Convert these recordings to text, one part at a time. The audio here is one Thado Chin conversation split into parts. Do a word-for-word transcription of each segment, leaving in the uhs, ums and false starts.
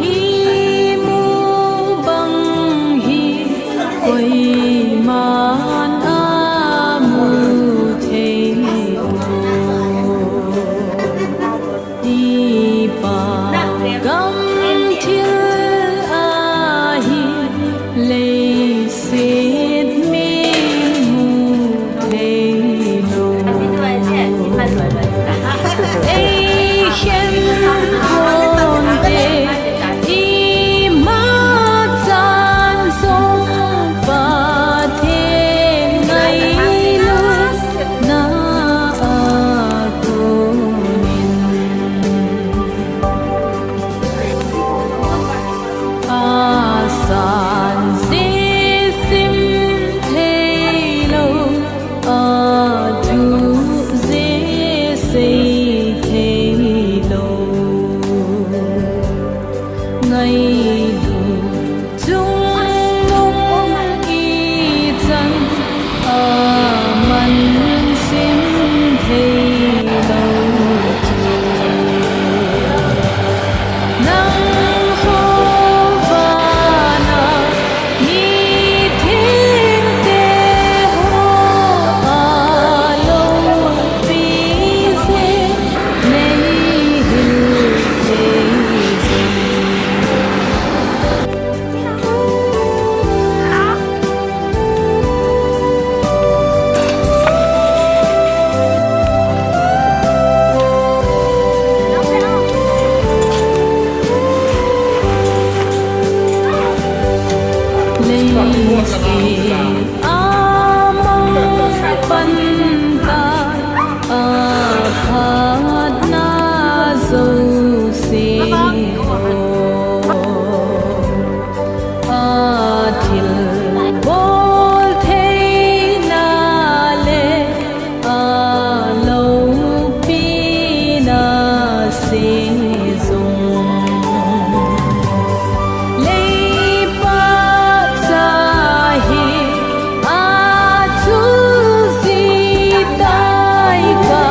Imu bang hi koiman amu thei lo. Ipa gam thil ahi leiset min mu thei lo. Ei khen ponte, ima chan sung Pathen ngailutna a konin. Asan je sim thei lo, adu je sei thei lo. Ngailut chungnung ichan aman sim thei lo. Nangho vana mithengte ho a loupi je nei hil thei jing. Leiset a mang pan tai, a phatna jouse ho, a thilbol theina le a loupina se jong, leipa cha hi a chu ji tai, ka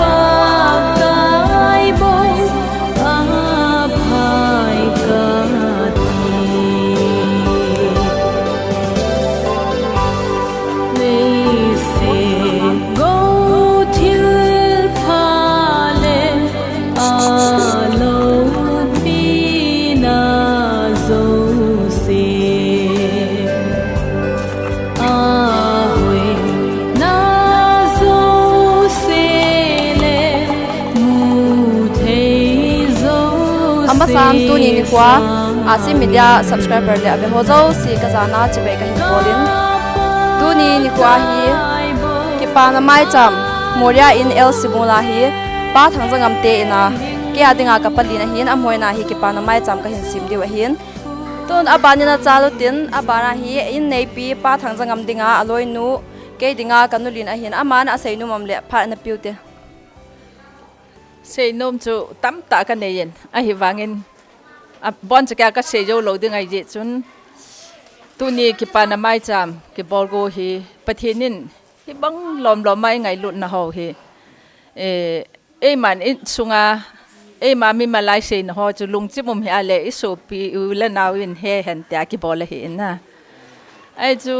Pakai bou a phai kati. Leiset gou thilpha le a loupina jouse, a hoina jouse le mu thei jouse. Amasan tuni nikhoa, Asi Media subscriber le aveho jouse kajana chibai kahin bolin. Tuni nikhoa hi kipana maicham, Moria in L Simula hi, Pa Thangjangam te ina, kei a dinga kapalina hin, amaho ina hi kipana maicham kahin sem diu ahin. Tun abanina chalutin, abana hi, in neipi, Pa Thangjangam dinga, aloinu, kei dinga, kanu lin ahin, aman aseinom um le, pha napiu te. Seinom chu tamtah kaneiyin, ahivangin, abon chakea kasei jou lou ding ahi jeh chun, tuni kipana maicham, kibol go hi, Pathen in, hibang lomlom a eingailutna ho hi, eh, eiman insunga, eima mimal a iseina ho chu lungchim um hia le, isopi u le nau in hehen tia kibol ahi in a. Ahi chu,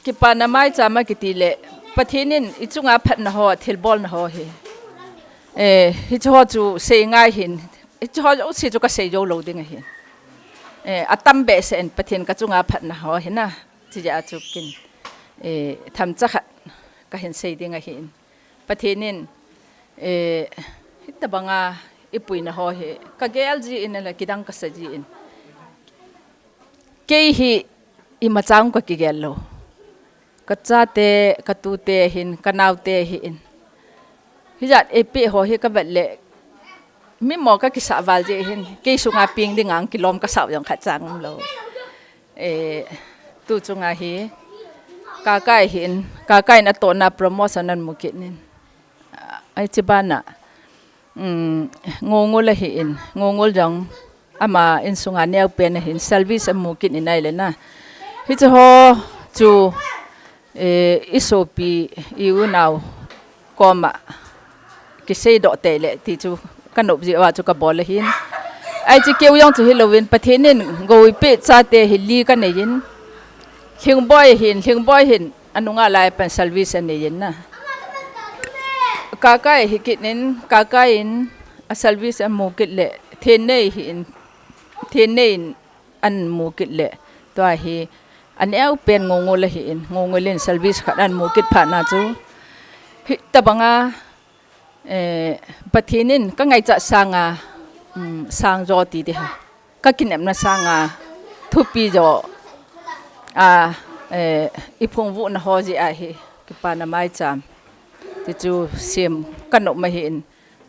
kipana maicham akiti le, Pathen in ichunga phatna ho, thilbolna ho hi. Eh, hiche ho chu sei ngai hin, hiche ho jouse chu kasei jou lou ding ahin. Eh, atam behseh in Pathen kachunga phatna ho hin a, chijeh a chu kin, eh, themcha khat kahin sei ding ahin. Pathen in, eh, hitabanga ipuina ho hi, kagel jin le kidang kasa jin. Kei hi imacha kakigel lou. Kachate, katute hin, kanaote hin. Hijat eipeh ho hi kavet le, mimo kakisah val jeh hin, kei sunga peng dinga kilom kasah jong khatcha umlou. Eh, tu chunga hi, Kakai hin, Kakai in atohna promotion amu kit in. Ahi chubana, um, Ngongol ahin, Ngongol jong, ama insunga neopen ahin, service amu kit in ahile na. Hiche ho chu, eh, isopi, iunau koma kiseidoh tei le ti chu kanop jeh uva chu kabol ahin. Ahi chu keu jong chu hilouvin Pathen in gou eipeh chate hi li kanei in. Lhingboi hin, Lhingboi hin anunga lai pen service anei in na. Kakai hi kit in, Kakai in a service amu kit le, Thennei hi in, Thennei in amu kit le, tua hi aneo pen Ngongol ahi in, Ngongol in service khat amu kit phat na chu, hitabanga, eh, Pathen in kangaichat sanga, um, sang jo ti ding ham, kakinepna sanga thupi jo a, eh, eiphung vuhna ho jeh ahi, kipana maicham ti chu sem kanop ma ahi in.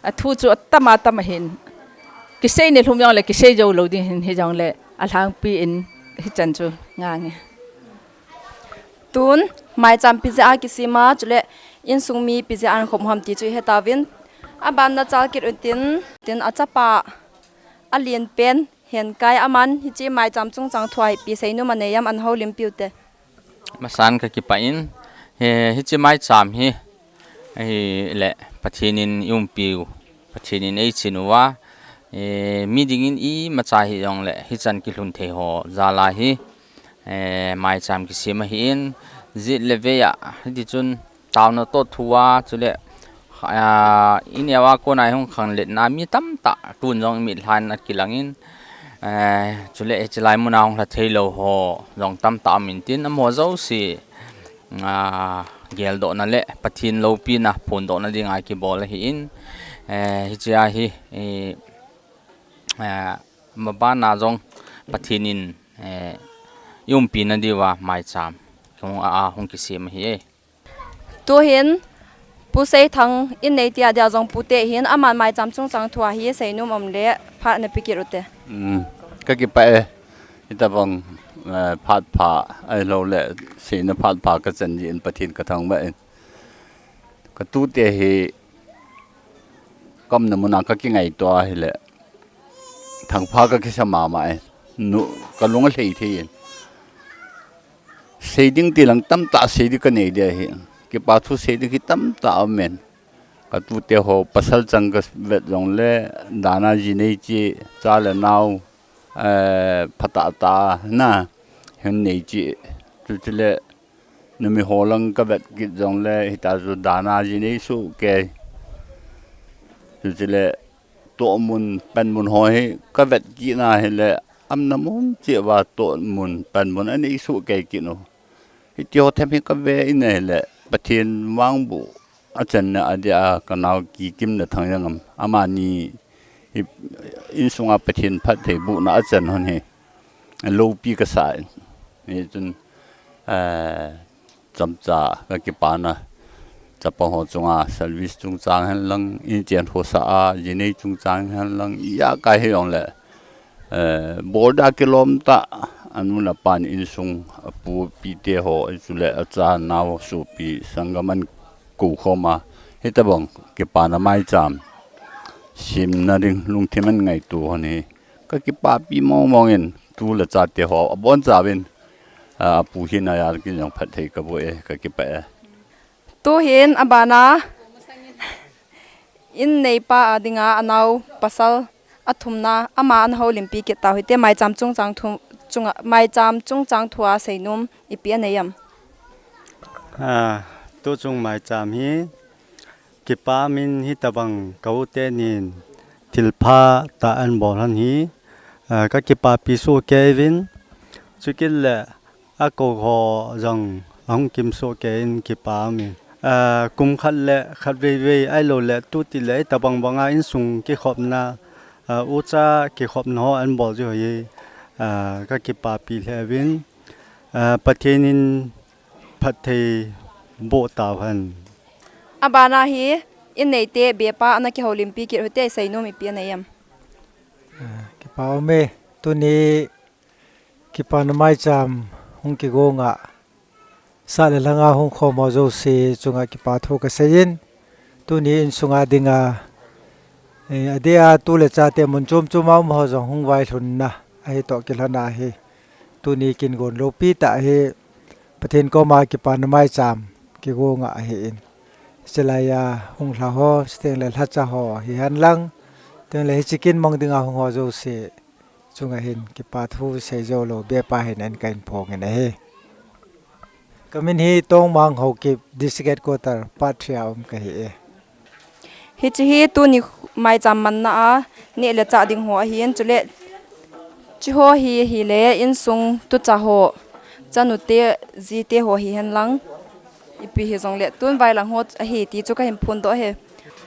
Athu chu atam atam ahin. Kisei ni lhum jongle, kisei jou lou ding hin hijongle, alhangpi in hichan chu ngange. Tun, maicham ipi jeh a kisem a, chule insung mi ipi jeh a ahin khom ham ti chu ihetauvin. Abanna chal kit utin, tin achapa alen pen, Henkai aman, hiche maicham chungchang thua hi ipi seinom anei am, ahin houlimpi ute. Masan kakipah in, he, hiche maicham hi, ahile Pathen in eiumpiu, Pathen in eichin uva, eh, mi dingin imacha hijongle, hichan kilhun thei ho jal a hi, eh, maicham kisem ahin, jet le vei a, hiti chun, taona toh thu a, chule, ah, ineo a kona eihung khangletna mi tamtah, tun jong imit lhan akilang in, eh, chule, hiche lai muna hung lha thei lou ho jong tamtah um in tin, amaho jouse, ah, geldohna le Pathen loupina phondohna dinga kibol ahi in, eh, hiche a hi, eh, eh, mabana jong Pathen in, eh, eiumpina diuva maicham hung a, a hung kisem ahi e. Tuhin, Pu Seithang in nei tia dia jong pute hin, aman maicham chungchang thua hi seinom um le, phat nape kit ute. Um, kakipah e, hitabang, eh, phat pha, ahilou le, seina phat pha kachan jeh in Pathen kathangvah in. Katute hi, kaumna muna kakingaito ahile, thangpha kakisa mama e, nu, kalung alhai thei in. Seiding tilang tamtah seiding kanei dia hi. Kipa thu seiding hi tamtah aum in. Katute ho pasal chang kavet jongle, dana ji nei chi, cha le nao, eh, phatah tah na, hin nei chi. Chuche le, numei ho lang kavet kit jongle, hita chu dana ji nei sohkei. Chuche le, tohmun, panmun ho hi kavet kit na hile, aumna mun cheh uva tohmun, panmun anei sohkei kit u. Hiti ho them hi kave in ahile, Pathen vangboh achanna adia kanao Kikimna Thangjang am, amani hi insunga Pathen phattheibohna achan hon hi, loupi kasa in. Hichun, eh, chomcha kakipana, chapang ho chunga service chungchang hen lang, inchen khosah a, ji nei chungchang hen lang, ijakai hijongle, eh, bol dia kilom tah, anu le apan insung, apu apite ho, chule acha anao sopi, sanggam ahin kou khom a, hitabang kipana maicham semna ding lungthim ahin ngaito hon hi, kakipapi mong mong in, tu le chate ho, abonchauvin, a, apu hina a kei jong phatthei kaboh e, kakipah e. Tuhin abana, in neipa a dinga anao pasal athumna, ama ahin houlimpi kit tau hite, maicham chungchang thu, chunga, maicham chungchang thua seinom ipi anei am? Ah, tuchung maicham hi, kipa um in hitabang ka u tenin thilpha tah ahin bol hon hi, ah, kakipapi sohkei uvin, chukit le akou ho jong ahung kim sohkei in kipa um in. Ah, kum khat le khatvei vei ahilou le tuti le hitabang banga insung kikhopna, ah, ucha kikhopna ho ahin bol ji ho hi, ah, kakipapi lheh uvin, ah, Pathen in phattheiboh tauhen. Abana hi, in neite bepa ana kihoulimpi kit u hite, seinom ipi anei am? Ah, kipa um e, tuni kipana maicham hung kigong a, sah le lhanga hung khom ho jouse chunga kipa thu kasei in, tuni insunga dinga, eh, adeh a tu le chate mun chom chom a um ho jong hung vailhunna ahi toh kilhon a hi, tuni kin gon loupi tah hi, Pathen koma kipana maicham kigong a ahi in. Chulai a hung lha ho, chuteng le lhacha ho hihen lang, Chule hiche kin mang dinga hung ho jouse chunga hin kipa thu sei jou lou bep a hin an kahin phong in ahi. Kamin hi Tongmang Haokip, District Headquarter, Patria um kahi e. Hiche hi tuni maicham manna a neh le chah ding ho ahin, chule hiche ho hi ahile insung tucha ho, chanu te, ji te ho hihen lang, ipi hijongle tun vailang ho ahi ti chu kahin phondoh e.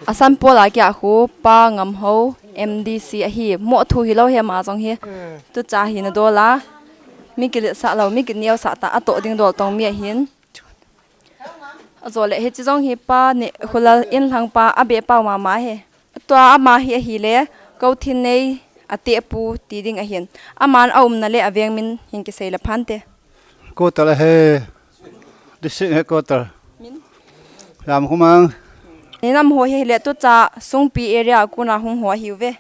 Asan pol a kia khu Pa Ngamhao, M D C ahi, mo thu hilou hi ama jong hi. Tucha hi nadol a, mi kiletsah lou, mi kineosah tah a toh ding dol tong mi ahin. Ajole hiche jong hi Pa Nehkhulal inlhang pa abeh pau mama ahi. Tua ama hi ahile Kouthinnei atehpu ti ding ahin. Aman aumna le aveng min hin kisei le phante. Quarter ahi. District Headquarter. Min? Lamkhomang. Ninam ho hi ahile tucha Sungpi area a kona hung ho ahiuve.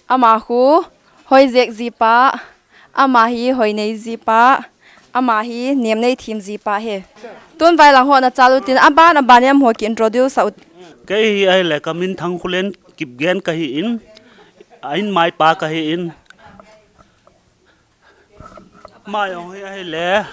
Ama khu hoijek jipa, ama hi hoinei jipa, ama hi nemnei them jipa ahi. Tun vailang ho nachal utin aban aban in amaho ki introduce sah u. Kei hi ahile kamin Thangkholen Kipgen kahin, a in maipa kahin. Ama jong hi ahile,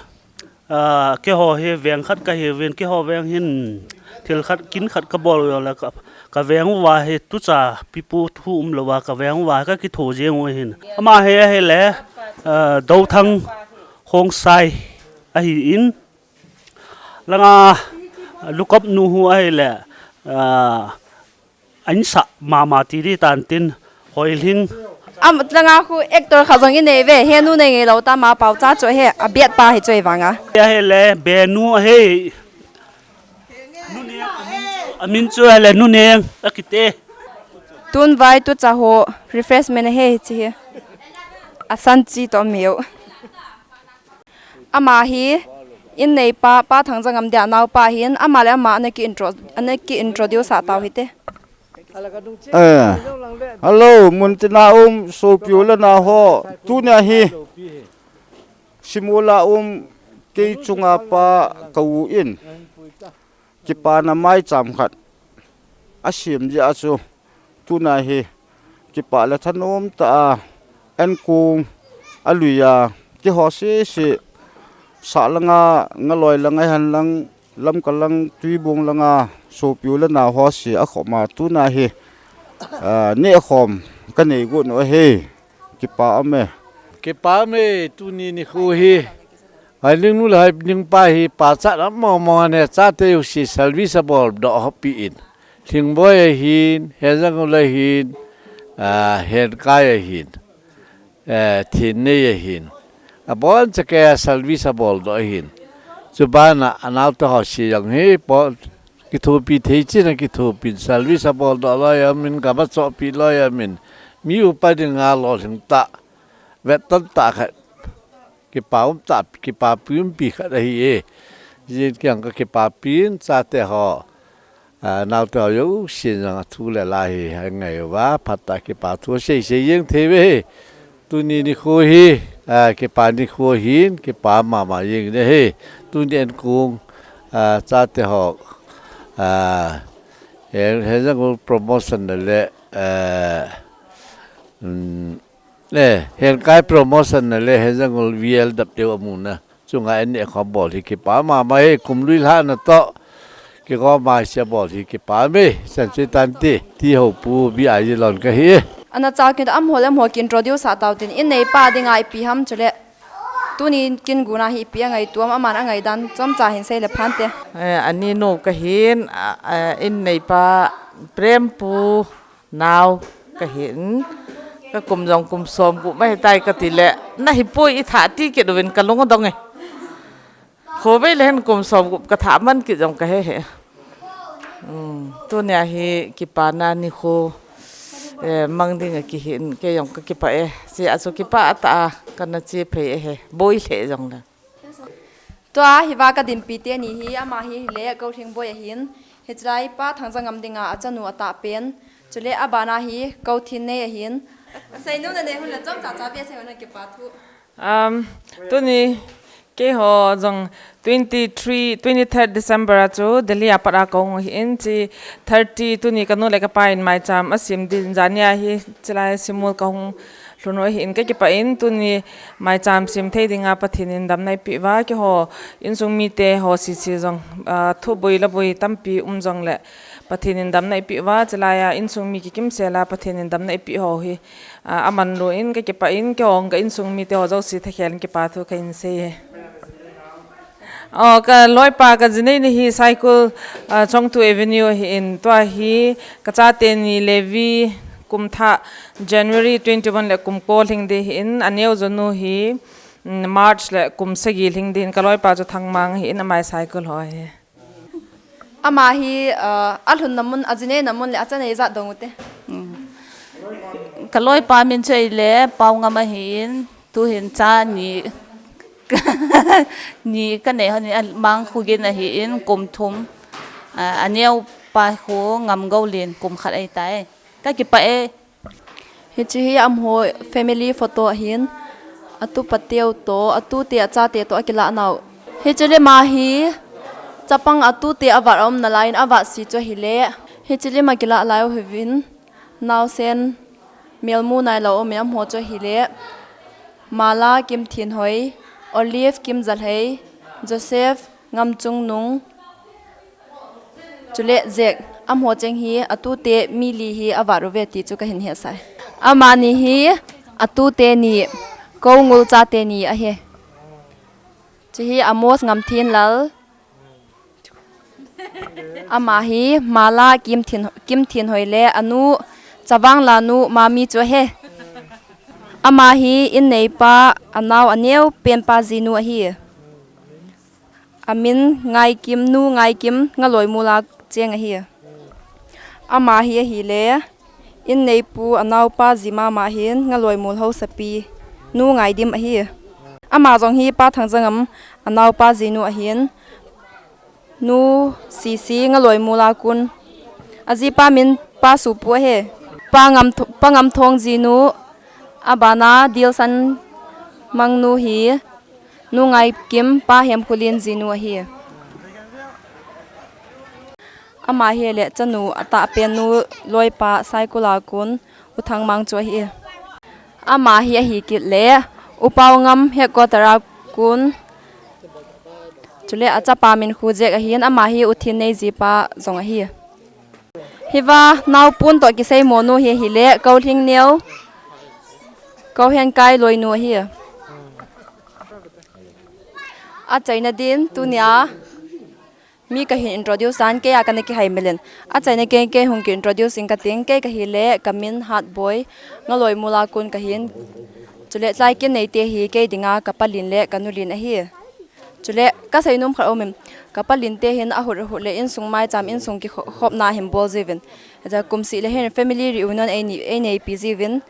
ah, keiho hi veng khat kahiuvin, keiho veng hin thil khat, kin khat kabol jongle ka, kaveng uva hi tucha pipu thu umlouva kaveng uva kakitho jeng u ahin. Ama hi ahile, ah, Douthang Khongsai ahin, langa lukop nu hu ahile, ah, Ansah mama ti di tan tin, Hoilhing. Am, langa khu actor khat jong inei ve, henu nei ngeilou ta ma pao cha chu ahi, abet pa hi chu ahivanga. Ahile, benu ahi. Nuneng, amin chu, amin chu ahile, Nuneng, akiti. Tun vai tucha ho, refreshment ahi, hiche hi. Asan chi toh miu. Ama hi, in neipa, Pa Thangjangam dia naopa ahin, ama le ama ana ki intro, ana ki introduce sah tau hite. Eh, hello, muntina um, sopi u le nao ho, tunia hi, Simula um, kei chunga pa ka u in, kipana maicham khat asem jeh a chu, tuna hi kipah le thanom tah a, enkong a lui a, keiho sese, Sahlanga, Ngaloi langa henlang, Lamka lang, Tuibong langa, sopi u le nao ho se akhom a, tuna hi, ah, nehkhom kanei got u ahi. Kipa um e. Kipa um e, tuni nikho hi. Hoilhing nu le Hoilhing pa hi pachat a mong mong ane, chate jouse service abol doh ho pi in. Lhingboi ahin, Henjangul ahin, ah, Henkai ahin, eh, Thinnei ahin. Abon chakei a service abol doh ahin. Chubana anaote ho se jong hi po kithopi thei chin a kithopin service abol doh loi aum in, gam achohpi loi aum in, mi upa dinga lolhing tah, vetton tah khat, kipa um tah, kipapi umpi khat ahi e. Jin kiang ka kipapin chate ho, ah, naote ho jousen jong athu le la hi angai uva, phat tah kipa thu sei sei jeng thei uve. Tuni nikho hi, ah, kipa nikho ahin, kipa mama jeng in ahi. Tuni enkong, ah, chate ho, ah, Hen, Henjangul promotion na le, eh, um, eh, Henkai promotion na le, Henjangul V L W amuna. Chunga an nehkhom bol hi kipa mama e, kum lui lhahna toh. Kigom a se bol hi kipa um e, chan chu tante, ti ho pu bi a ji lon kahi e. Ana chal kin amaho le amaho ki introduce sah tau tin, in neipa dinga ipi ham chule. Tuni kin guna hi ipi angaito am, aman angaidan chomcha hin sei le phante. Eh, ani nu kahin, a, a, in neipa Prem pu nao kahin, ka kum jong kum som gup ahitai kati le, nahi poi, i thah ti kit uvin ka lung adong e. Khovei le hin kum som gup ka thah man kit jong ka he he. Um, tunia hi kipana nikho, eh, mang ding akihin, kei jong ka kipah e. Hiche a chu kipah tah a kana che phei e he. Boi lheh jong le. Tua hi va ka dinpi teni hi, ama hi hile Kouhling boi ahin. Hichelai Pa Thangjangam dinga achanu atah pen. Chule abana hi Kouthinnei ahin. Seinom nanei hon le chomcha cha ve, seinom na kipa thu. Um, tuni Keiho jong twenty-three, twenty-third December a chu Delhi a pat a kahung u ahin, chi thirty tuni kanu le kapa in maicham asim din, jania hi chilai simul kahung lhun u ahin, kakipah in tuni maicham sim thei dinga Pathen in damna eipeh uva, keiho insung mite ho sese jong, ah, thuboi laboi tampi um jongle Pathen in damna eipeh uva, chilai a insung mi kikimsel a Pathen in damna eipeh ho hi, ah, amanlu in kakipah in, keiho ka insung mite ho jouse thakhel in kipa thu kahin sei e. Oh, kaloipa kajinei ni hi Saikul, ah, Chongthu Avenue ahin, tua hi kachate ni Levi kum thah January twenty-one le kum ko lhing ding ahin, aneo jonu hi, mm, March le kum sagi lhing ding ahin, kaloipa chu Thangmang ahin, ama hi Saikul ho ahi. Ama hi, ah, alhunna mun, ajineina mun le achanei jat dong ute. Mm. Kaloipa min chu ahile Paongam ahin, tuhin cha ni, ni kanei hon in, Mangkhugin ahin, kum thum. Ah, aneopa khu Ngamgoulin, kum khat ahitai. Kakipah e. Hiche hi amaho family photo ahin, atupa teu toh, atute achate toh akilah nau. Hiche lima hi chapang atute avat aum nalaiyin avat se chu ahile. Hiche lima kilah lai u hiuvin, naosen melmu nailou umin amaho chu ahile, Mala Kimthenhoi, Olive Kimjalhei, Joseph Ngamchungnung, chule Jack, amaho cheng hi atute mi li hi avat uve ti chu kahin hetsah e. Amani hi atute ni, Koungul chate ni ahi. Hiche hi Amos Ngamthenlal. Ama hi Mala Kimthen, Kimthenhoi le anu Chavanglal nu Mami chu ahi. Ama hi inneipa anao aneopenpa jinu ahi. Amin Ngaikim, nu Ngaikim, Ngaloimol a cheng ahi. Ama hi ahile, inneipu anaopa ji mama ahin, Ngaloimol haosapi, nu Ngaidim ahi. Ama jong hi Pa Thangjangam anaopa jinu ahin, nu Sisi, Ngaloimol a kon. Ajipa min Pa Supu ahi. Pa Ngam, Pa Ngamthong jinu, abana Dilsan Mangnu hi, nu Ngaikim, Pa Hemkholin jinu ahi. Ama hi le chanu atahpennu loipa Saikul a kon U Thangmang chu ahi. Ama hi ahikit le U Paongam headquarter a kon. Chule achapa min khu Jack ahin, ama hi U Thinnei jipa jong ahi. Hiva naopun toh kiseimo nu hi ahile, Koulhingneo, Kouhenkai loinu ahi. Achaina din tunia mi kahin introduce tan, kei a kana kihai mel in. Achaina kei, kei hung ki introduce inge kating, kei kahile kamin Hatboi, Ngaloimol a kon kahin. Chule chulai kin neite hi kei dinga kapalin le kanulin ahi. Chule kaseinom khat aumin, kapalin te hin ahut ahut le insung maicham, insung kikhopna hin bol jiuvin, aja kumseh le hin family reunion einei, eineipi jiuvin.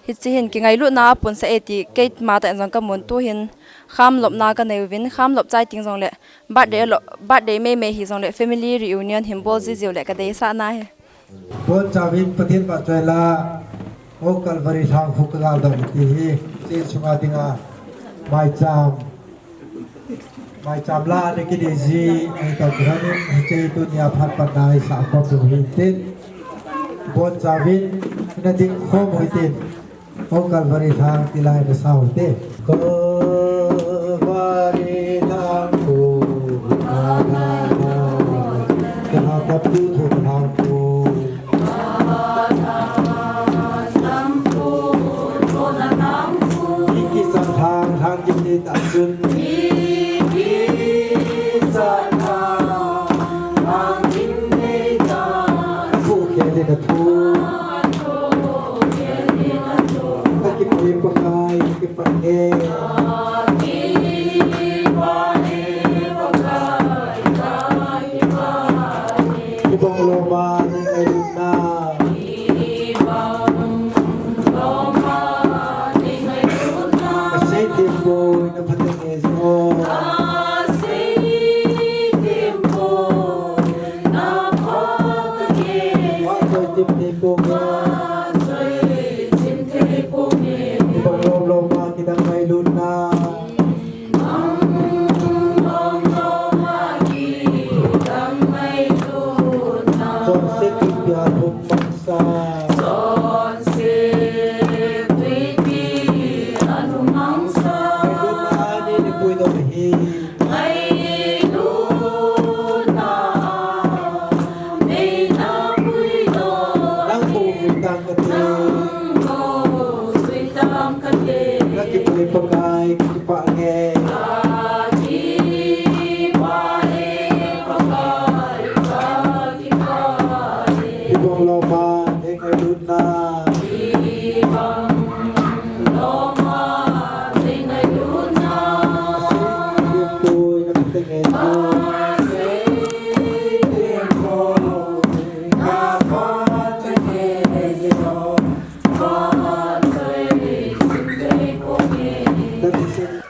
Hiche hin kingailutna apunsah e ti keima tah in jong kamun, tuhin khamlopna kanei uvin, khamlop chai ting jongle, birthday lop, birthday meimei hijongle family reunion hin bol jijiu le kadeisahna ahi. Bonchauvin Pathen vahchoi la, O Calvary lhangphu kagaldoh ti hi, hiche sunga dinga maicham, maicham la ana kinei ji ahi toh kilhonin, hiche tunia phat patna isah khom diu hitin. Bonchauvin ina ding khom u hitin. O Calvary lhang ti la ina sa u hite. Calvary lhangphu, Calvary lhangphu, Calvary lhangphu. Kikichang lhang, lhang kimnei tah chun. Thu khel in a thu. Ka kipah e Pakai, ka kipah e. Hibang loma nei ngailutna. Ka sei thempoi na phatah nei jing o. Vahchoi chim thei ponge. Hibang lom loma kidang ngailut. Kipah e Pakai, kipah nge. Hibang loma, e ngailutna.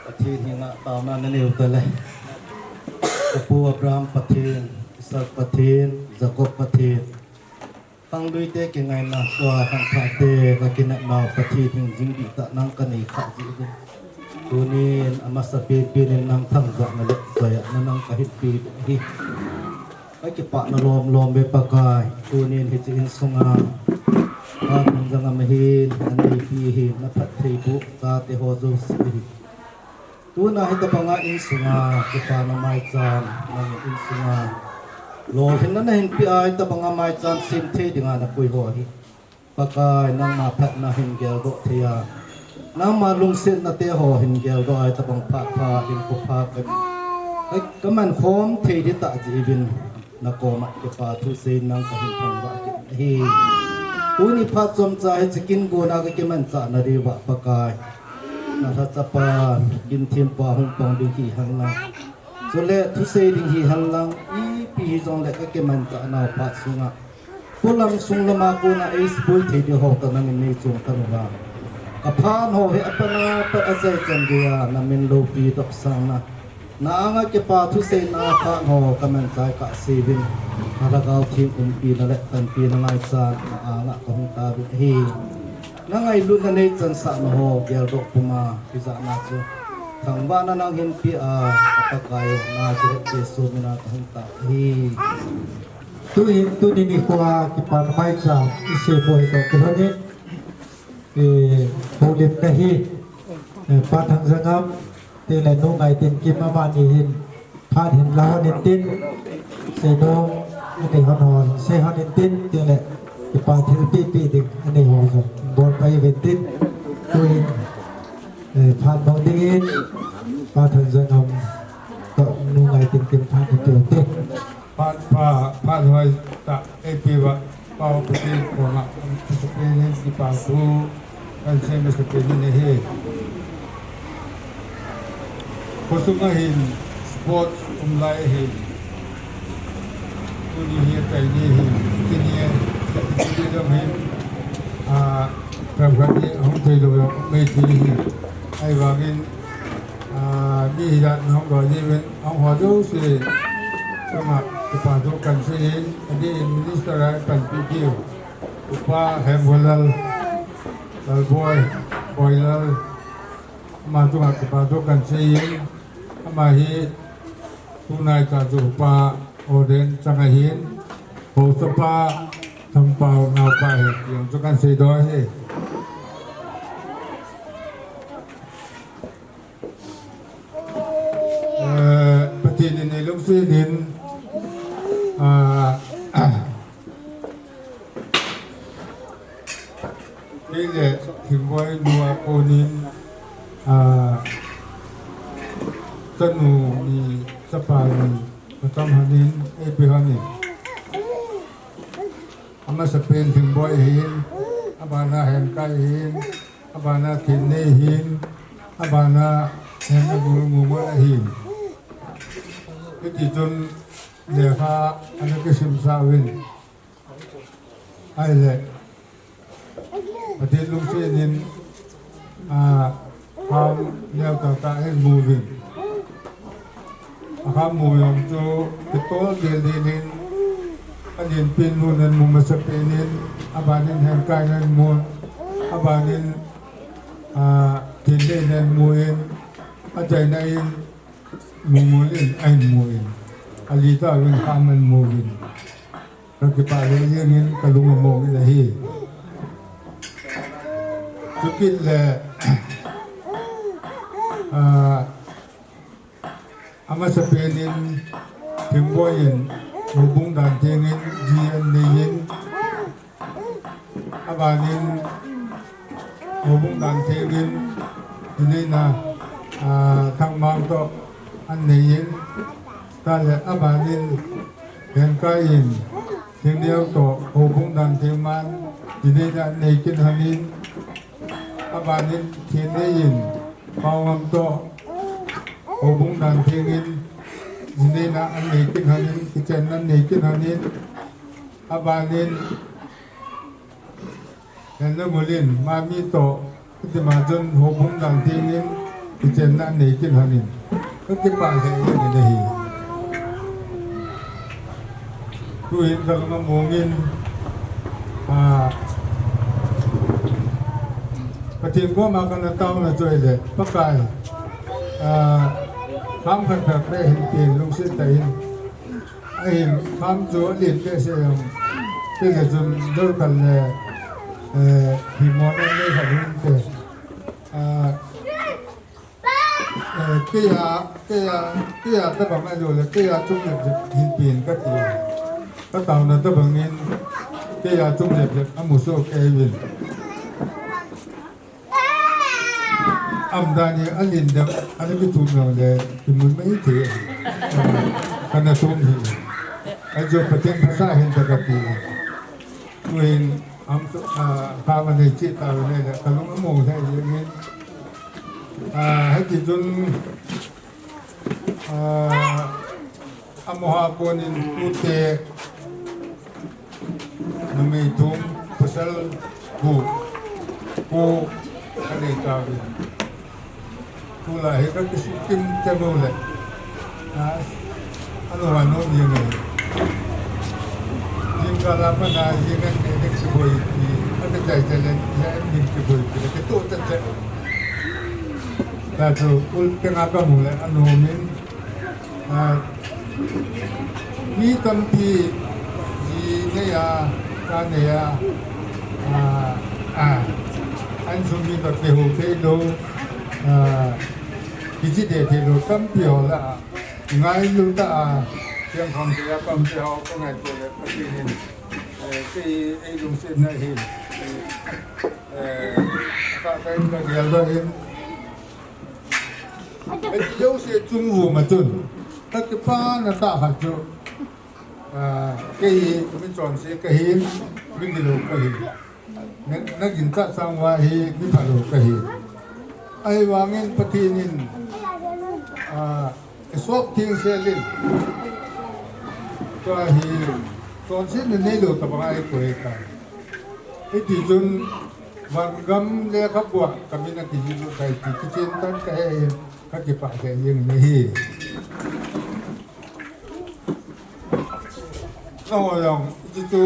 Pathen henga taona nanei u tale. Kapu Abraham Pathen, Isaac Pathen, Jacob Pathen. Khangluite kingaina, tua khangthahte kakinepnau Pathen hingjing dihtah nang kanei khah jeh uvin. Tunin amasapen penin nang thangvahna le joiahna nang kahinpe ahi. Kakipahna lomlom e Pakai, tunin hiche insunga Pa Thangjangam ahin, aneipi ahin, naphattheiboh chate ho jouse ahin. Tuna hitobanga insunga kipana maichan nangin insunga lolhinna nahinpeh a, hitobanga maichan semthei dinga napui ho hi, Pakai, nangma phatna hin geldoh thei a, nangma lungsetnate ho hin geldoh a, hitobang phat pha hinkho pha ka, ka, kamankhom thei ding tah jeh uvin nakoma kipa thusei nang kahin thangvah kit ahi. Tuni phat chomcha hiche kin gona kakimanchahna diuva Pakai, nalhachapan kin thempa hung pang ding hihen lang, chule thusei ding hihen lang, ipi hijongle kakimanchahnau phat sunga polam sunglama kona eisuboi thei ding ho toh nangin neichon khat uva, kaphat ho hi apat apat achaichan geiya namin loupi doh sanga, na anga kipa thuseina phat ho kamanchah kahseuvin, na Lhagao Theng umpina le panpina ngaichan na anga kahung tauvin ahi. Nangailutna neichansahna ho geldoh puma hijatna chu thangvahna nang hinpeh a, ka Pakai, na chu Jesu mina kahung tauve. Tuhin tuni nikhoa kipana maichan isem u hitoh kilhonin, eh, houlimna hi, eh, Pa Thangjangam, tile Nu Ngaitinkim amani hin phat hin la lhon intin, seinom anei lhon ho hin sei lhon intin, tile kipa thilpehpeh ding anei ho jong bolpeh uvintin, tuin, eh, phat bang dingin Pa Thangjangam toh Nu Ngaitinkim phat hin peh ute. Phat pha, phat hoitah eipeh uva Pa Pathen koma amasapen in kipa thu kahin sei masapen in ahi. Khosunga hin sports um lai ahin, tuni hi achaini ahin, tuni hi achaini jong ahin, ah, khat khat hi ahung theilou jong um e ti ahi. Ahivangin, ah, mi hijat in hung loi jeh uvin, ahung ho jouse chunga kipa thu kahin sei in, adeh in minister a panpi diu Upa Hemkholal, Lalboi, Boilal, ama chunga kipa thu kahin sei in, ama hi tunaicha chu Upa Oden chang ahin, haosapa Thampao naopa ahi ti jong chu kahin seidoh ahi. Eh, Pathen in eilungset in, ah, kei le Thingboi nu a konin, ah, chanu ni chapa ni kacham lhonin eipeh lhonin. Amasapen Thingboi ahin, abana Hengkai ahin, abana Thinnei ahin, abana Hengagul Mungol ahin. Hitichun lekha ana kisimsah uvin. Ahile Pathen lungset in, ah, kham neo tahtah ahin mu uvin. Akham mu jong chu kitol deldel in, alenpen nun ahin mu masapen in, abanin Hengkai in ahin mu, abanin, ah, Thinnei in ahin mu in, achaina in Mungol in ahin mu in, ali tauvin kham ahin mu uvin. Kakipah lheh jengin kalung among in ahi. Chukit le, ah, amasapen in Thingboi in houbung dan tengin ji anei in, Abanin, Houbung Dan Theng in, Engineer, ah, Thangmang toh, an nei in, tale abanin, Henkai in, Thingneo toh, Houbung Dan Theng man, Engineer an nei kin hanin, abanin, Thingnei in, Paongam toh, Houbung Dan Theng in, Engineer an nei kin hanin, kichenna an nei kin hanin, abanin, Henna Mulin, Mami toh, kiti ma chun Houbung Dan Theng in, kichenna an nei kin hanin. Kakipah lheh jengin ahi. Tuhin kalung among in, ah, Pathen koma kana taona chu ahile, Pakai, ah, kham khat khat le hin pen lungset tah in, ahin, kham chu alen behseh jong, kei le chun, Jordan le, eh, himona nei khat hinte. Ah, eh, kei a, kei a, kei a tabang ahilou le, kei a chung lep lep hin pen kati. Kataona tabang in, kei a chung lep lep amu soh kei uvin. Umdan in alen dam, ana kithum jong le, kimu mai thei. Kana thum hi. Ajo Pathen phasah hinte kati. Tuhin, am, ah, kha ma nei chi ta le le, kalung among lheh jengin. Ah, hiti chun, ah, Amaho a konin tute numei thum pasal gup, ko kanei tauvin. Tulai hi kakisukim temo le. A, ano ano jeng e. Jingkah a pat a jing an ne dek kiboi ti, aka chai chai le, ya em min kiboi ti le, kito ta che. Ta chu ul penga kamu le, ano min. A, mi tampi ji nei a, cha nei a, a, a, an sum mi toh kihou thei lou, a, kichi de thei lou tampi ho la, ngailu ta a, piang kham te a, pam te ho, ka ngaito le, Pathen in, eh, kei ei lungsetna hi, eh, ka, ka, ka gel doh in, Hiti jouse chung uva chun, kakipana tah khat chu, ah, kei hi mi chonse kahin, mi gilou kahin. Na, na ginchat sang uva hi mi phalou kahin. Ahivangin Pathen in, ah, eisop thengsel in, tua hi chonsetna neilou tabang a eikoi tai. Hiti chun, Vangam lekhabua kamin akijih lut tai ti kichen tan kahe in kakipah lheh jeng in ahi. Nangho jong hichu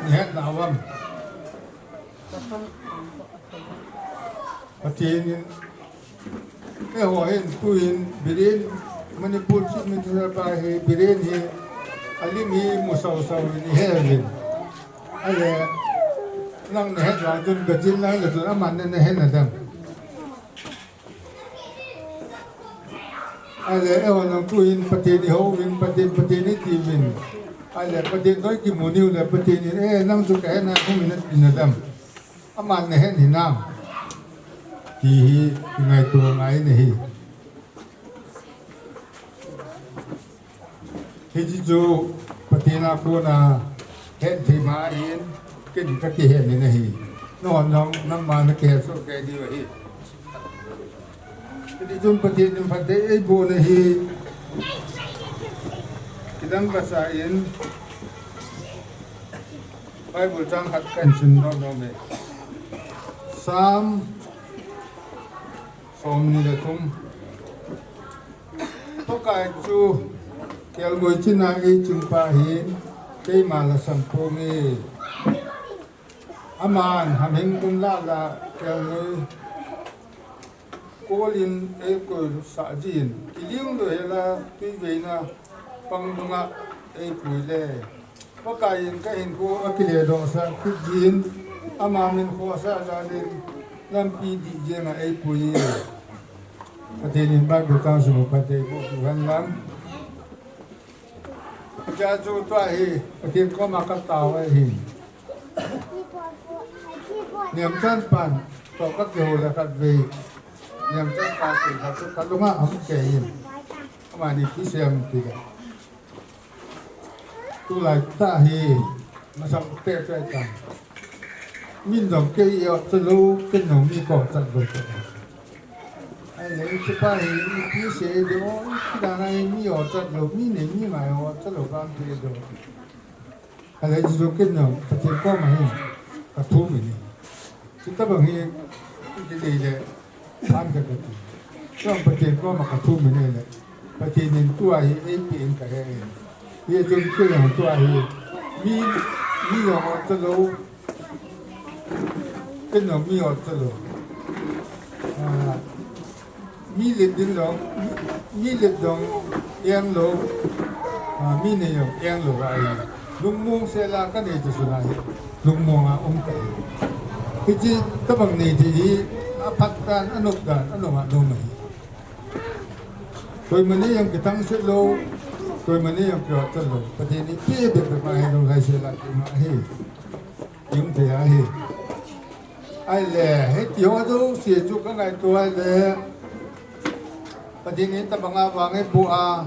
nahet nau am? Pathen in Eiho hin tuhin Biren, Manipur Chief Minister pa hi Biren hi alim hi mu sausau in ihe uvin. Ahile nang nahet vang chun gajil nang le chun aman na nahet na dem. Ahile eiho nang tuhin Pathen ihou vin, Pathen, Pathen iti vin. Ahile Pathen toh ikimu niu le Pathen in, eh, nang chu kahet na, hung in ati na dem. Aman nahet hinam ti hi kingaito ngai in ahi. Hiche chu Pathen a kona hetthei ma ahin, ken kakihet in ahi. Nangho jong nangma nakihet soh kei diu ahi. Hiti chun Pathen in phatthei eiboh na hi kidang kasa in Bible chang khat kahin sim nom nom e. Psalm somni le thum. Pakai chu kelngoi china eiching pa ahin, keima lhasam ponge. Aman hamhing gunlah lah a kelngoi kol in eikoi sah jin, kiling lou hel a tuiveina pangdung a eipui le. Pakai in kahinkho akile doh sah kit jin, ama min khohsah jal in lampi dih jeng a eipui e. Pathen in Bible chang sung u phatthei boh peh hen lang. Hiche chu tua hi Pathen koma katao ahi. Niamchan pan, to ka kihou le khat vei. Niamchan pan, khat chu ka lunga um kei in. Amani kisem ti le. Tulai tah hi, masang te te ta. Min dong kei ot chalou, ken dong mi ko chalou. Ahile, hichepa hi, ipi sei ding, o, ipi dan a hi mi ot chalou, mi nei mi ngai ot chalou, ban ti ding. Ahile, hichu ken dong, Pathen koma hi, ka thum in. Chuti bang hi, i ti le, pan ka ti. Chuti Pathen koma ka thum in le. Pathen in tua hi, ei pe in ka he in. Hi chun ken dong tua hi, mi, mi dong ot chalou, ken dong mi ot chalou. Ah, mi let ding dong, mi, mi let dong, eng lou, ah, mi nei dong, eng lou ahi. Lungmong sela ka nei chu suna hi. Lungmong a um ka hi. Hiche tabang nei thei hi, aphat dan, anop dan, anom a nom ahi. Koima nei jong kitang set lou, koima nei jong kiot chan lou. Pathen in ipi bep bep ma hi lou lai sela kima ahi. Jong thei ahi. Ahile, hiti ho jouse chu ka ngaito ahile, Pathen in tabang a vang eiboh a,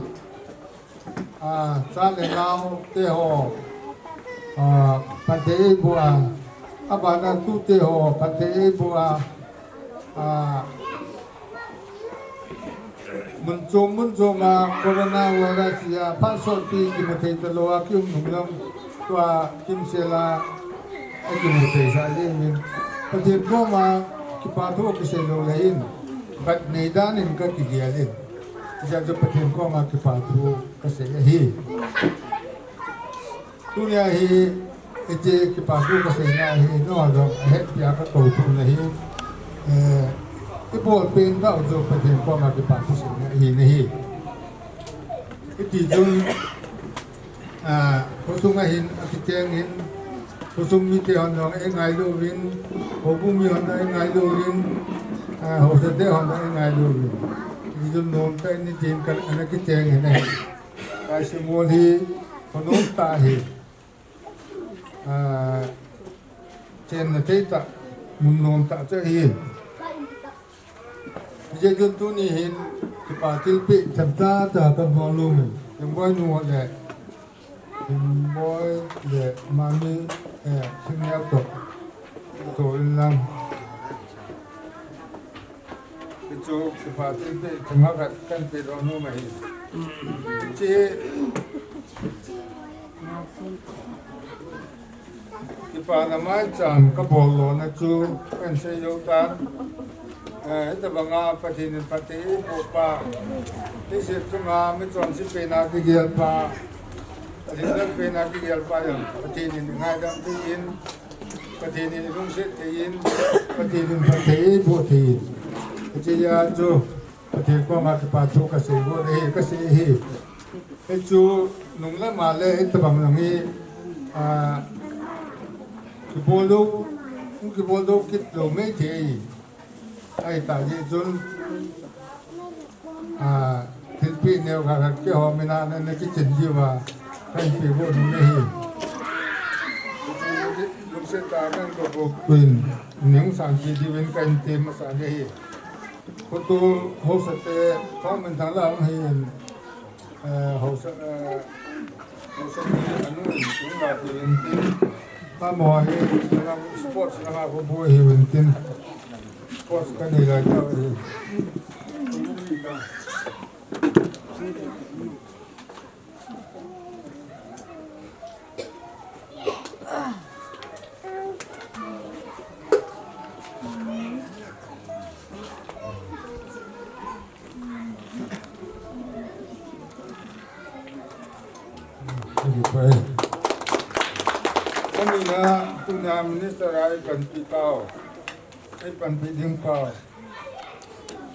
a, cha le nao te ho, a, phatthei eiboh a, abana tute ho, phatthei eiboh a, a, mun chom, mun chom a, corona virus a, phat sotpi kimu thei talou a, kium nung jong, tua kimsel a, akimu thei sah jeng in. Pathen koma, kipa thu kisei lou le hin, bat nei dan in ka kigel in. Hijeh chun Pathen koma kipa thu kasei ahi. Tunia hi, hiche kipa thu kaseina hi, nangho jong ahet pia kakou thu na hi, eh, ibol pen tah u chu Pathen koma kipa thu seina ahi na hi. Hiti chun, ah, khosung a hin, akicheng in, khosung mite hon jong eingailu uvin, houbung mi hon jong eingailu uvin, ah, haosa te hon jong eingailu uvin. Hiti chun nomtah in nitin ka, ana kicheng in ahi. Kaisimol hi, khonom tah hi. Ah, chenna thei tah, mun nom tah chu ahi. Hijeh chun tuni hin, kipa thilpeh themcha cha kabol nom in. Thingboi nu le, Thingboi le, mami, eh, Thingneo toh. Toh in lang. Hichu kipa thilpeh themcha khat kahin peh doh nom ahi. Hiche kipana maicham kabol lona chu kahin sei jou tan. Eh, hitabanga Pathen in phatthei eiboh pa, leiset chunga michonse pen a kigel pa, lhinglel pen a kigel pa jong Pathen in eingaidam thei in, Pathen in eilungset thei in, Pathen in phatthei eiboh thei in. Hiche jeh a chu Pathen koma kipa thu kasei got ahi, kasei ahi. Hichu nung le ma le hitabang jong hi, ah, kibol lou, kibol lou kit lou maithei ahi. Ahitah jeh chun, ah, thilpeh neo khat khat keiho mina na, na kichin jiuva, kahin peh got nom ahi. Lungset tah a kahin kou got in, nei hung sanpeh diuvin kahin tem masa ahi. Khoto haosa te, Thangminthang la hung hi in, eh, haosa, eh, haosa te anu in, tung la ti in tin. Amaho hi, sports langa kho boi ahiuvin tin. Sports kanei lai tah u ahi. Anina, tunia minister a eipanpi pau, eipanpi ding pau,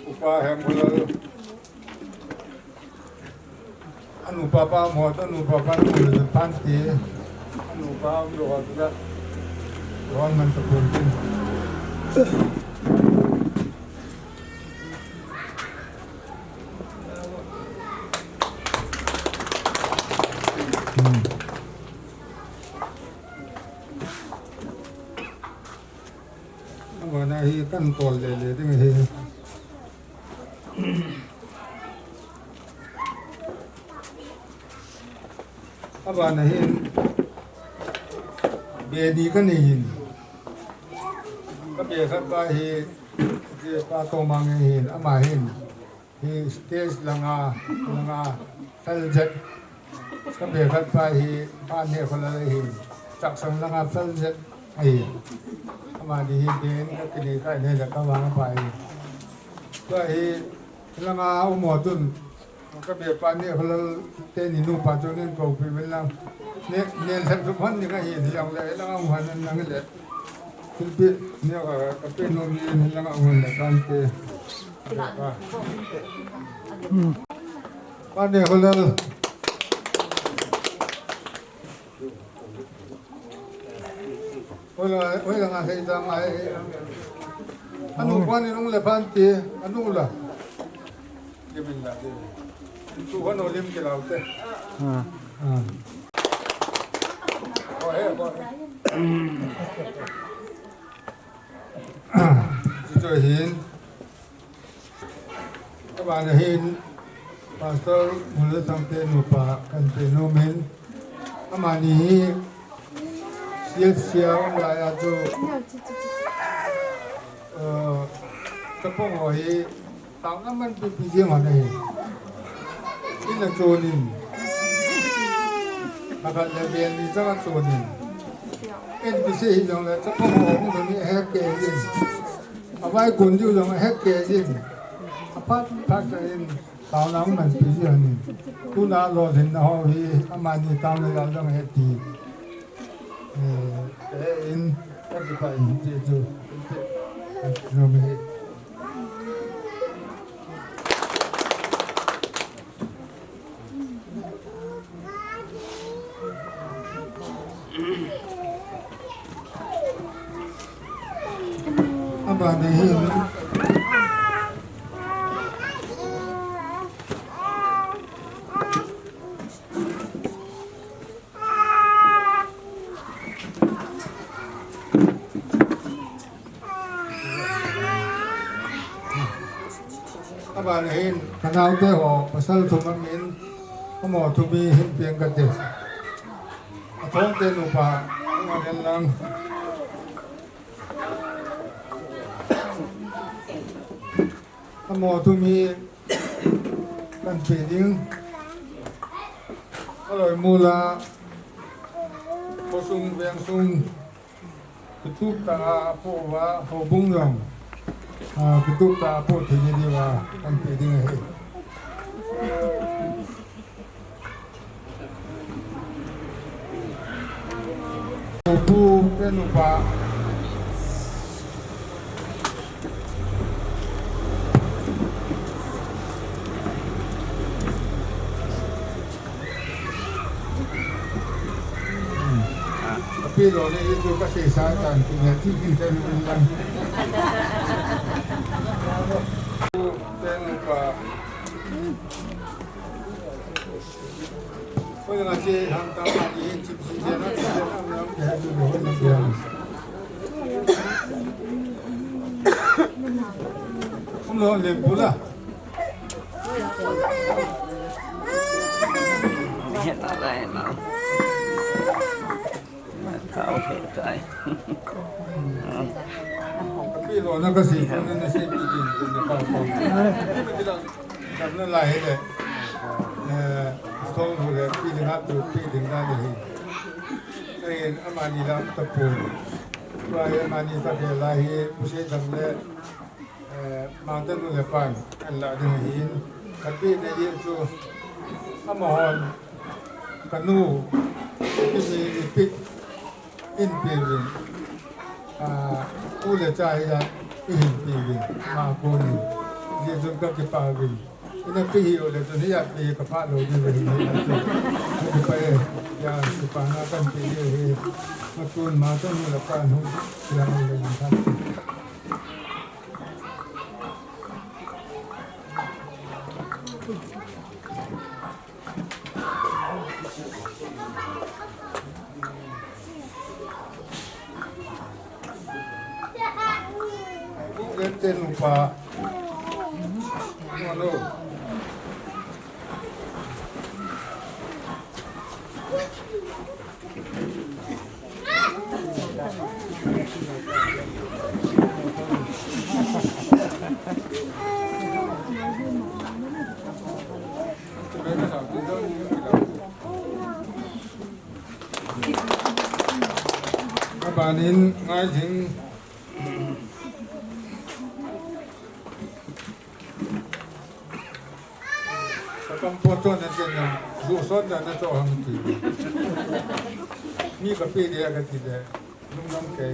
Upa Hemulal. Anupa pa mo, anupa pa mo, le pan ti. Anupa mo, le pan ti. Ron man ta pun tin. Hmm. Vana hi kan tol le le ding hi. Abana hin, be ni kanei hin. Ka be khat pa hi, je pa to mang hin, ama hin. Hi stage langa, langa, fel jet. Ka be khat pa hi, pa ne ko la hi. Chaksang langa fel jet. Ahi. Ama ni hi ben ka kini ka ne la ka vang pa hi. Tua hi langa u mo tun. Ka be pa ne ko la te ni nu pa chon nin ko pi vel lang. Ne, ne la tu phan ni ka hi ni yang le langa u han lang le. Silpi ne ka ka pe no ni langa u han la kan te. Pane holal. Hola, hola nga sei ta mai. Anu pane nung le pante, anu la. Ye min la de. Tu hono lim ke lau te. Ah. Ah. Oh, he, oh, he. Chu chu hin. Ka ban hin Pastor Mule Sangte nupa kan pe nu min. Amani hi siat sia um lai a chu, eh, chapang ho hi tang aman pi pi jing ho na hi. Ina chonin. Akan le ben ni chang chonin. En pi se hi jong le chapang ho hung ni he ke jin. Avai kun diu jong hek ke jin. Aphat phat sa in taona man pi jin. Tuna lolhinna ho hi amani taona jal jong he ti. Eh, eh, in, ka ti pa in ti chu. No me. Abana hin. Abana hin, ka naote ho, pasal thum amin, amaho thum hi hin peng kate. Athong te nupa, amaho nen lang. Amaho thum hi, kan pe ding. Aloi mula, khosung, vengsung, Kitup ta a apo uva, houbung jong. Ah, kitup ta a apo thei ni diuva, kan pe ding ahi. Houbung te nupa. Kapilo ni itu kasi sa tan, tingnan, tingnan, tingnan lang. Tingnan pa. Oi, nga si hang ta pa ni, chip si siya na, siya na, ang lang, kaya ito, ito, ito, ito. Kum lo, lembu la. Heta lai na. Kau heta ai. Pi lo na kasi, na na si pi din, na kau kau. Kam na lai he le. Eh, thong hu le, pi din hatu, pi din na ni hi. Ai, amani lam ta pu. Tua hi amani ta ke lai hi, pu se dam le. Eh, Mangtanu le pan, an la ding ahin, ka pi na ye chu, amahon, ka nu, ki mi ipi, in pi vin, ah, u le cha ya, i hin pi vin, ma ko ni, ye chu ka kipa vin, ina pi hi u le chu ni ya pi ka pa lo ni vin, ka kipa e, ya, kipa na kan pi ye he, ma kun Mangtanu le pan hu, ya le ni kan. Ten upa. Hello. Abanin ngai jing. Ka kam po to na chen na, du son da na to hang ti. Ni ka pe de ka ti de, lung nam ke.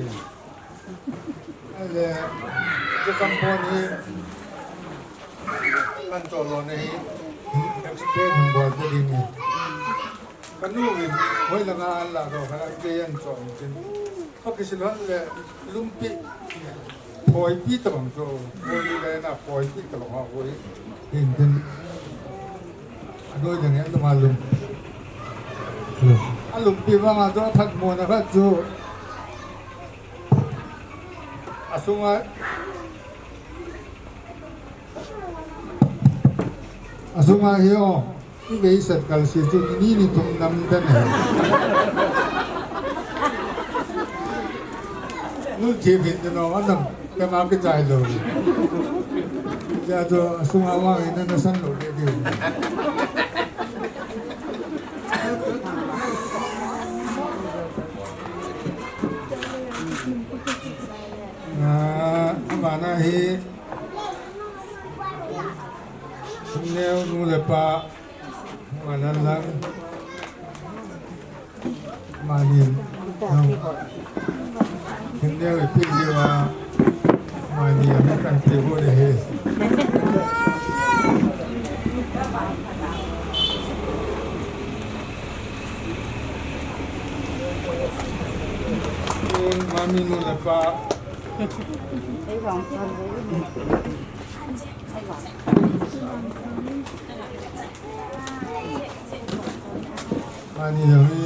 Ale, ka kam po ni, kan to lo ni, explain bol de ni. Ka nu in, hoi langa an la do, ka la ke yan chom tin. Ka kisil hon le, lumpi, phoipi tabang cho, hoi le na phoipi tabang ha hoi. Tin tin. A doi le ngen tama lum. A lumpi banga cho phat mo na khat chu. A sunga, a sunga hi o. I vei sat kal si chu ni ni thum nam dan he. Nu che bin de no anam ka ma ke chai lo. Ja chu a sunga wa ina na san lo de de. Ah, ama na hi. Neo nu le pa. Manan lang. Manin. Neo ipi jiwa. Mani ami kan pi ho de he. Mami nu le pa. Mani jong hi,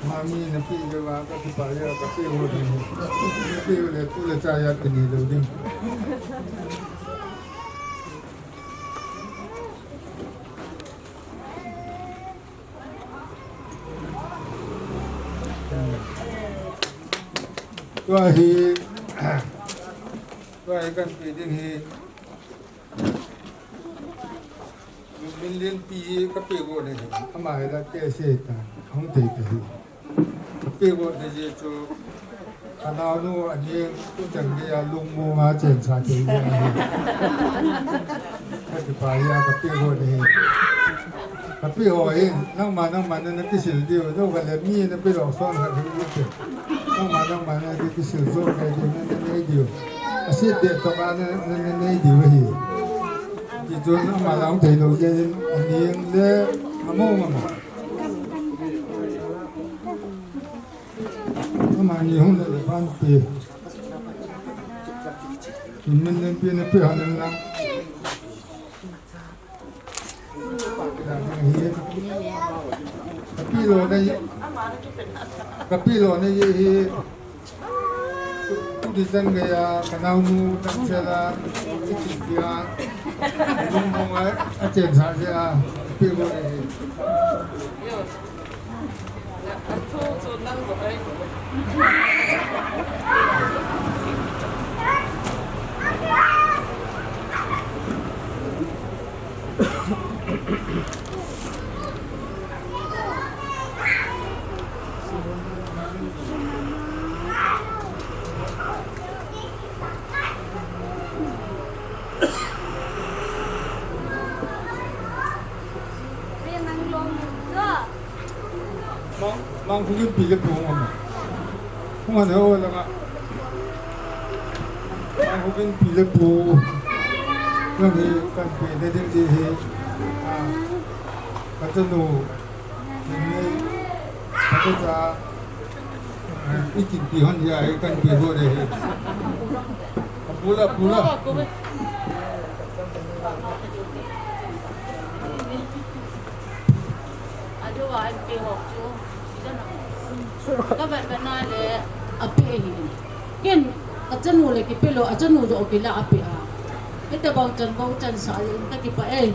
mami na pi jong a, ka kipah a, ka pi ho ding. Na pi ho le, tu le cha a, ka ni lo ding. Tua hi, tua hi kan pi ding hi. Min Lin pi ka pe go ne hi. Ama hi la te se ta. Hung te te hi. Ka pe go ne je chu. Ka nao nu a ni tu chang ge ya lung mo nga chen sa te ya hi. Ka ti pa ya ka pe go ne hi. Ka pi ho hi, nangma, nangma na, na kisil diu, dou ka le mi na pi lo son ka hi diu te. Nangma, nangma na ki, kisil so ka diu, na, na, na diu. A si de to ka na, na, na, na diu hi. Ti chu nangma lang thei lo je, a ning le, a mo ma ma. Nangma ni hung le le pan ti. Min na pi na pi han na. Ka pi lo na ye, ka pi lo na ye hi. Tu di chan gaya, ka nao nu chan chela, i chin pia. Lung mong a, a chen sa ya, ka pi lo na ye. Mang, mang hugin pi le pu ngam. Hung an ho la nga. Mang hugin pi le pu. Nang hi kan pi le ding di hi. Ah. Ka chanu. Ni, ka cha. Eh, i kin pi hon ya, i kan pi ho de he. Pula, pula. Ajo wa, i pi ho chu. Ka vet vet na le, a pi hi. Ken, Kachanu le kipeh lou, achanu joh kila apeh a. Hitobang chan bou chan sa in kakipah e.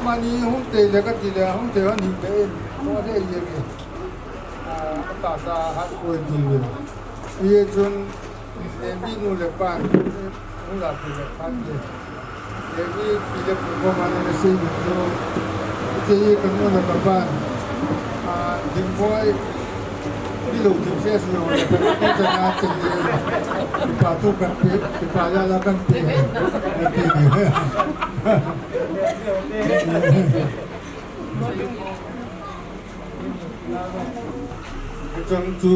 Mani hung tei le kati le, hung tei hon hin tei in, mo de ye ke. Ah, ta sa hat ko ti le. Ye chun, eh, mi nu le pan, eh, nu la pi le pan de. Eh, mi pi le pu ko ma ne si ni ko. Te ye kan nu le ka pan. Ah, din boy. Mi lo din se su lo le ka pan, ka na te ye. Pa tu kan pe, pa ya la kan pe. Kan pe ni. Chang chu.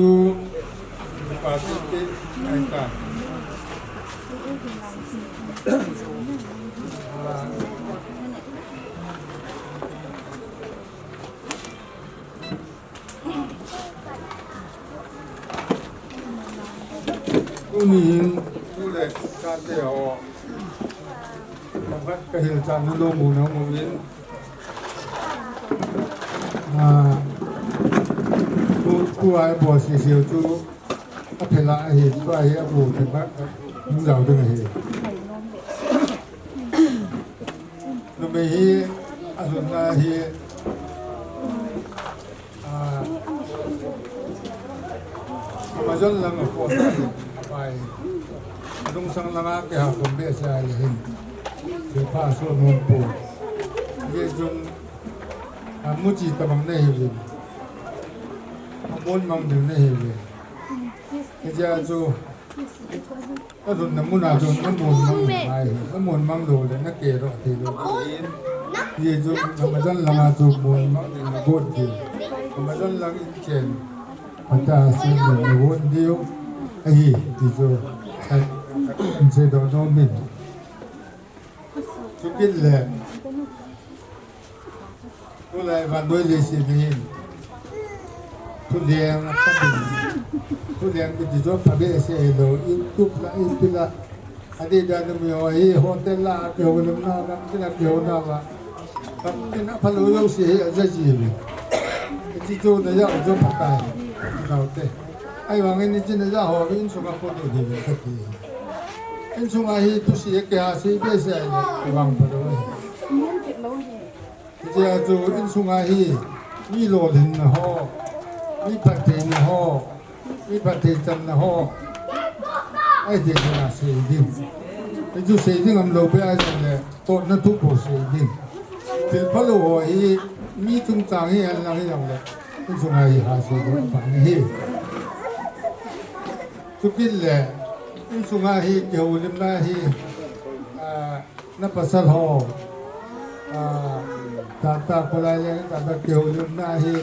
Tuni hin, tu le, chate ho. Ka hil chan na lo mu na mu in. Ah, tu, tu ai bo si si tu. A phela ahi, tua hi a bu thei ba, hung jao ding ahi. Numei hi, a lhunna hi, a, Amazon lang a pon, a pai. Lungsang lang a kiha pon behseh a le hin. Thilpha so nom pon. Ye jong, a, muchi tabang na hi le. A mon mang ding na hi le. Hiche a chu, a lhunna mun a chu, na mon mang mai, na mon mang lou le, na ke lou, thei lou. Ye chu, Amazon lang a chu, mon mang ding na got ding. Amazon lang in chen, pata sin ding na got diu. Ahi, ti chu, a, in se do no min. Chukit le, tulai vannoi leiset hin. Thuleng a tabin. Thuleng kiti chu phabehseh lou. YouTube la, YouTube la. Adeh dan mi ho hi hotel la, kihoulimna, gamtin a kihouna va. Gamtin a phalou jouse hi aja ji le. Hiche chu na ja jo phatai. Naote. Ahivangin hiche na ja ho, insunga pon ding hi kati. Insunga hi thusi kihasei behseh le, kivang phalou. Hiche a chu insunga hi mi lolhinna ho, mi phattheina ho, mi phatthei channa ho. Ahi ti na sei ding. Hichu sei ding umlou be ahi le, totna thu bou sei ding. Thil phalou ho hi mi chungchang hi hen lang hi jong le, insunga hi hasei ding pha ahi. Chukit le, insunga hi kihoulimna hi, ah, na pasal ho, ah, tata kholai le, tata kihoulimna hi,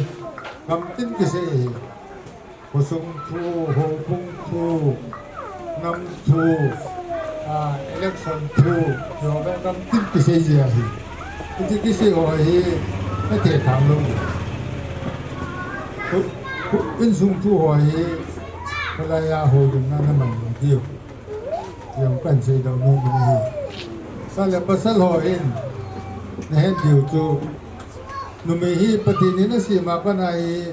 gamtin kisei hi. Khosung thu, houbung thu, nam thu, ah, election thu, jo ve gamtin kisei ji ahi. Hiche kisei ho hi, na thethang lou. Khu, khu, insung thu ho hi, kholai a houlimna na man lou diu. Jong kan sei dau nom in ahi. Sa le pasal ho hin, na het diu chu, numei hi Pathen in asem a pat a hi,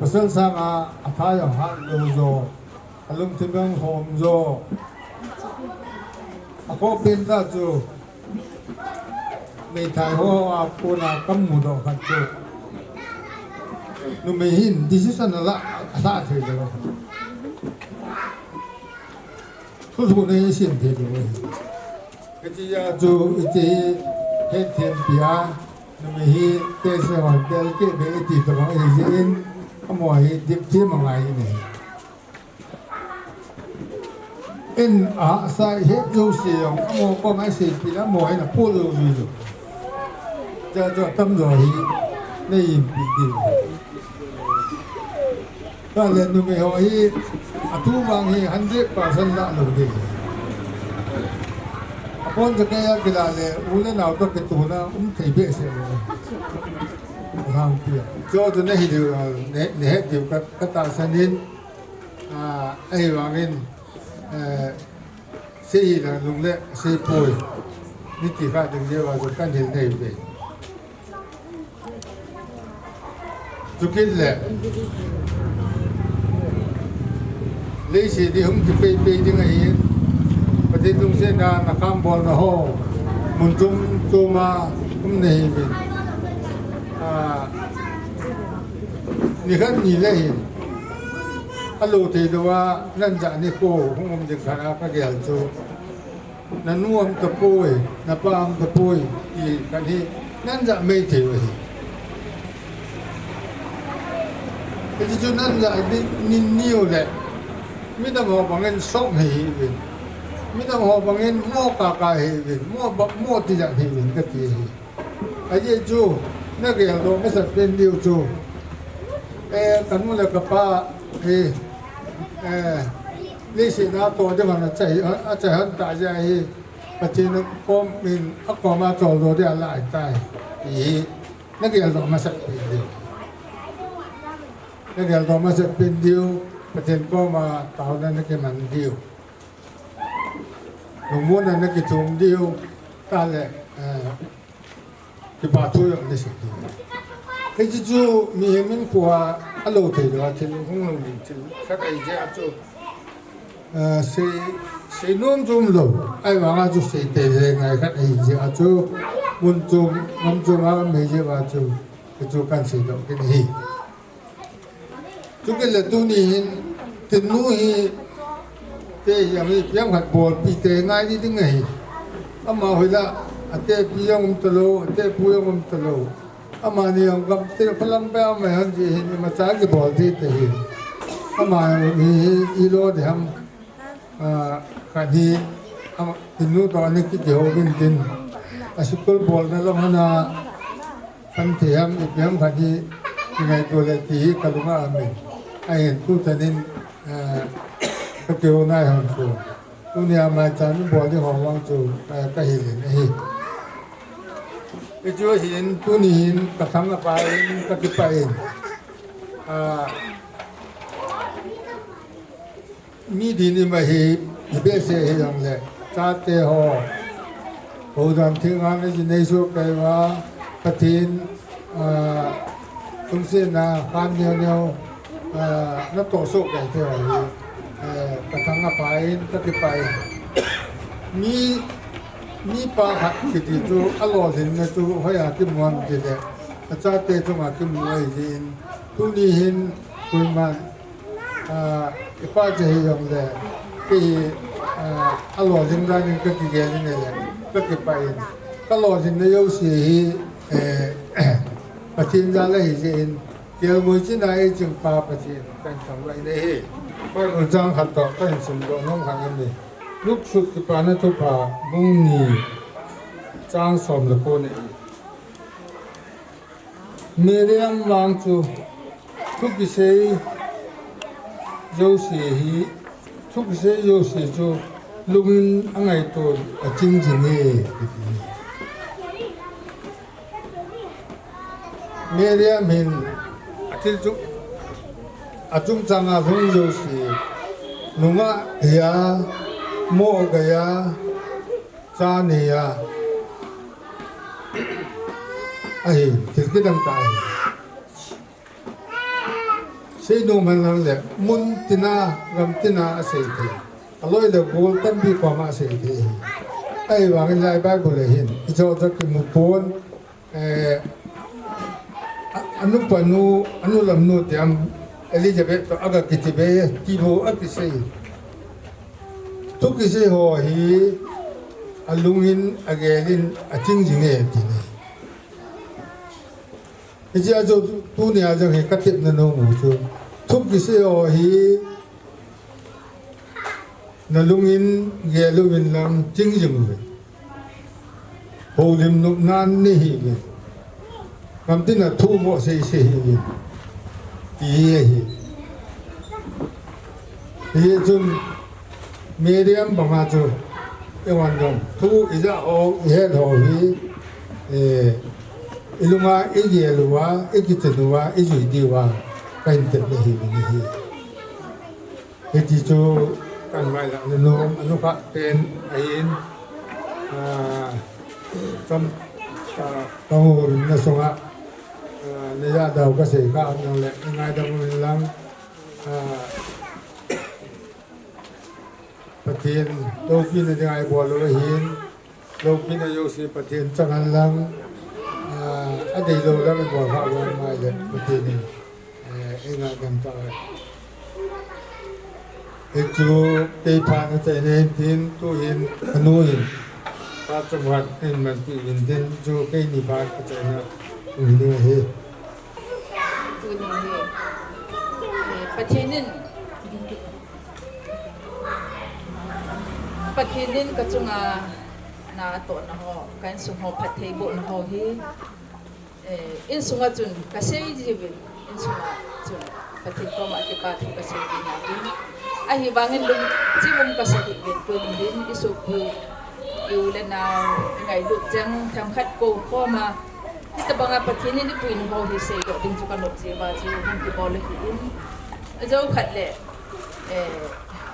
pasal sanga atha jong hat lou jo, alungthim jong hom jo, akhoh pen tah chu, meithai ho a kona kamu doh khat chu, numei hin decision ala, ala thei lou. Thulhuhna hi asem thei lou ahi. Hiche a chu, hiche hi hetthem pi a, numei hi tehse hon tel keh be iti tabang ahi jeh in, amaho hi dipthem angai in ahi. In ahahsa het jouse jong, amaho koma seipeh le, amaho hin apoh jou jui lou. Hiche a chu atamjo hi, na impi diu. Tale numei ho hi, athu vang hi hundred percent lah lou ding. A Pon ja kei a kila le, u le nao toh kituna, um thei behseh le. Hang pia. Cho tu na hi diu, ne, ne het diu ka, ka tahsan in, a, ahivangin, eh, sei hi la lung le, sei poi. Ni ti kha ding jeh uva chu kan hil nei ve. Chukit le. Leiset hi hung kipei pei ding ahi. Pathen lungsetna, na kham bolna ho. Mun chom chom a um na hi uvin. A, ni khat ni le hin. A lo thei lou a, nan ja ni ko, hung um ding khat a ka gel chu. Na nu um tapoi, na pa um tapoi, ti khat hi, nan ja mei thei u ahi. Hichu nan ja ni, ni, ni u le, midang ho bangin song hi hi uvin. Midang ho bangin mo ka ka hi uvin, mo ba, mo ti ja hi uvin ka ti hi. Ajeh chu, na geldoh masat pen diu chu. Eh, ka nu le ka pa, eh, eh, leiset a toh ding hon achai, achai hon ta jeh hi, Pathen kom in a kom a choldo ding a lai tai. Hi, na geldoh masat pen diu. Na geldoh masat pen diu, Pathen kom a taona na kiman diu. Lungmonna na kithum diu, ta le, eh, Kipa thu jong ni sek ding. Hichu chu mihem in kua a lo thei lou a thil hung lou ding thil khat ahi jeh a chu. Ah, sei, sei nom chu um lou. Ahivang a chu sei tei le ngai khat ahi jeh a chu. Mun chom, gam chom a um ahi jeh a chu. Hichu kan seidoh kit ahi. Chukit le tuni hin, Tinnu hi, te hi, ami piang khat bolpi te ngai ni ding ahi. Ama hoila, atepi jong um talou, atepu jong um talou. Amani jong gam te phalang pe ama hon ji hin, imacha kibol ti te hi. Ama hi, hi, ilo de ham. Ah, khat hi, ama, Tinnu toh ani kiti ho vin tin. A school bolna lam hana, kan thei ham, ipi ham khat hi, kingaito le ti hi ka lunga aum in. Ahin tu chanin, ah, ka keu nai hon chu. Tunia maicham bol ding ho vang chu, ah, ka hil in ahi. Hichu hin, tuni hin, ka thangpa in, ka kipah in. Ah, Mi din ima hi, ibehseh hijongle, chate ho. Houdan thingna nei soh kei uva, Pathen, ah, lungsetna, khan neo neo, ah, natoh soh kei thei ho hi, eh, ka thangpa in, ka kipah in. Mi, mipa khat kiti chu, alolhinna chu, hoiya kimu ham tile, achate chunga kimu ahi jeh in, tuni hin, koiman, Ah, ipa che hijongle, kei hi, ah, alolhing dan in ka kigel in ahile, ka kipah in. Ka lolhinna jouse hi, eh, Pathen jal ahi jeh in, kelngoi china eiching pa Pathen, ka in thangvah in ahi. Bible chang khat toh, ka in simdoh nom khat ahi. Luke sut Kipana Thupha, bung ni, chang som le ko ahi. Miriam vang chu thu kisei jouse hi, thu kisei jouse chu lungin angaito in aching jing e, kiti. Miriam hin athil chu achungchang a lhung jouse, nungah geiya, moh geiya, cha neiya, ahi, thil kidang tah ahi. Seinom henlang le, mun tina, gam tina asei thei. Aloi le gol tampi koma asei thei ahi. Ahivangin lai Bible a hin, ijo jo kimu pon, eh, a, anupa nu, anu lam nu tiam, Elizabeth toh aga kichibai, ti bou akisei. Thu kisei ho hi, alungin, agelin, aching jing e, ti ahi. Hiche a chu tunia jong hi ka tepna nom u chu. Thu kisei ho hi na lungin gel uvin lang ching jing uvin. Houlim nopna nei hih uvin. Gam tina thu mo sei sei hih uvin. Ti ahi. Hichun Miriam banga chu Ewan dong, thu ija ho, ihe ho hi, eh, ilunga igel uva, ikichen uva, ijui diuva, kahin tep le hi ni hi. Hiti chu kan vai la le nom, anu kha pen ahin, ah, chom, ah, kahung na sunga, ah, neija dau kasei kha nang le, ngaidam un lang, ah, Pathen, loupina dinga ibol u ahin, loupina jouse Pathen chang hen lang, ah, adeilou lam ibol kha uva ngai le Pathen in, eh, eingaidam tauve. Hichu kei phat achaina hin tin, tuhin anu hin phat chomkhat eimanpi uvin tin, chu keini phat achaina tuhin ahi. Tuni hi, eh, Pathen in Pathen in kachunga na atohna ho, ka insung ho phattheibohna ho hi, eh, insunga chun kasei jiuvin, insunga chun Pathen koma kipa thu kasei jiuvin. Ahivangin lungchim um kasa hih uvin, tuni hin isopi, i u le nao, ingailut cheng, themkhat kou koma, hitabanga Pathen in eipuina ho hi seidoh ding chu kanom jiuva chu hung kibol ahin. Ajou khat le, eh,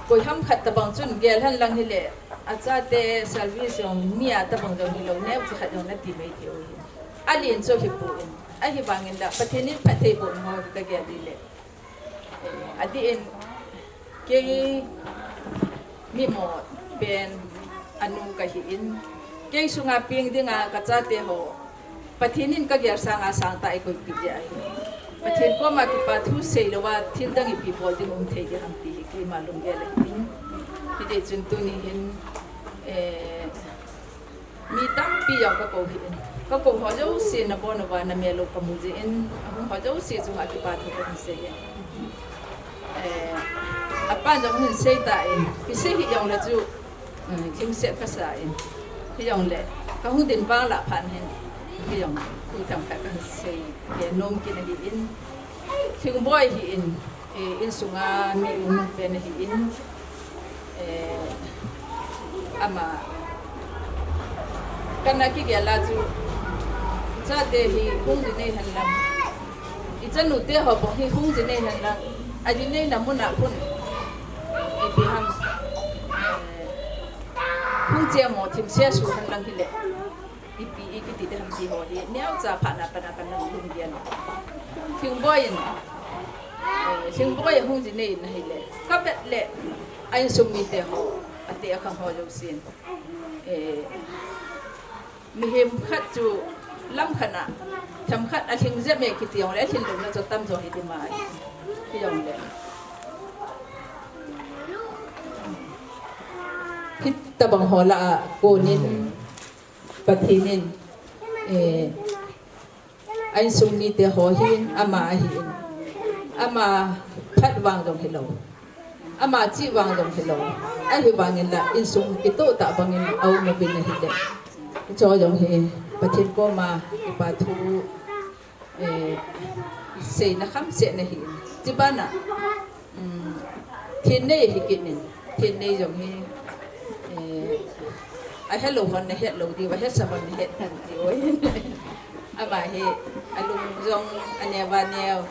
koiham khat tabang chun gel hen lang hile, achate service jong mi a tabang jong hilou, neocha khat jong nati mai thei u ahin. Alen chu hipoi. Ahivangin la, Pathen in phattheibohna ho kagel ding le, eh, adih in, kei mimo pen anu kahin, kei sunga peng dinga kachate ho Pathen in kagel sanga sangtah eikoipeh jeh ahi. Pathen koma kipa thu seilouva thil dang ipi bol ding um thei ding ham ti hi keima lunggel ahin. Hijeh chun tuni hin, eh, mi tampi jong kakou hih in, kakou ho jouse nabon uva namelou kamu jeh in, ahung ho jouse chunga kipa thu kahin sei e. Eh, apan jong hin seitan, kisei hih jongle chu, eh, lhingset kasa in, hijongle kahung ding vang lah phat hin, hijong thu themkhat kahin sei nom kit ahin, Lhingboi hi in, eh, insunga mi umpen ahin, eh, ama, kana kigel a chu, ichate hi hung ji nei hen lang, ichanute ho bou hi hung ji nei hen lang, aji neina muna khun, ipi ham, eh, hung chemo thimse su hen lang hile, ipi ikiti ding ham ti ho hi, neocha phat na pat a kana lunggel. Lhingboi in, eh, Lhingboi ahung ji nei in ahile, kavet le, a insung mite ho, ate akhang ho jousen, eh, mihem khat chu lam khat a, themkhat alhing jep e kiti jongle, alhin louna chu atamjo hi ding ahi, ti jongle, hitabang ho lah a konin Pathen in, eh, a insung mite ho hin ama ahin, ama phat vang jong hilou, ama chih vang jong hilou, ahivangin la insung kitoh tah bangin aum uvin ahile, hicho jong hi Pathen koma kipa thu, eh, seina khamsetna ahin, chubana, um, thennei hi kit in, thennei jong hi, eh, ahelou hon nahet lou diu, ahesa hon nahet diu ahin. Ama hi alung jong aneo va neo,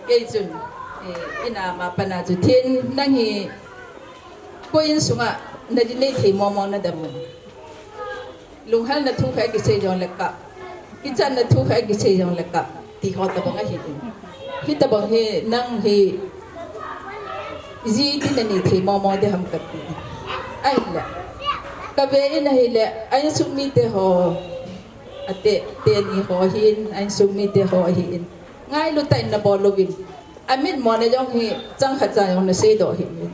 kei chun, eh, ina ma pana chu, Then, nang hi koi insunga naji nei thei momo nadam u? Lunghalna thu khat kisei jongle kap, kichatna thu khat kisei jongle kap, ti ho tabang ahin. Hitabang hi nang hi ji iti nanei thei momo ding ham kati. Ahile, kave in ahile, a insung mite ho, ate, teni ho hin, a insung mite ho ahin, ngailu tah in nabol uvin, amit mona jong hi chang khat cha jong naseidoh hih in.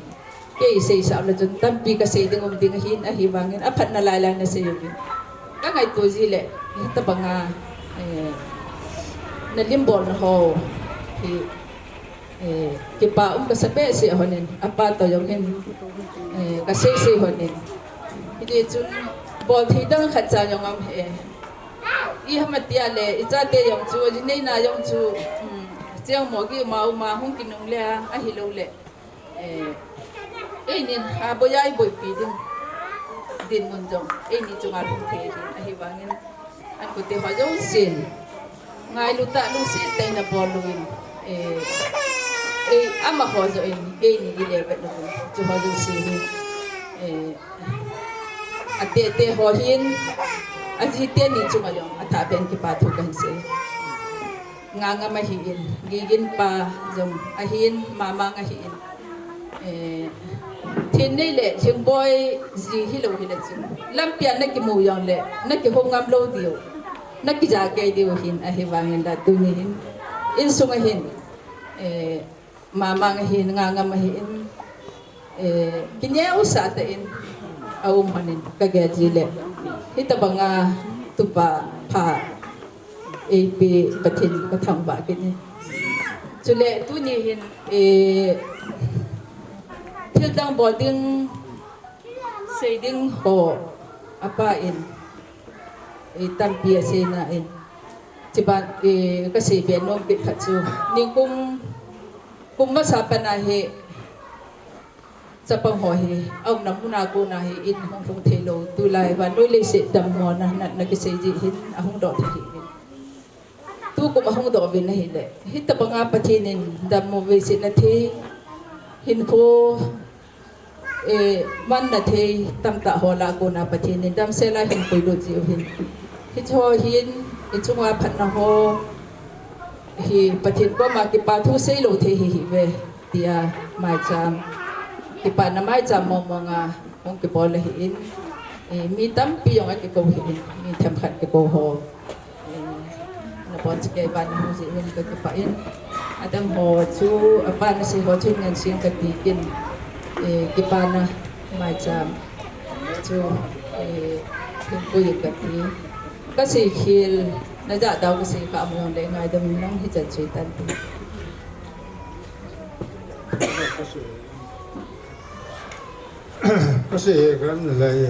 Kei seisah le chun tampi kasei ding um ding ahin, ahivangin aphatna lai lai nasei uvin. Kangaito ji le, hitabanga, eh, nalimbolna ho hi, eh, kipa um kasa behseh honin, apa toh jong hin, eh, kasei sei honin. Hijeh chun bolthei dang khat cha jong um e. Iham ati a le, ichate jong chu, aji neina jong chu, um, chengmo gihma uma hung kinungle a, ahilou le, eh, einin aboiya iboipi ding Dinmun jong eini chunga lhung thei ahin, ahivangin ankute ho jousen ngailu tah lungset tah in abol uvin, eh, eh, amaho joh in eini ile vet uvin, chuho jouse hin, eh, atete ho hin, ajite ni chunga jong athah beh in kipa thu kahin sei. Ngangam ahin, Gigin pa jong ahin, Mamang ahin. Eh, Thinnei le Lhingboi ji hilou hile chun, lampia nakimu jongle, nakihou ngam lou diu, nakija kei diu ahin, ahivangin la tuni hin, insung ahin, eh, Mamang ahin, Ngangam ahin, eh, kineosah tah in aum lhonin kagel ji le, hitobanga tupa pha eipe Pathen kathangvah kit e. Chule tuni hin, eh, thildang bol ding, sei ding ho apa in, eh, tampi asei nan, chuban, eh, kasei be nom kit khat chu, nikum, kum masa pana hi, chapang ho hi aumna muna kona hi in hung lhung theilou, tulai vannoi leiset dammo na, na, nakisei ji hin ahung doh thei hi. Tukum ahung doh uvin ahile, hitobanga Pathen in dammo veisetna thei, hinkho, eh, manna thei tamtah ho lah a kona Pathen in damsel a hin puilut jiu hin, hicheho hin ichunga phatna ho hi Pathen koma kipa thu seilou thei hi, hive, tia maicham, kipana maicham mong monga hung kibol ahin, eh, mi tampi jong akikou ahin, mi themkhat kikou ho, eh, nabonchauva nahung jeh uvin kakipah in, adang ho chu, apa nasei ho chu nganseng kati kit in, eh, kipana maicham chu, eh, hin pui in kati. Kasei khel, najah dau kasei kha, amu jongle ngaidam in lang, hichan chu tan ti. Kasei he kan lai.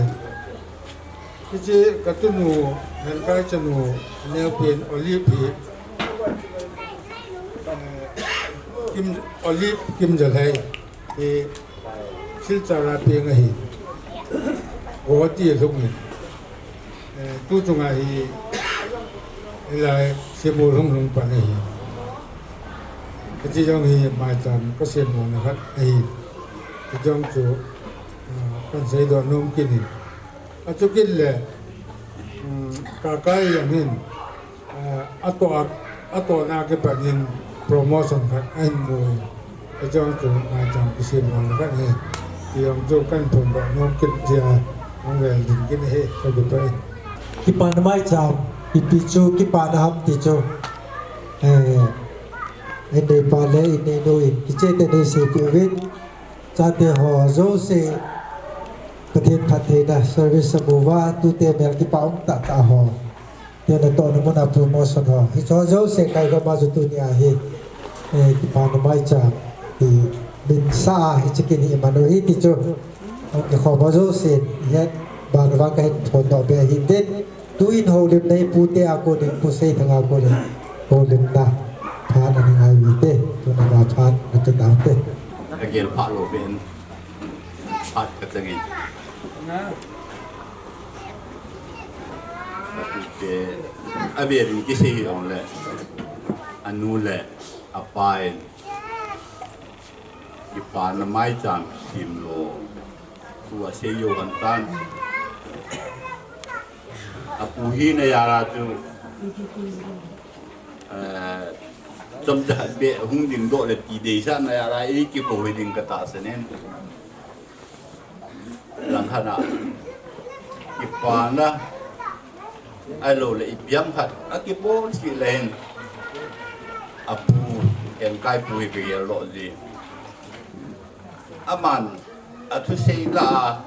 Hiche katunu, Henkai chanu, neopen Olive hi, eh, Kim, Olive Kimjalhai hi Silchar a peng ahi. Guwahati alhung in, eh, tuchunga hi, hilai Shibui lhung lhung pan ahi. Hiche jong hi maicham kasem mona khat ahi. Hiche jong chu, ah, kahin seidoh nom kit in. Achukit le, um, Kakai jong hin, ah, atoh a, atohna kipat in promotion khat ahin mu in. Hiche jong chu maicham kisem mona khat ahi. Hiche jong chu kahin phondoh nom kit jeh a, ahung vel ding kit ahi, kakipah e. Kipana maicham, ipi chu kipana ham ti chu, eh, inneipa le inneinu in kicheh tah in eiseipeh uvin, chate ho jouse Pathen phattheina service amu uva, tute mel kipah um tahtah ho, te natohna muna promotion ho, hicheho jouse kaikhoma chu tunia hi, eh, kipana maicham ti minsah a hiche kin hi iman u ahi ti chu, hung kikhom ho jousen ihet ban uva kahin phondoh be ahi tin, tuin houlimna hi pute a konin, Pu Seithang a konin houlimna phat ana ngai uvin te, tuna phat ana chu taute. Kagel phat lou pen phat kachangin, apute, avel in kisei hijongle, anu le apa in kipana maicham sem lou thu asei jou lhon tan. Apu hina jal a chu, eh, chomcha beh hung dingdoh le ti deisahna jal a eikikou hiding katahsan in. Langkhat a kipana ahiloule ipi ham khat akibol seh le hin, apu, Henkaipu hi kagel lou ji. Aman athusei lah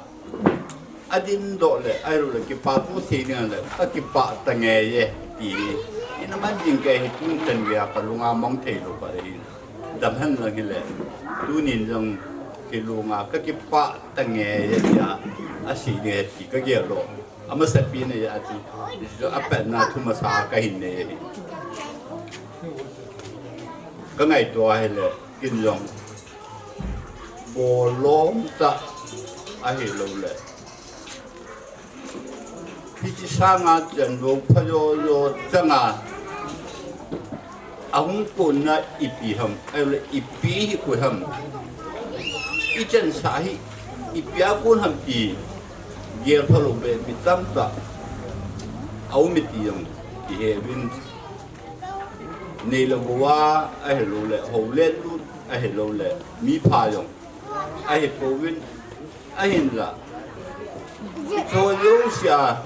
a adindoh le, ahiloule kipa thu sei ding le, kakipah tange e ti hi, ina man ding kei hi, tun chan geiya kalunga mang theilou khat ahi. Damhen lang hile, tunin jong kilunga kakipah tange e tia asei ding ahi ti kagel lou. Amasapen a chu, apatna thu masa kahin nei ahi. Kangaito ahile, kin jong bolom tah ahiloule, Hiche sanga chan lou phajo jo changa ahung konna ipi ham, ahile ipi hi koi ham. Ichansah hi ipi a kon ham ti gel phalou be mi tamtah aum e ti jong iheuvin. Neilou bou a, ahilouleh hou le lut, ahilouleh mipha jong ahipouvin, ahinla icho jousea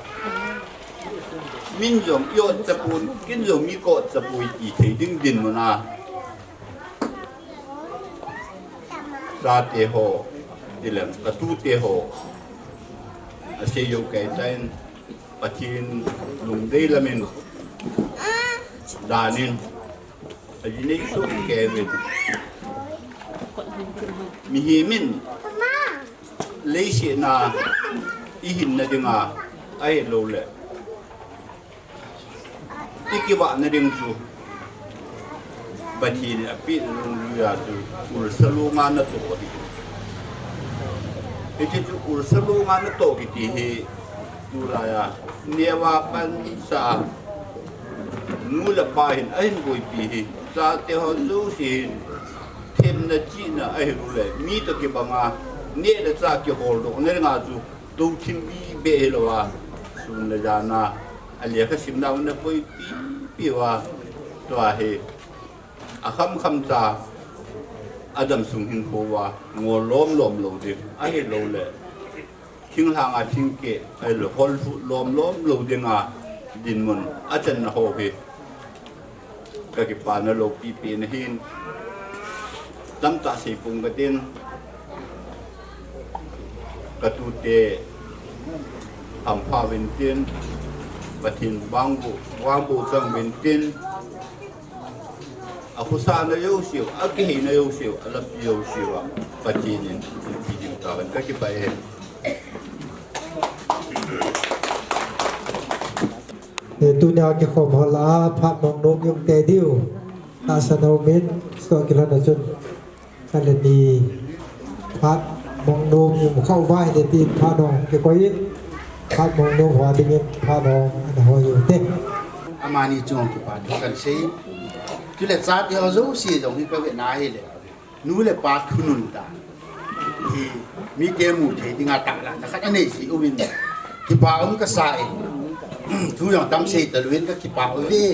min jong i-ot tapon, kin jong mi ka-ot tapoi ti thei ding dinmun a chate ho, tileng katute ho asei jou kei tan, Pathen lungdei lamin danin ajinei soh keiyuvin. Mihem in leiset a ihinna dinga, ahilouleh ikivahna ding chu Pathen in apeh lungjuiya chu ulsa longa natoh ahi. Hiche chu ulsa longa natoh kiti hi tulaiya neo a pansa a nu le pa hin ahin boipi hi, chate ho jouse hin themna chihna ahilouleh mi toh kibanga neh le chah kiholdohna dinga chu touthim bibeh hilouva, sun le jan a alekha simna u ana boipi piuva, tua hi akhamkham cha adamsung hinkho uva ngol lomlom lou ding ahilouleh thinglhanga thingkeh ahilou holhut lomlom lou dinga dinmun achanna ho hi kakipana loupi pen ahin, tamtah seipong katin, katute hampha uvintin, Pathen vangboh, vangboh chang uvintin, akhosahna jouseu, akiheina jouseu, alampi jouseu a Pathen in piding tahen, kakipah e. Eh, tunia kikhom ho lah a phat mong nom i um tei diu. Tahsan a um in, tua kilhon a chun khat le ni phat mong nom i um khah uva ahile tin phat hung kikoi in, phat mong nom hoa dingin phat hung ana hoi u hite. Amani chunga kipa thu kahin sei. Chule chate ho jouse jong hi kavetna ahile nu le pa thunun dan hi mite mu thei dinga tahlahna khat anei jeh uvin kipa um kasa e. Thu jong tam sei talouvin kakipah uve.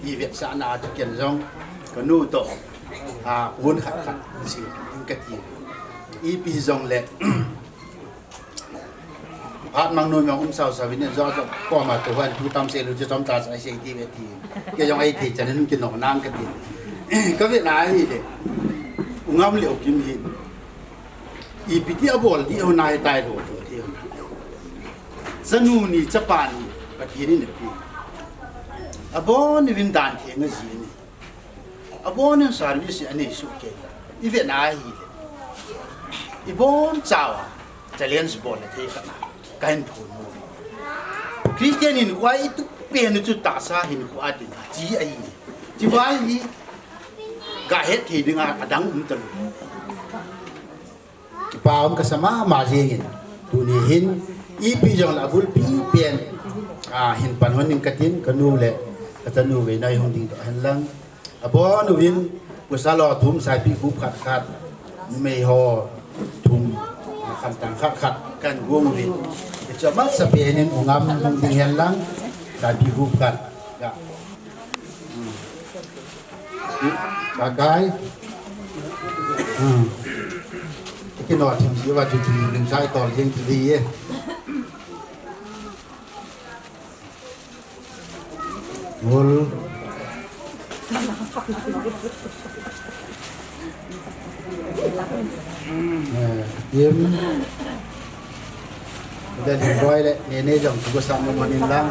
Ivetsahna a chu ken jong kanu toh, a, pon khat khat sei ding kati. Ipi hijongle phat mong nom jong um sausau in, jo jo koma tou hon thu tam sei lou chu chomcha cha sei diu ve ti. Kei jong eithei chan in kinoh nang kati. Kavetna ahile U Ngam le U Kim hin ipi ti abol diu ham, ahitai lou diu ham. Chanu ni chapa ni Pathen in apeh. Abon uvin dan theng aji ni. Abon in service anei soh kei. Ivetna ahile ibonchauva challenge bolna thei khat a kahin phon u. Christian hinkho a itup pen u chu tahsa hinkho a dinga che ahi. Chuvang hi gahet thei dinga adang um talou. Kipa um kasa mama jengin, tuni hin ipi jongle abulpi pen a hin pan hon ning katin, kanu le kachanu veina ihung dingdoh hen lang. Abon uvin pasal ho thum, saipi gup khat khat, numei ho thum, khamtang khat khat kahin gong uvin. Hiche amasapen in U Ngam hung ding hen lang, saipi gup khat. Kakai. Hmm. Kino thim ji uva chu thim lim sai tol jeng ti di e. Ngol. Hmm. Eh, im. Ida Lhingboi le Nene jong thu kasa mo manin lang.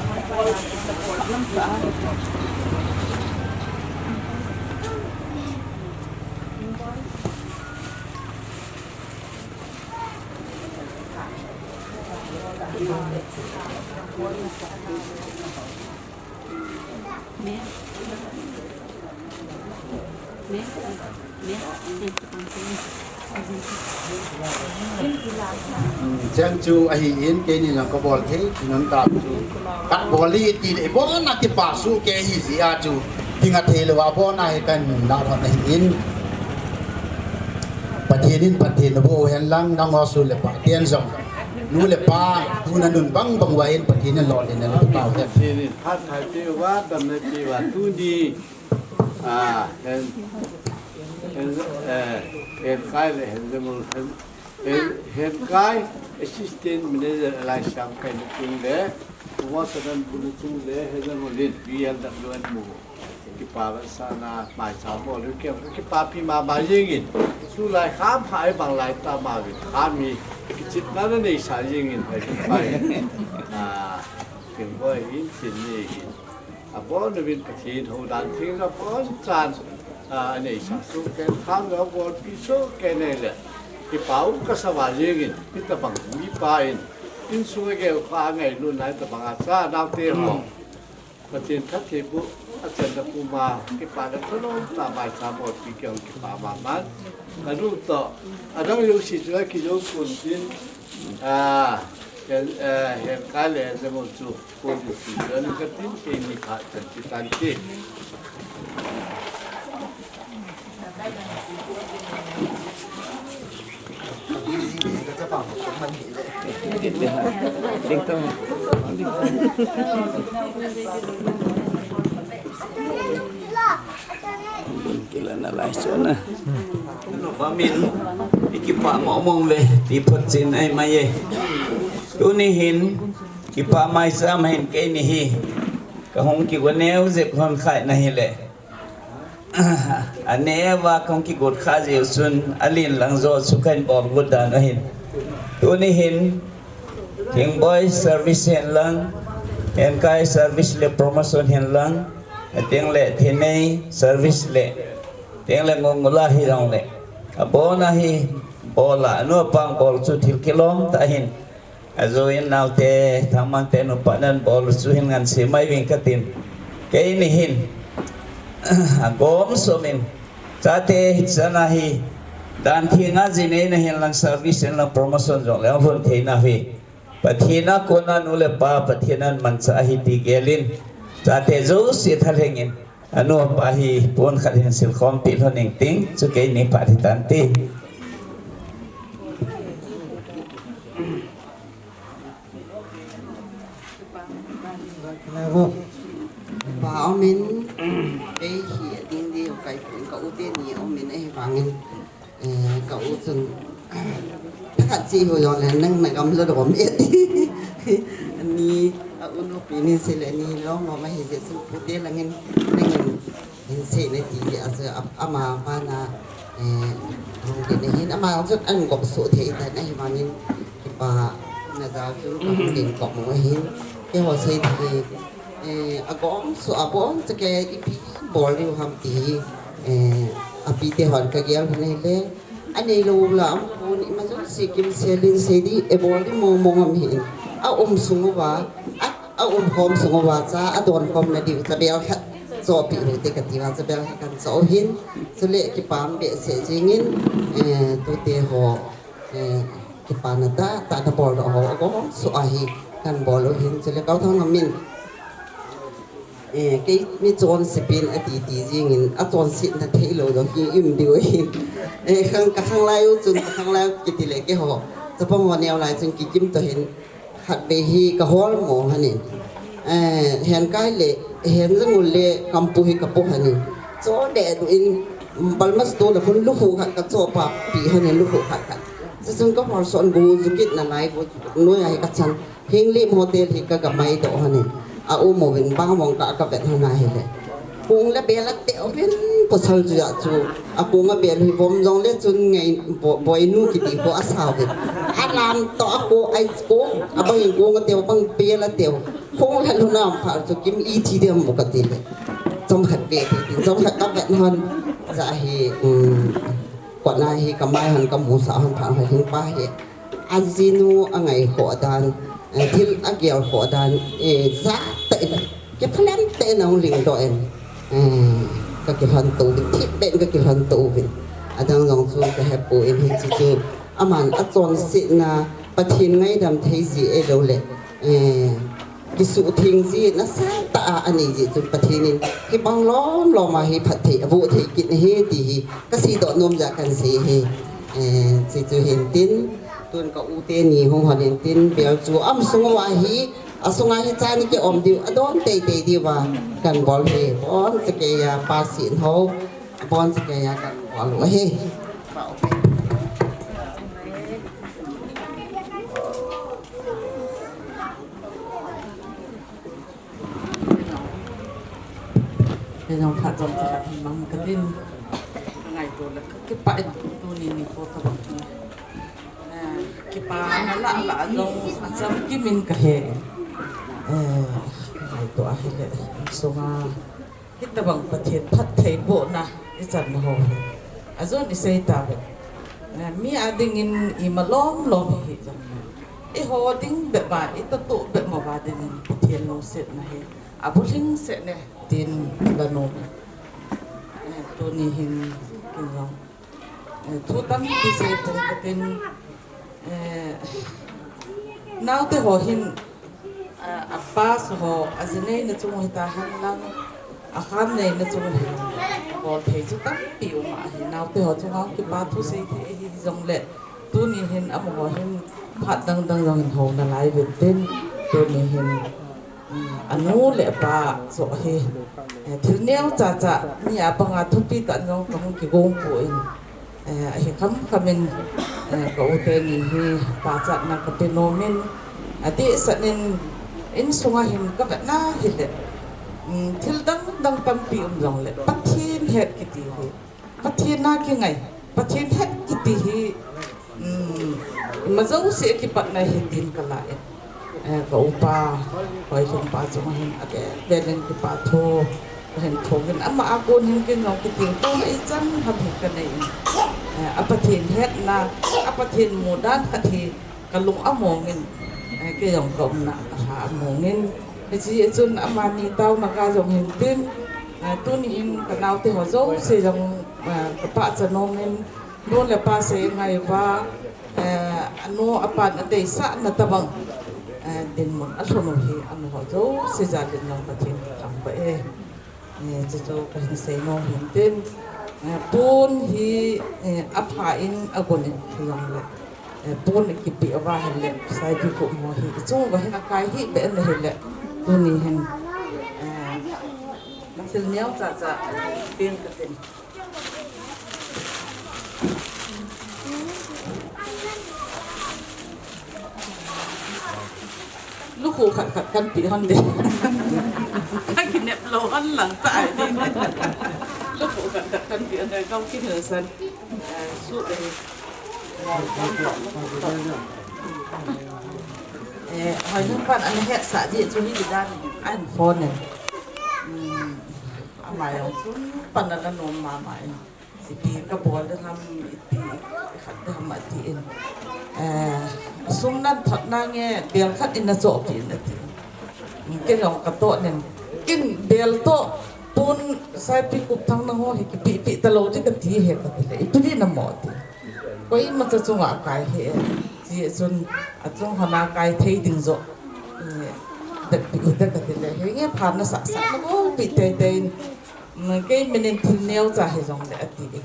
Chang chu ahi in, keini jong kabol thei, chinun ta chu. Kabol hi ti le, ibon a kipa su ke hi ji a chu. Hinga thei lou a bon a hi kan na hon ahi in. Pathen in phatthei naboh hen lang, nangho su le pa ten jong. Nu le pa, tuna nun bang bang uva in Pathen in lolhinna le tao hen. Pathen in phatthei peh uva, damna peh uva, tuni, ah, hen, hen, eh, Henkai le Henjamul, hen, hen, Henkai Assistant Manager Alai Siam Kai na chung le, Kumo Sadan bu na chung le, Henjamul in B L W N mu. Kipa ban sa na mai sa mo lu ke, kipapi mama jingin. Sulai kham hai bang lai ta ma vin. Kham mi kichit na na nei sa jingin, hai kipa in. Ah, Thingboi in, Thinni in. Abon uvin Pathen hou dan thing abon chan, ah, nei sa su ken kham lo bol pi su ken nei le. Kipa u kasa va jingin, pi tabang mipa in. Insung a gel pa ngailu nai tabang a cha nau te ho. Pathen phattheiboh, achan na puma, kipa na thanom tah mai sa bolpi kei kipa mama. Anu toh, adang jouse chu akijou pon tin, ah, Hen, eh, Henkai le Henjamul chu, pon jouse chu, anu katin keini phat chan ti tan ti. Kila na lai so na. Ano ba min? Ikipa mo mong ve, ti phot chin ai mai ye. Tuni hin, kipa mai sa ma hin keini hi. Kahung kigo neo jep hon khai na hi le. Aneo va kahung kigot kha jeh chun, alen lang jo chu kahin bol got dan ahin. Tuni hin, Thingboi service hin lang, Henkai service le promotion hin lang, ateng le Thinei service le, teng le Ngongula hi jong le. Abon a hi, bol a, anu apang bol chu thil kilom tah ahin. Ajo in naote, thangmante nupa nan bol chu hin ngansi mai ving katin. Keini hin, agom som in, chate hichan a hi, dan theng a jinei na hin lang service in lang promotion jong le hon thei na hi. Pathen a kona nu le pa, Pathen in mancha ahi ti gel in, chate jouse thalheng in, anu apa hi pon khat hin silkhom peh lhon ing ting, chu keini phat hi tan ti. Pa aum in, kei hi ading ding, kai pun ka u teni aum in, ahivangin, eh, ka u chun, thakhat chi hu jong le, nang na gamla dom e ti. Ani, a u nu pi ni se le, ani long ma ma hi je chun, pute langin, nangin, Hin sei na ti le, a chu a, ama pa na, eh, hung din na hin, ama chu an gop su thei ta na hi manin, kipa na ja chu ka hung din kop mo hin, keiho sei thei, eh, agom su abon chu ke ipi bol diu ham ti hi, eh, api te hon ka gel nei le, anei lou la am pon imajouse kimsel in sei di, e bol di mong mong am hin, a um sung uva, a A um khom sung uva cha, adon khom na diu cha bel khat. Chopi u te kati uva cha bel khat kan cho hin. Chule kipah behseh jingin, eh, tute ho, eh, kipana tah, tah na bol doh ho, agom su ahi kan bol u hin. Chule kau thang amin. Eh, kei mi chonse pen ati ti jingin, achonsetna thei lou doh hi um diu hin. Eh, khang ka khang lai u chun, ka khang lai u kiti le keiho. Chapang ho neo lai chun kikim to hin. Khatvei hi ka hol mo hanin. Eh, Henkai le, Henjangul le, Kampu hi ka pu hanin. Cho de du in, balmas to le hun lukhu khat ka cho pa pi hanin lukhu khat khat. Sasung ka hol son gu zukit na lai gu noi a hi ka chan. Hinglim hotel hi ka ga mai do hanin. A u mo vin bang mong ka ka vet hana hi le. Kung le bel a teo vin, pasal chu ya chu. A kung a bel hi vom jong le chun ngai bo-, boinu kiti ko a sao vin. A lam to a ko ai ko, a bang in kung a teo, bang bel a teo. Kung le lu nam pha chu kim i thi dem mo ka ti le. Chom khat be ti, chom khat ka be hon. Ja hi, um, ko na hi ka mai hon ka mu sa hon pha hon hin pa hi. A jinu a ngai kho dan, eh, thil a gel kho dan, eh, ja ta in, kiphalam ta in a hung ling doh in, eh, ka kilhon to uvin, thip ben ka kilhon to uvin. Adang jong chu kahepoi, hiche chu aman achonsetna Pathen ngaidam thei ji ahilou le, eh, kisuhtheng ji nasatah a anei ji chu Pathen in kibang lom lom a hi phatthei aboh thei kit ahi ti hi kaseidoh nom jeh a kahin sei ahi. Eh, hiche chu hintin, tun ka u teni hung hon intin, bel chu aum sung uva hi, asunga hi chani kium diu, adon teitei diuva kahin bol ahi, bonchakeiya pa sih in ho, bonchakeiya kahin bol u ahi. Kei jong phat jong khat hin mang katin. Ngaito le kakipah in tuni nikho kabang hi. Eh, kipana lah lah jong achamkim in kahe. Eh, ngaito ahile, sunga hitabang Pathen phattheibohna ichan ho hi ajon isei tauve. Eh, mi adingin ima lom lom hi jong, eiho ding bep a, itatoh bep mouva dingin Pathen lungsetna hi abulhingset e tin kanom e. Eh, tuni hin kei jong, eh, thu tampi seipong katin, eh, naote ho hin, ah, apa sung ho, aji neina chung hita henlang, akhan neina chung hi, bol thei chu tampi um ahi. Naote ho chunga kipa thu sei thei ahi jongle, tuni hin amaho hin phat dang dang jong hin hou nalai uvin tin, tuni hin, um, anu le apa joh hi, eh, thil neocha cha, mi apanga thupi tah in jong kahung kigong poi. Eh, ahi khamkham in, eh, ka u teni hi pachatna kape nom in, adehset in insunga hin kavetna hile, um, thil dang dang tampi um jongle, Pathen het kiti hi, Pathen a kingai, Pathen het kiti hi, um, ima jouse kipatna ahi tin kalah in. Eh, ka upa, Hoilhing pa chunga hin avel vel in kipa thu kahin thum in, ama a kon hin kei jong kitilkhouna ichan ham hi kanei in. Eh, a Pathen hetna, a Pathen mudan khat hi kalung among in, eh, kei jong kaumna alha among in. Hiche chun amani taona ka jong hintin, eh, tuni hin kanaote ho jouse jong, eh, kapachat nom in, nu le pa sei ngai uva, eh, anu apan adeisahna tabang, eh, dinmun alhun u hi, amaho jouse jal in jong Pathen kathangvah e. Eh, chuchu kahin sei nom hintin, eh, pon hi, eh, apha in agon in hijongle, eh, pon kipeh uva ahile, Saipikup ho hi ichung uva hin akai hih beh in ahile, tuni hin, eh, thil neocha cha pen katin. Lukhuh khat khat kanpeh hon de. Kakinep lou hon lang ta ai de. Lukhuh khat khat kanpeh hon de, kau kinep san. Eh, su de. Eh, Hoilhing pan ana hetsah jeh chu hi dan ahin phone in. Hmm, ama jong chun pan ana nom mama in. Ipi kabol ding ham, ipi khat ding ham atin. Eh, sum nan thot nange, bel khat in nachohpeh in atin. Kei jong katoh nin. Ken bel toh, pon Saipikup Thangnang ho hi kipehpeh talou ding kati ahi kati le, ipi ding namo ati. Koimacha chunga akai hih e. Hichun achung hon akai thei ding joh, eh, betpeh hite kati le, henge pha nasah sah nabol peh teitei in. Kei min in thil neocha hijongle ati e.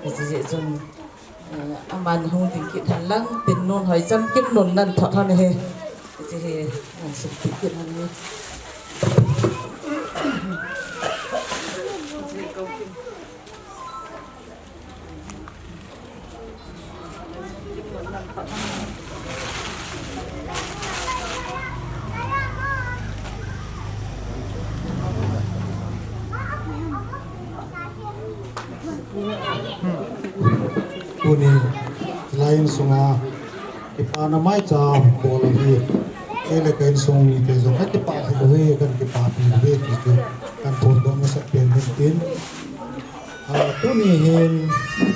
Hiche jeh chun, eh, amani hung ding kit hen lang, tin nun hoi chamkim nun nan thot hon ahi. Hiche hi, nan sumpi kit hon ahi. Tuni, lai insunga, kipana maicha bol u hi, kei le ka insung mite jong kakipah lheh uve, kahin kipah pi uve, ti chu kahin phondoh masat pen hin tin. Ah, tuni hin,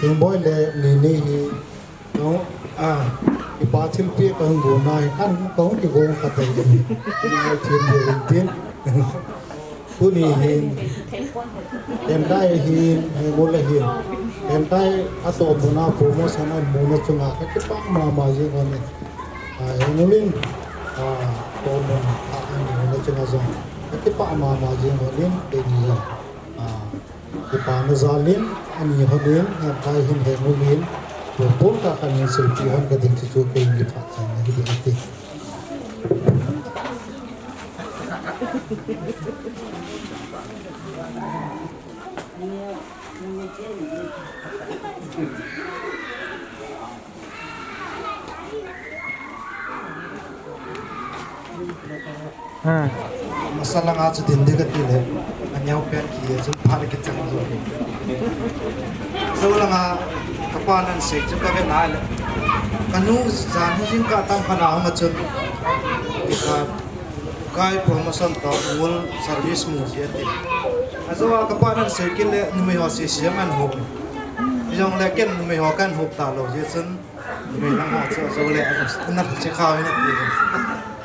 Hingboi le Nini hi, no, ah, kipa thilpeh kahung gon ahi, kan, kahung kigong khat ahi, ni ngai thil peh hin tin. Tuni hin, Kendai hin, Hengul hin, Hentai atoh muna promotion amuna chunga kakipah mama jing hon in. Ah, Hengulin, ah, atoh muna amuna chunga jong kakipah mama jing hon in, keini jong. Ah, kipana jalin, ani hon in, Hentai hin Hengulin, tupon kakhan in silpi hon kading chu chu keini phat chan ahi ding ati. Masa langa chu din ding kati le, aneo pen kihi chun phat kichang jo. Jou langa kapa nan sei chu kavet na le, kanu jan hi jingkah tam khat a hung a chun, ka Kai promotion toh, Hengul service mu ji ati. Ajou a kapa nan sei kit le, numei ho sese jong ahin hop. Hijongle ken numei ho kahin hop talou jeh chun, numei lang ho chu ajou le, ana che kha hina ti.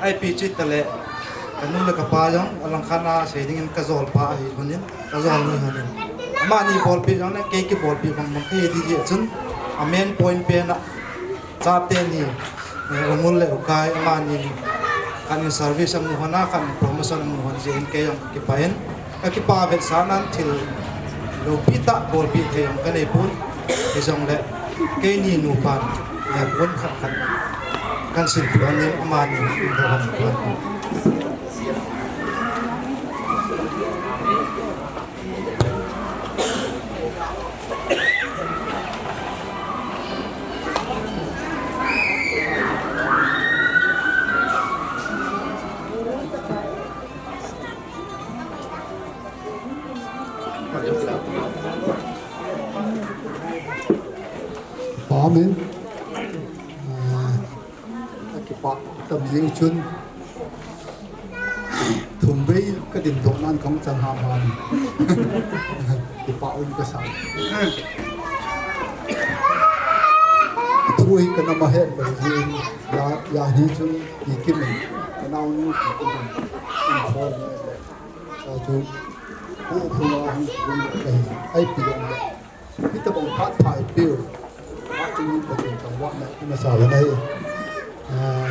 Ipi chu tale, kanu le kapa jong, alangkhat a sei dingin kajol pa ahi lhonin, kajol ni lhonin. Amani bolpi jongle, kei kibolpi bang bang kahi ding jeh chun, a main point pen a, chate ni, eh, U Ngul le U Kai amani, khat in service amu lhon a, khat in promotion amu lhon jeh in kei jong kakipah in, kakipah vetsahnan thil loupi tah bolpi thei jong kanei pon, hijongle keini nupan, eh, pon khat khat kahin silpi lhon in amani in lhon pon. Amen. Ah, akipah tam jing chun. Thum vei kadin doh nan kahung chang ham ham. Kipah um kasa. Thu hi kanam a het bai jin. Ya, ya hi chun Kikim in. Kanaonu Kikim in. In phone. Sa chu. Pu phung a hung phung kahi. Ai pi dong le. Hitobang phat pha ipiu. Phat chungin Pathen thangvahna imasa uve. Ah,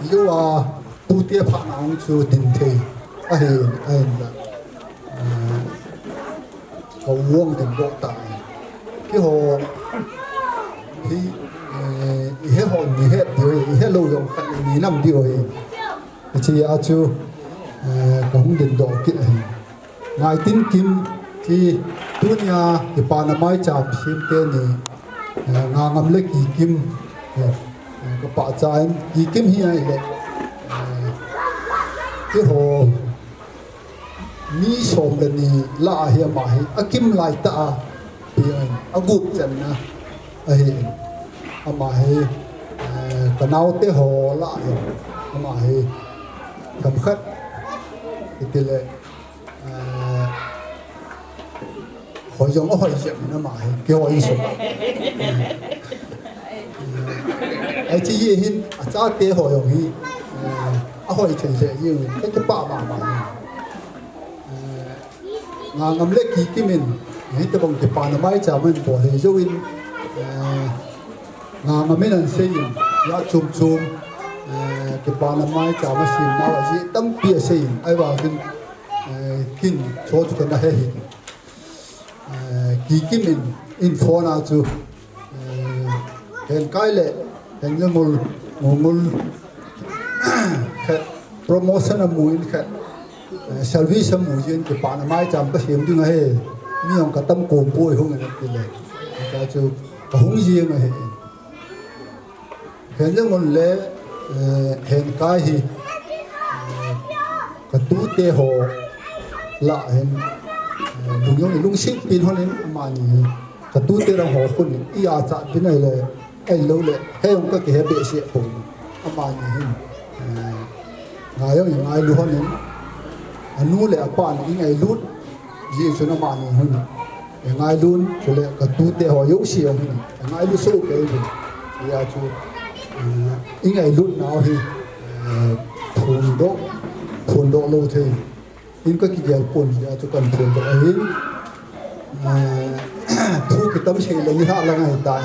jou a tute phat na hung chu din thei. Ahin, ahin la. Ah, ka uang din doh ta. Keiho hi, eh, ihe hon ni het diu, ihe lou jong khat ni nam diu hi. Hiche a chu, eh, kahung din doh kit ahi. Ngaitin Kim hi tunia kipana maicham sem teni, eh, Ngangam le Kikim, eh, eh, kapahcha in Kikim hi ahile, eh, keiho mi som le ni lah a hi ama hi akim lai tah a, pi in agup channa ahi. Ama hi, eh, kanaote ho lah a hi ama hi themkhat itile, eh, hoi jong ahoi jep in ama hi, keiho insung. Hiche hi hin, achate ho jong hi, eh, ahoi thei jeh jeh in, kakipah mama hi. Eh, Ngangam le Kikim in, hitobang kipana maicham ahin bol hi jouvin, eh, Ngangam in ahin seiyin, ya chom chom, eh, kipana maicham asem nau ajeh tampi aseiyin, ahivangin, eh, kin cho chu kana he hi. Eh, Kikim in, in phone a chu, eh, Henkai le, Henle Ngul, Ngul, Ngul, khat, promotion amu in khat, eh, service amu jin kipana maicham kasem ding ahi, mi jong katam kom poi hung in atile. Ka chu, kahung jing ahi. Henle Ngul le, eh, Henkai hi, eh, katute ho lah hin, eh, lung jong ilungset pin hon in amani hi. Katute dang ho khun in, iya chat pin ahile, ahilou le, hei jong kakihe behseh pon. Amani hin, eh, ngai jong ingailu hon in, anu le apa in ingailut, jeh chun amani hin. Engailut, chule katute ho jouse jong hin. Engailut soh kei hin. Hijeh chun, eh, ingailutnau hi, eh, phondoh, phondoh lou thei. In kakigel pon hijeh chun kahin phondoh ahin. Eh, thu kitam sei le ni ha lang ahi ta,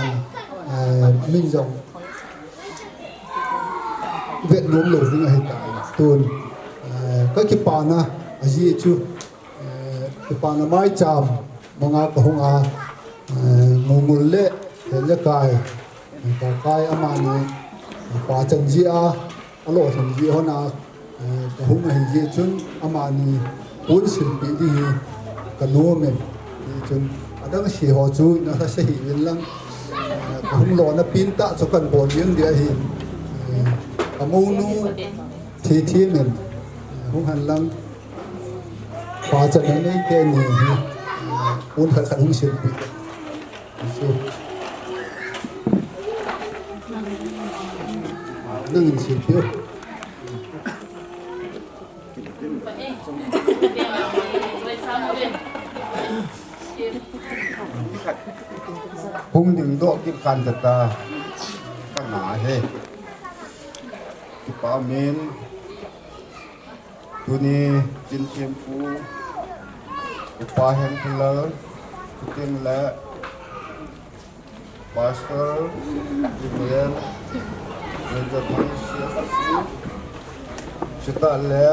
eh, min jong vet nom lo ding ahi ta, tun, eh, ka kipana aji chu, eh, kipana maicham manga ka hung a, eh, Ngungul le Henjakai, eh, Kakai amani, eh, pachan ji a, alo chan ji hon a, eh, ka hung ahi ji chun amani pun silpi ding hi ka nom e. Hi chun adang si ho chu na sa se hi vin lang, eh, ka hung lo na pin ta chu kan bol ding dia hi, eh, ka mo nu thi thi men, eh, hung han lang. Pachan na nei te ni hi, eh, un khat khat hung silpi. Su. Nang in silpi. Hung ding doh kit kan ta ta. Ka na he. Kipa min. Tuni Chin Thempu, Upa Hengphalal, chuteng le Pastor, Reverend, Major Thang C F C, chutah le,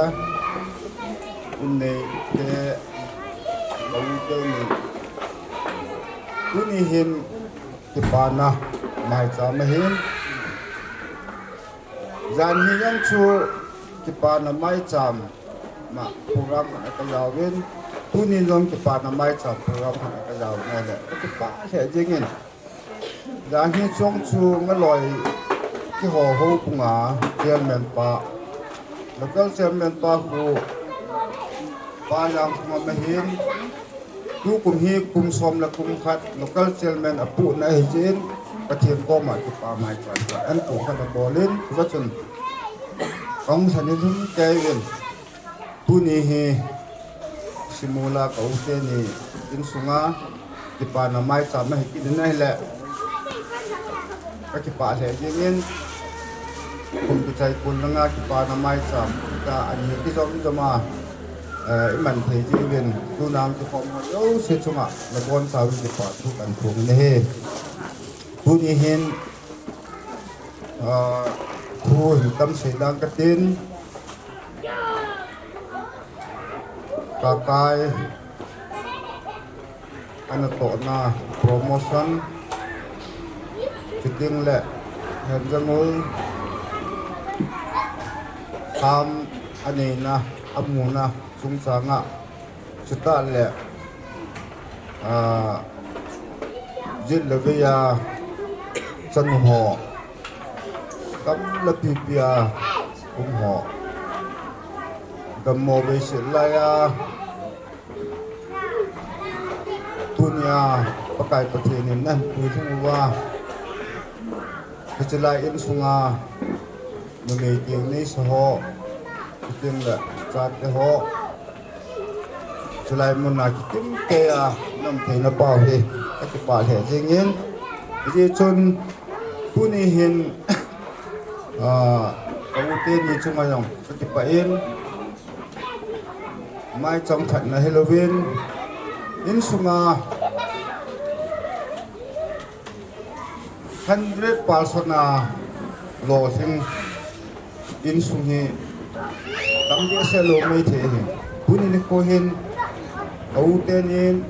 Unnei te, Lau te ni. Tuni hin, kipana, maicham ahin. Jan hi jong chu kipana maicham ma program khat ka jaovin, tuni jong kipana maicham program khat ka jaovin ahile, ka kipah lheh jengin. Jan hi chung chu ngaloi kihou hou punga chairman pa, local chairman pa khu Pa Jangkhoma ahin, tukum hi kum som le kum khat local chairman apuhna ahi jin, Pathen koma kipa maicham ahin kum khat abolin, tua chun kahung lhanin hung keiyin. Tuni hi Simula ka u teni insunga kipana maicham ahi kit in ahile, ka kipah lheh jengin, kum kichai kul langa kipana maicham, ka ani kijom jom a, eh, iman thei jingin, tunang kikhom ho jouse chunga, nabonchauvin kipa thu kahin phong in ahi. Tuni hin, ah, thu hin tam sei dang katin, Kakai, anatohna promotion, chuteng le Henjangul, kham aneina, amuna chungchanga, chutah le, ah, jet le veiya chanu ho, gamla pipi a um ho, dammo veiset laiya, tunia Pakai Pathen in nahin puilhung uva, hiche lai insunga numei teng neisa ho, chuteng le chate ho, chulai muna kitim keiya naum theina pau hi ka kipah lheh jengin, hijeh chun tuni hin, ah, ka u teni chunga jong ka kipah in, maicham khat na hilouvin, insunga hundred percent a lolhing insung hi tam behseh lou maithei ahi. Tuni nikho hin ka u tenin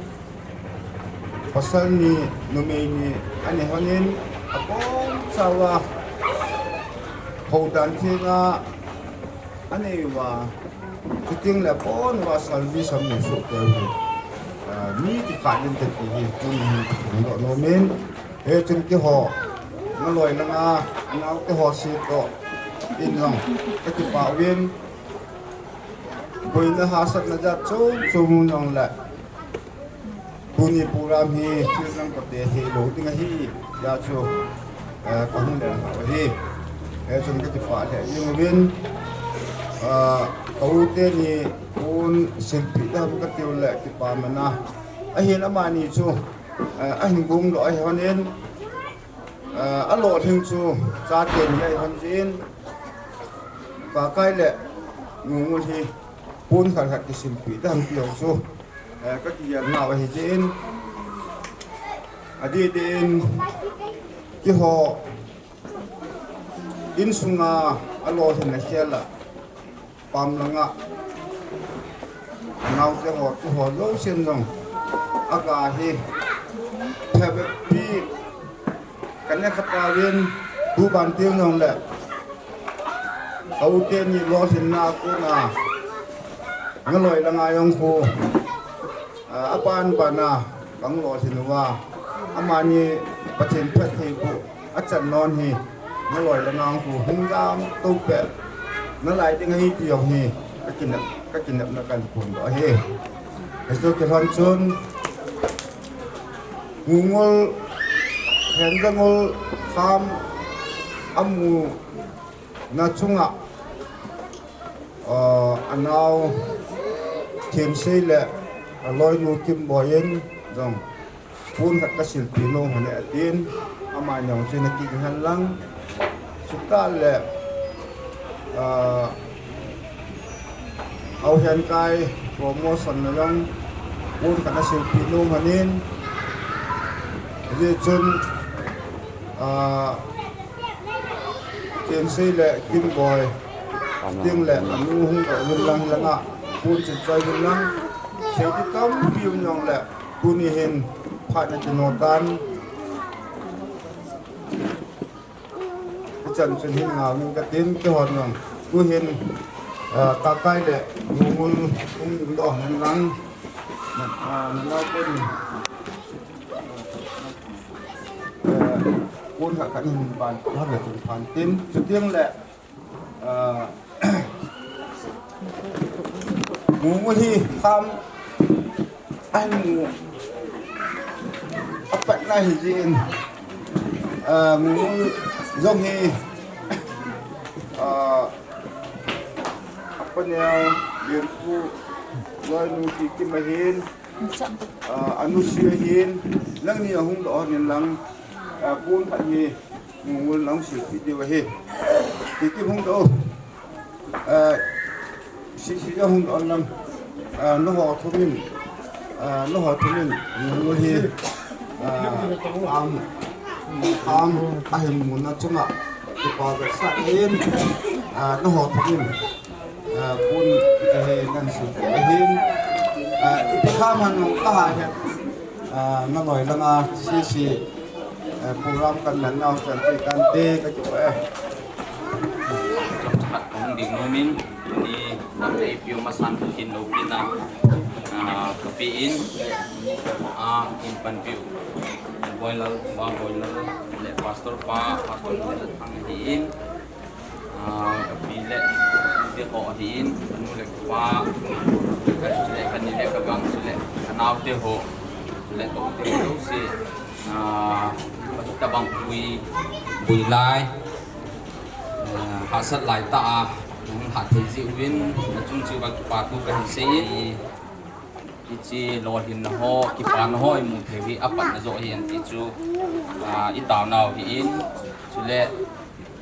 pasal ni, numei ni anei lhonin, abonchauva houdan thenga anei uva, chuteng le abonuva service amu soh teu hi, ah, mi kikah ding ahi ti hi tuni hin ka phongdoh nomin, hichun keiho naloi langa anaote ho setoh in jong ka kipah uvin, boina hahsatna jat chom chom um jongle, tuni program hi thil jong kate thei lou ding ahi, tia chu, eh, kahung lelhau ahi. Hichun ka kipah lheh jeng uvin, ah, ka u teni pon silpeh ding ham katiu le kipa mana. Ahin amani chu, eh, ahin gongdoh ahi lhonin, eh, alolhing chu chate ni ahi lhon jin, Kakai le Ngungul hi pon khat khat kisilpeh ding ham tiu chu Eh, ka kigel nau ahi jeh in, adih dih in, keiho insunga alolhinna khel a, pam langa naote ho, keiho jousen jong aga hi, phabep pi ka ne kha tauvin, tu ban til jong le, ka u teni lolhinna kona, ngaloi langa jong khu, ah, aban bana, kang lolhin uva, amani Pathen phattheiboh achan non hi, ngaloi langa jong khu, hung jam to peh, nalai ding ahi ti jong hi, ka kinep, ka kinepna kahin phondoh ahi. Hichu kilhon chun, Ngungul, Henjangul kham amuna chunga, ah, anao Themsei le aloinu Kimboi in jong pon khat kasilpeh nom hon e atin, amani jong chu nakigel hen lang, chutah le, ah, Auhen kai promotion na jong pon khat nasilpeh nom hon in, hijeh chun, ah, Themsei le Kimboi, chuteng le anu hung doh uvin lang, hilanga pon chil choi uvin lang, seiding tampi um jongle, tuni hin phat nakino tan. Hichan chun hin ngau ning katin, keihon jong tuhin, ah, Kakai le Ngungul hung doh hen lang, ah, nanao pon, ah, pon khat khat hin ban, khat le tung phan tin, chuteng le, ah, Ngungul hi kham ahin mu apatna ahi jeh in, ah, Ngungul jong hi, ah, apa neo, Lenpu, loinu Kikim ahin, ah, anu Sui ahin, nangni ahung doh hon in lang, ah, pon khat hi Ngungul nahung silpeh diu ahi. Kikim hung doh. Ah, Sisi jong hung doh lang. Ah, nangho thumin, ah, nangho thumin, Ngungul hi, ah, am, am, ahin muna chunga kipa vetsahna in, ah, nangho thumin, ah, pon kahin silpeh ahin, ah, ipi kha man nung kaha het, ah, naloi langa Sisi, ah, program kaman nau chan chu kante, kakipah e. Chomkhat kahung ding nomin, tuni lam eipiu masan Pathen loupina, ah, kapen, ah, kahin panpiu Boilal, Ba Boilal, le Pastor pa, Pastor Boilal Thang ahin, ah, kapi le, te ho ahin, kanu le kapa, le kani le kagang, le kanaote ho, le ka u te ho jouse, ah, hitabang bui, bui lai, ah, hahsat lai tah a, nahung hat thei jeh uvin, nachung cheh uva kipa thu kahin sei in, hiche lolhinna ho, kipana ho imu thei u hi apatna joh ahi ti chu, ah, itaonau ahin, chule,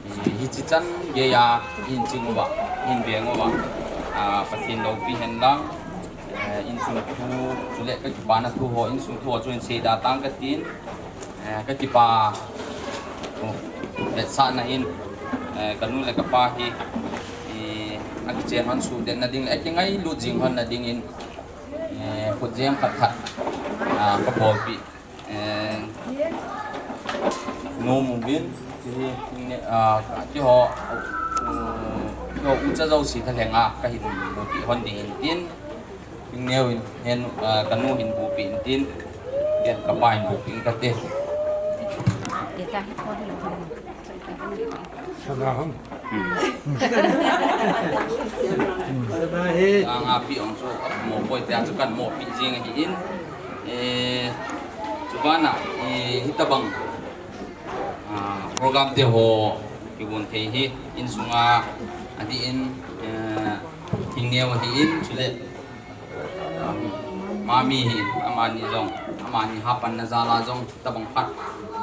eh, hiche chan geiya ihin ching uva, ihin veng uva, ah, Pathen loupi hen lang, eh, insung thu, chule kakipana thu ho, insung thu ho chu hin seidoh tang katin, eh, kakipa, oh, vetsahna in, eh, kanu le kapa hi, eh, akichen hon suhdetna ding le akingailut jing honna dingin, eh, khutjem khat khat, ah, kabolpeh, eh, nom uvin, hiche hi, ah, keiho, um, keiho ucha jouse thalhenga kahin bupeh hon ding in tin, hingneo in, hin, ah, kanu hin bupeh in tin, ken kapa hin bupeh in kate. Sana ham. Sana he. Anga pi ong chu, mo poi tia chu kan mo pi jing ahin. Eh, chubana, eh, hitabang, ah, program te ho, kigon thei hi, insunga, adih in, eh, hingneo ahin, chule, Mami hi, amani jong, amani hapanna jal a jong, tabang khat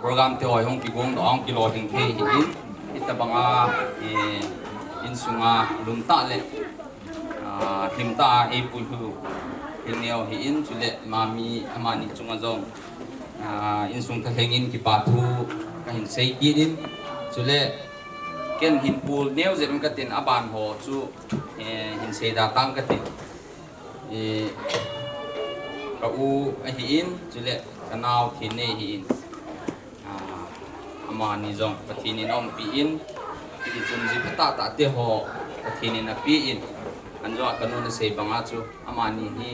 program te ho hung kigong doh, hung kilolhing thei ahin, hitabang a, eh, insunga lum tah le, ah, hlim tah a eipui u, Thil neo hi in, chule mami amani chunga jong, ah, insung thalheng in kipa thu kahin sei kit in, chule ken hin pul neo jep in katin, aban ho chu, eh, hin sei da tang katin. Eh, ka u ahi in, chule ka nao Thinnei ahi in. Ah, amani jong Pathen in aumpi in, hiti chun ji phatah tah te ho Pathen in api in, an jong ka nun asei banga chu amani hi,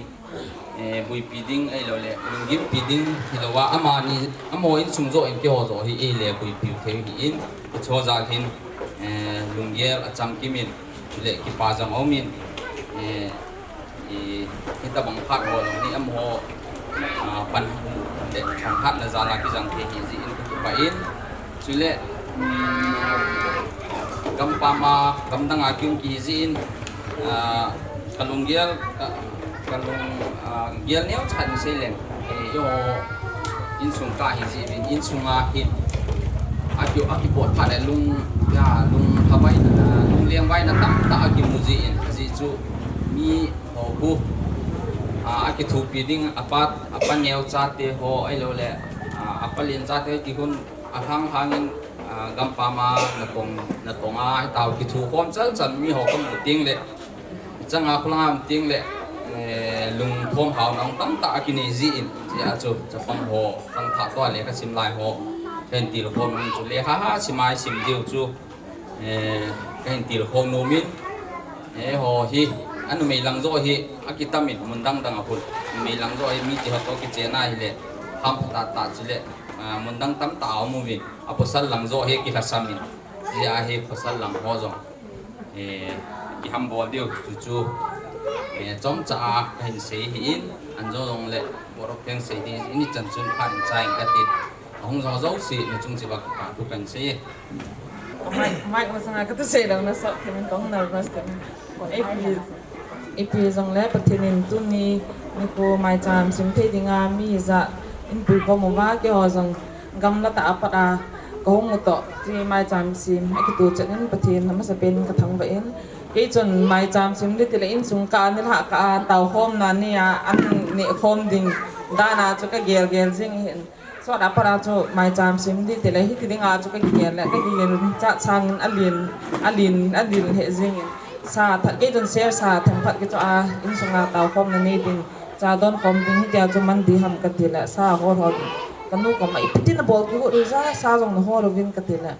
eh, buipi ding ahilou le, lunggimpi ding hilou a, amani, amaho insung joh in keiho joh hi eile buipi thei hi in, hicho jal hin, eh, lunggel achamkim in, le kipa jong aum in, eh, I, hitabang phat ho jong hi amaho, ah, pan le pan hatna jal a kijang thei hi jeh in ka kipah in. Chule, um, gampam a, gamdang a kium kihi jeh in, ah, ka lunggel, ka, ka lung, ah, gel neo chan sei leng. Eh, eiho insung ka hi jeh in, insung a hin. Aki, aki pot phat le lung, ya, lung thavai na, lung leng vai na tamtah aki mu jeh in. Ajeh chu mi ho bu, ah, akithopi ding, apa, apa neo chate ho ahilou le, ah, apa len chate ho kihon alhang lhang in, ah, gampam a natong, natong a, hitao kitho khom chal chal mi ho ka mu teng le, chang a khulang a um teng le, eh, lungthom hao na tamtah akinei jeh in, jeh a chu, chapang ho, khangthah toh le ka sim lai ho, ka hin tilkhom in chu le, ha ha, sim a sim diu chu, Eh, ka hin tilkhou nom in, eh, eiho hi, anumei lang joh hi, akitam in, mun dang dang a khun. Numei lang joh hi, mite ho toh kichen a hile, ham phatah tah chule, ah, mun dang tamtah a um uvin, apasal lang joh hi, kilhasam in, jeh a hi, pasal lang ho jong, eh, kiham bol diu, chu chu, eh, chomcha a, ka hin sei hi in, an joh jong le, borok theng sei hi, ini chan chun phan in chai in ka tin. Ahung jong jouse, na chung cheh uva kipa thu kan sei e. Mai, mai, masanga ka tu sei lo na so, kei min kong nervous te. Ipi, ipi jong le Pathen in tuni, nikho maicham sim thei dinga mi hijat in puikhom uva, keiho jong gamla tah a pat a, ka hung u toh, ti maicham sim, akitu chet in Pathen, amasapen ka thangvah in. Kei chun maicham sim ding tile insung ka nilhah ka a, taokhomna ni a, an neh khom ding, dan a chu ka gel gel jing hin. Sot a pat a chu maicham sim ding tile hiti dinga chu ka kigel le, ka kigel chat chang in alen, alen, alen he jing in. Sa that kei chun share sa themkhat kei chu a, insung a taokhomna nei ding, cha donkhom ding hitia chu man ding ham ka ti le, sa hol hol ding. Ka nu koma ipi tin abol kigot u ja, sa jong na hol uvin ka ti le.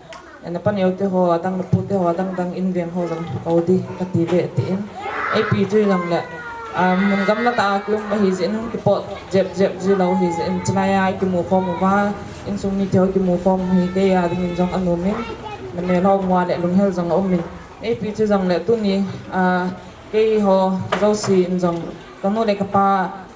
Na pa neo te ho, adang na pu te ho, adang dang in veng ho jong kou ding ka ti ve ti in. Ipi chu jong le, ah, mun gamla tah a kium ahi jeh in, kipot jep jep ji lou ahi jeh in, chulai a kimu khom uva, insung mite ho kimu khom hi kei a dingin jong anom in, na mel ho mu a le lunghel jong aum in. Ipi chu jong le tuni, ah, keiho jouse in jong, ka nu le ka pa,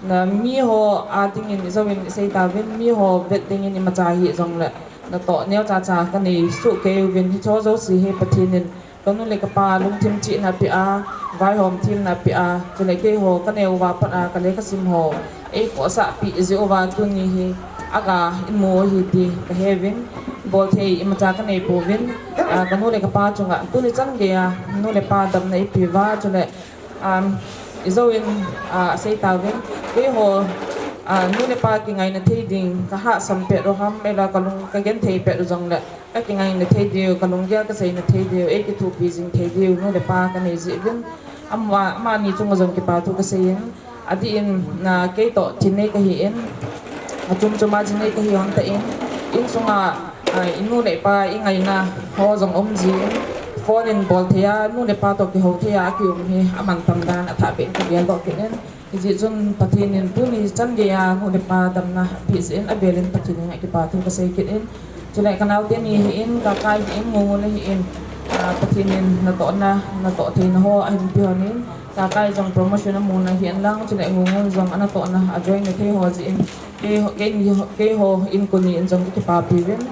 na miho a dingin i jouvin i sei tauvin, miho vet dingin imacha hijong le, natoh neocha cha ka nei soh kei uvin, hicho jouse hi Pathen in ka nu le ka pa lungthim chihna apeh a, vaihom themna apeh a, chule keiho ka neo uva pat a ka lekha sim ho eikhohsah peh jeh uva tuni hi aga imu u ahi ti ka he uvin, bolthei imacha ka nei pouvin, a, ka nu le ka pa chunga tuni chan geiya nu le pa damna eipeh uva, chule Um, i jouvin, ah, asei tauvin, keiho, ah, nu le pa kingaina thei ding, ka hahsam pet u ham, ahilou ka lung, ka genthei pet u jong le, ka kingaina thei diu, ka lunggel ka seina thei diu, eikithopi jing thei diu, nu le pa ka nei jeh uvin, ama, amani chunga jong kipa thu ka sei in, adeh in, na, kei toh Thinnei ka hi in, achom chom a Thinnei ka hi hon tan, insunga, Ah, i nu le pa i ngaina ho jong um jin, phone in bol thei a, nu le pa toh kiho thei a, akium hi aman tam dan athah beh in ka gel doh kit in. Hijeh chun Pathen in tuni chan geiya nu le pa damna apeh jeh in avel in Pathen henga kipa thu ka sei kit in. Chule ka naote ni hi in, Kakai hi in, Ngungun hi in, ah, Pathen in natohna, natoh theina ho ahin pe hon in, Kakai jong promotion amu na hi in lang, chule Ngungun jong anatohna a join na thei ho jeh in. Kei, kei, keiho in koni in jong ka kipapi uvin,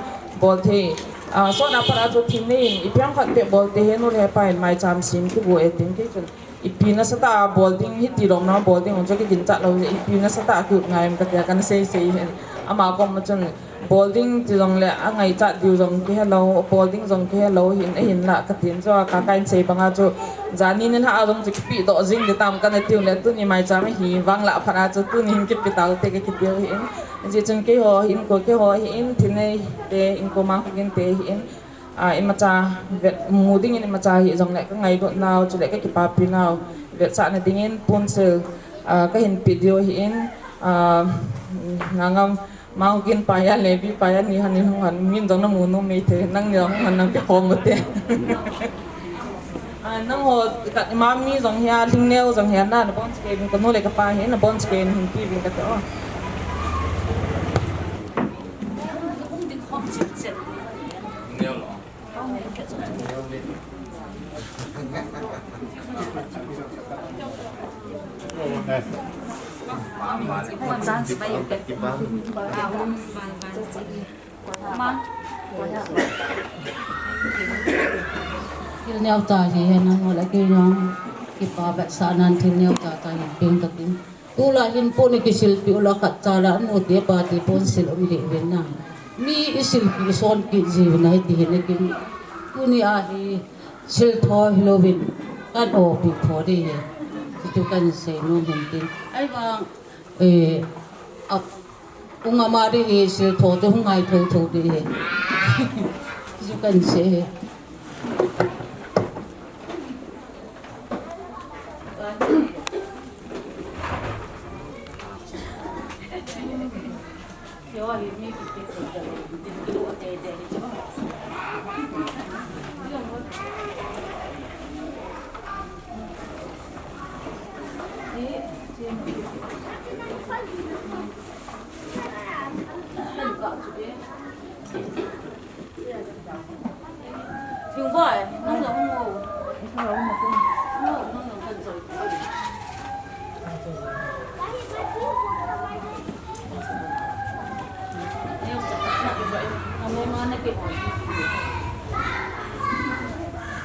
bol thei. Ah, sot a pat a chu Thinnei in, ipi ham khat te bol thei, he nu le pa in maicham sim kibu e tin kei chun. Ipi nasatah a bol ding, hiti lom na bol ding, chu ka ginchat lou, ipi nasatah a kiu ngai em ka tia kana sei sei hin. Ama kom a chun, Bol ding ti jongle angaichat diu jong kihelou, bol ding jong kihelou hin, ahinlah katin chu, ka, kahin sei banga chu, jani nilhah a jong chu kipedoh jing ding tam kana tiu le, tuni maicham hi vanglah phat a chu, tuni hin kipe taute kakitiu hin. Hijeh chun keiho hin, ko keiho hin, thil nei te, inko ma kogin te hin, a, imacha vet mu dingin imacha hijongle kangailut nau, chule kakipapi nau, vetsahna dingin ponsil, a, kahin pe diu hin, a, nangam Mangkin pa ya, Levi pa ya, ni han ni hung han, min jong namu nom mai thei, nangni jong hung han nang pe khom u te. A, nangho, ka, ima mi jong hia, Lhingneo jong hia, na, nabon chike, kanu le kapa hi, nabon chike, hin pe vin kate o. Thil neo tah hi hen, nangho le kei jong kipa vetsahnan thil neo tah tah hin peng katin. Tulai hin pon ikisilpeh u le khat cha le anu te pa te ponsil um deh uvin na. Mi isilpeh son kit jiuvin ahi ti hin akin. Tuni a hi sil tho hilouvin kan opi tho ding ahi. Chuchu kan sei nom hin tin. Ahivang, eh, a, u ngam a ding hi sil tho chu hung ngai tho tho ding ahi. Chuchu kan sei ahi.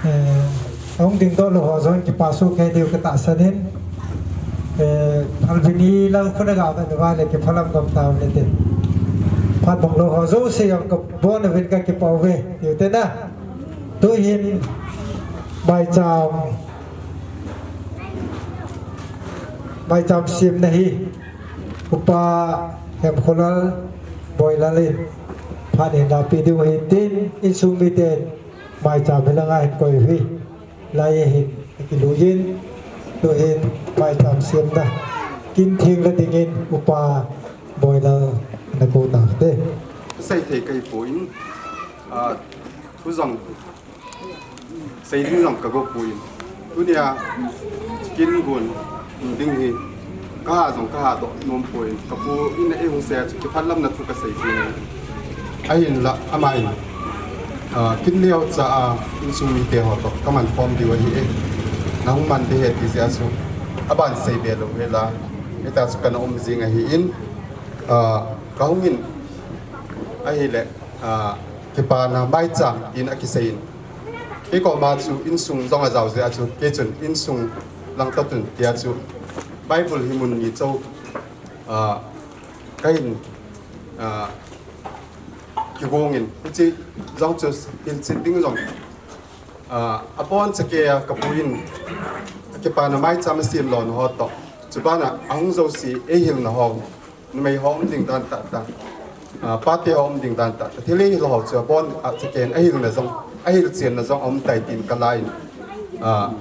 Eh, ahung dingdoh lou ho jong kipa soh kei diu katahsan in. Eh, phalbi ni lang khun aga vet uva le kiphalam gam tauvin te. Phat bang lou ho jouse jong kabon uvin kakipah uve, tiu te na. Tuhin maicham, maicham semna hi Upa Hemkholal Boilal in phat hin napeh diu ahi tin, insung miten maicham hilanga hin koi u hi. Lai a hin akilui in, tuhin maicham semna kin theng la dingin Upa Boilal nakou taute. Sei thei kahipoi, a, thu jong sei ding jong kago poi. Tunia kin gon ding hi kaha jong kaha doh nom poi. Kapu in eihung sei a chu kiphalamna thu kasei jing e. Ahinla amahin, a, kin neocha a insung mite ho toh kaman khom diu ahi e. Nahung man ding ahi ti jeh a chu aban sei be lou hela. Hita chu kana um jing ahin, a, kahung in ahile, a, kipana maicham in akisei in. Kei koma chu insung jong ajao jeh a chu, kei chun insung lang toh tun tia chu Bible hi mun ni chou, a, kahin, a, kigong in, hiche jong chu hilchet ding jong, a, abonchan kei a kapu in kipana maicham asem lona ho toh, chubana ahung jouse eihilna ho, numei ho um ding dan tah tah, a, pate ho um ding dan tah tah, thil eihil ho chu abon, a, chakei in ahilna jong, ahilchenna jong aum tai tin kala in, a,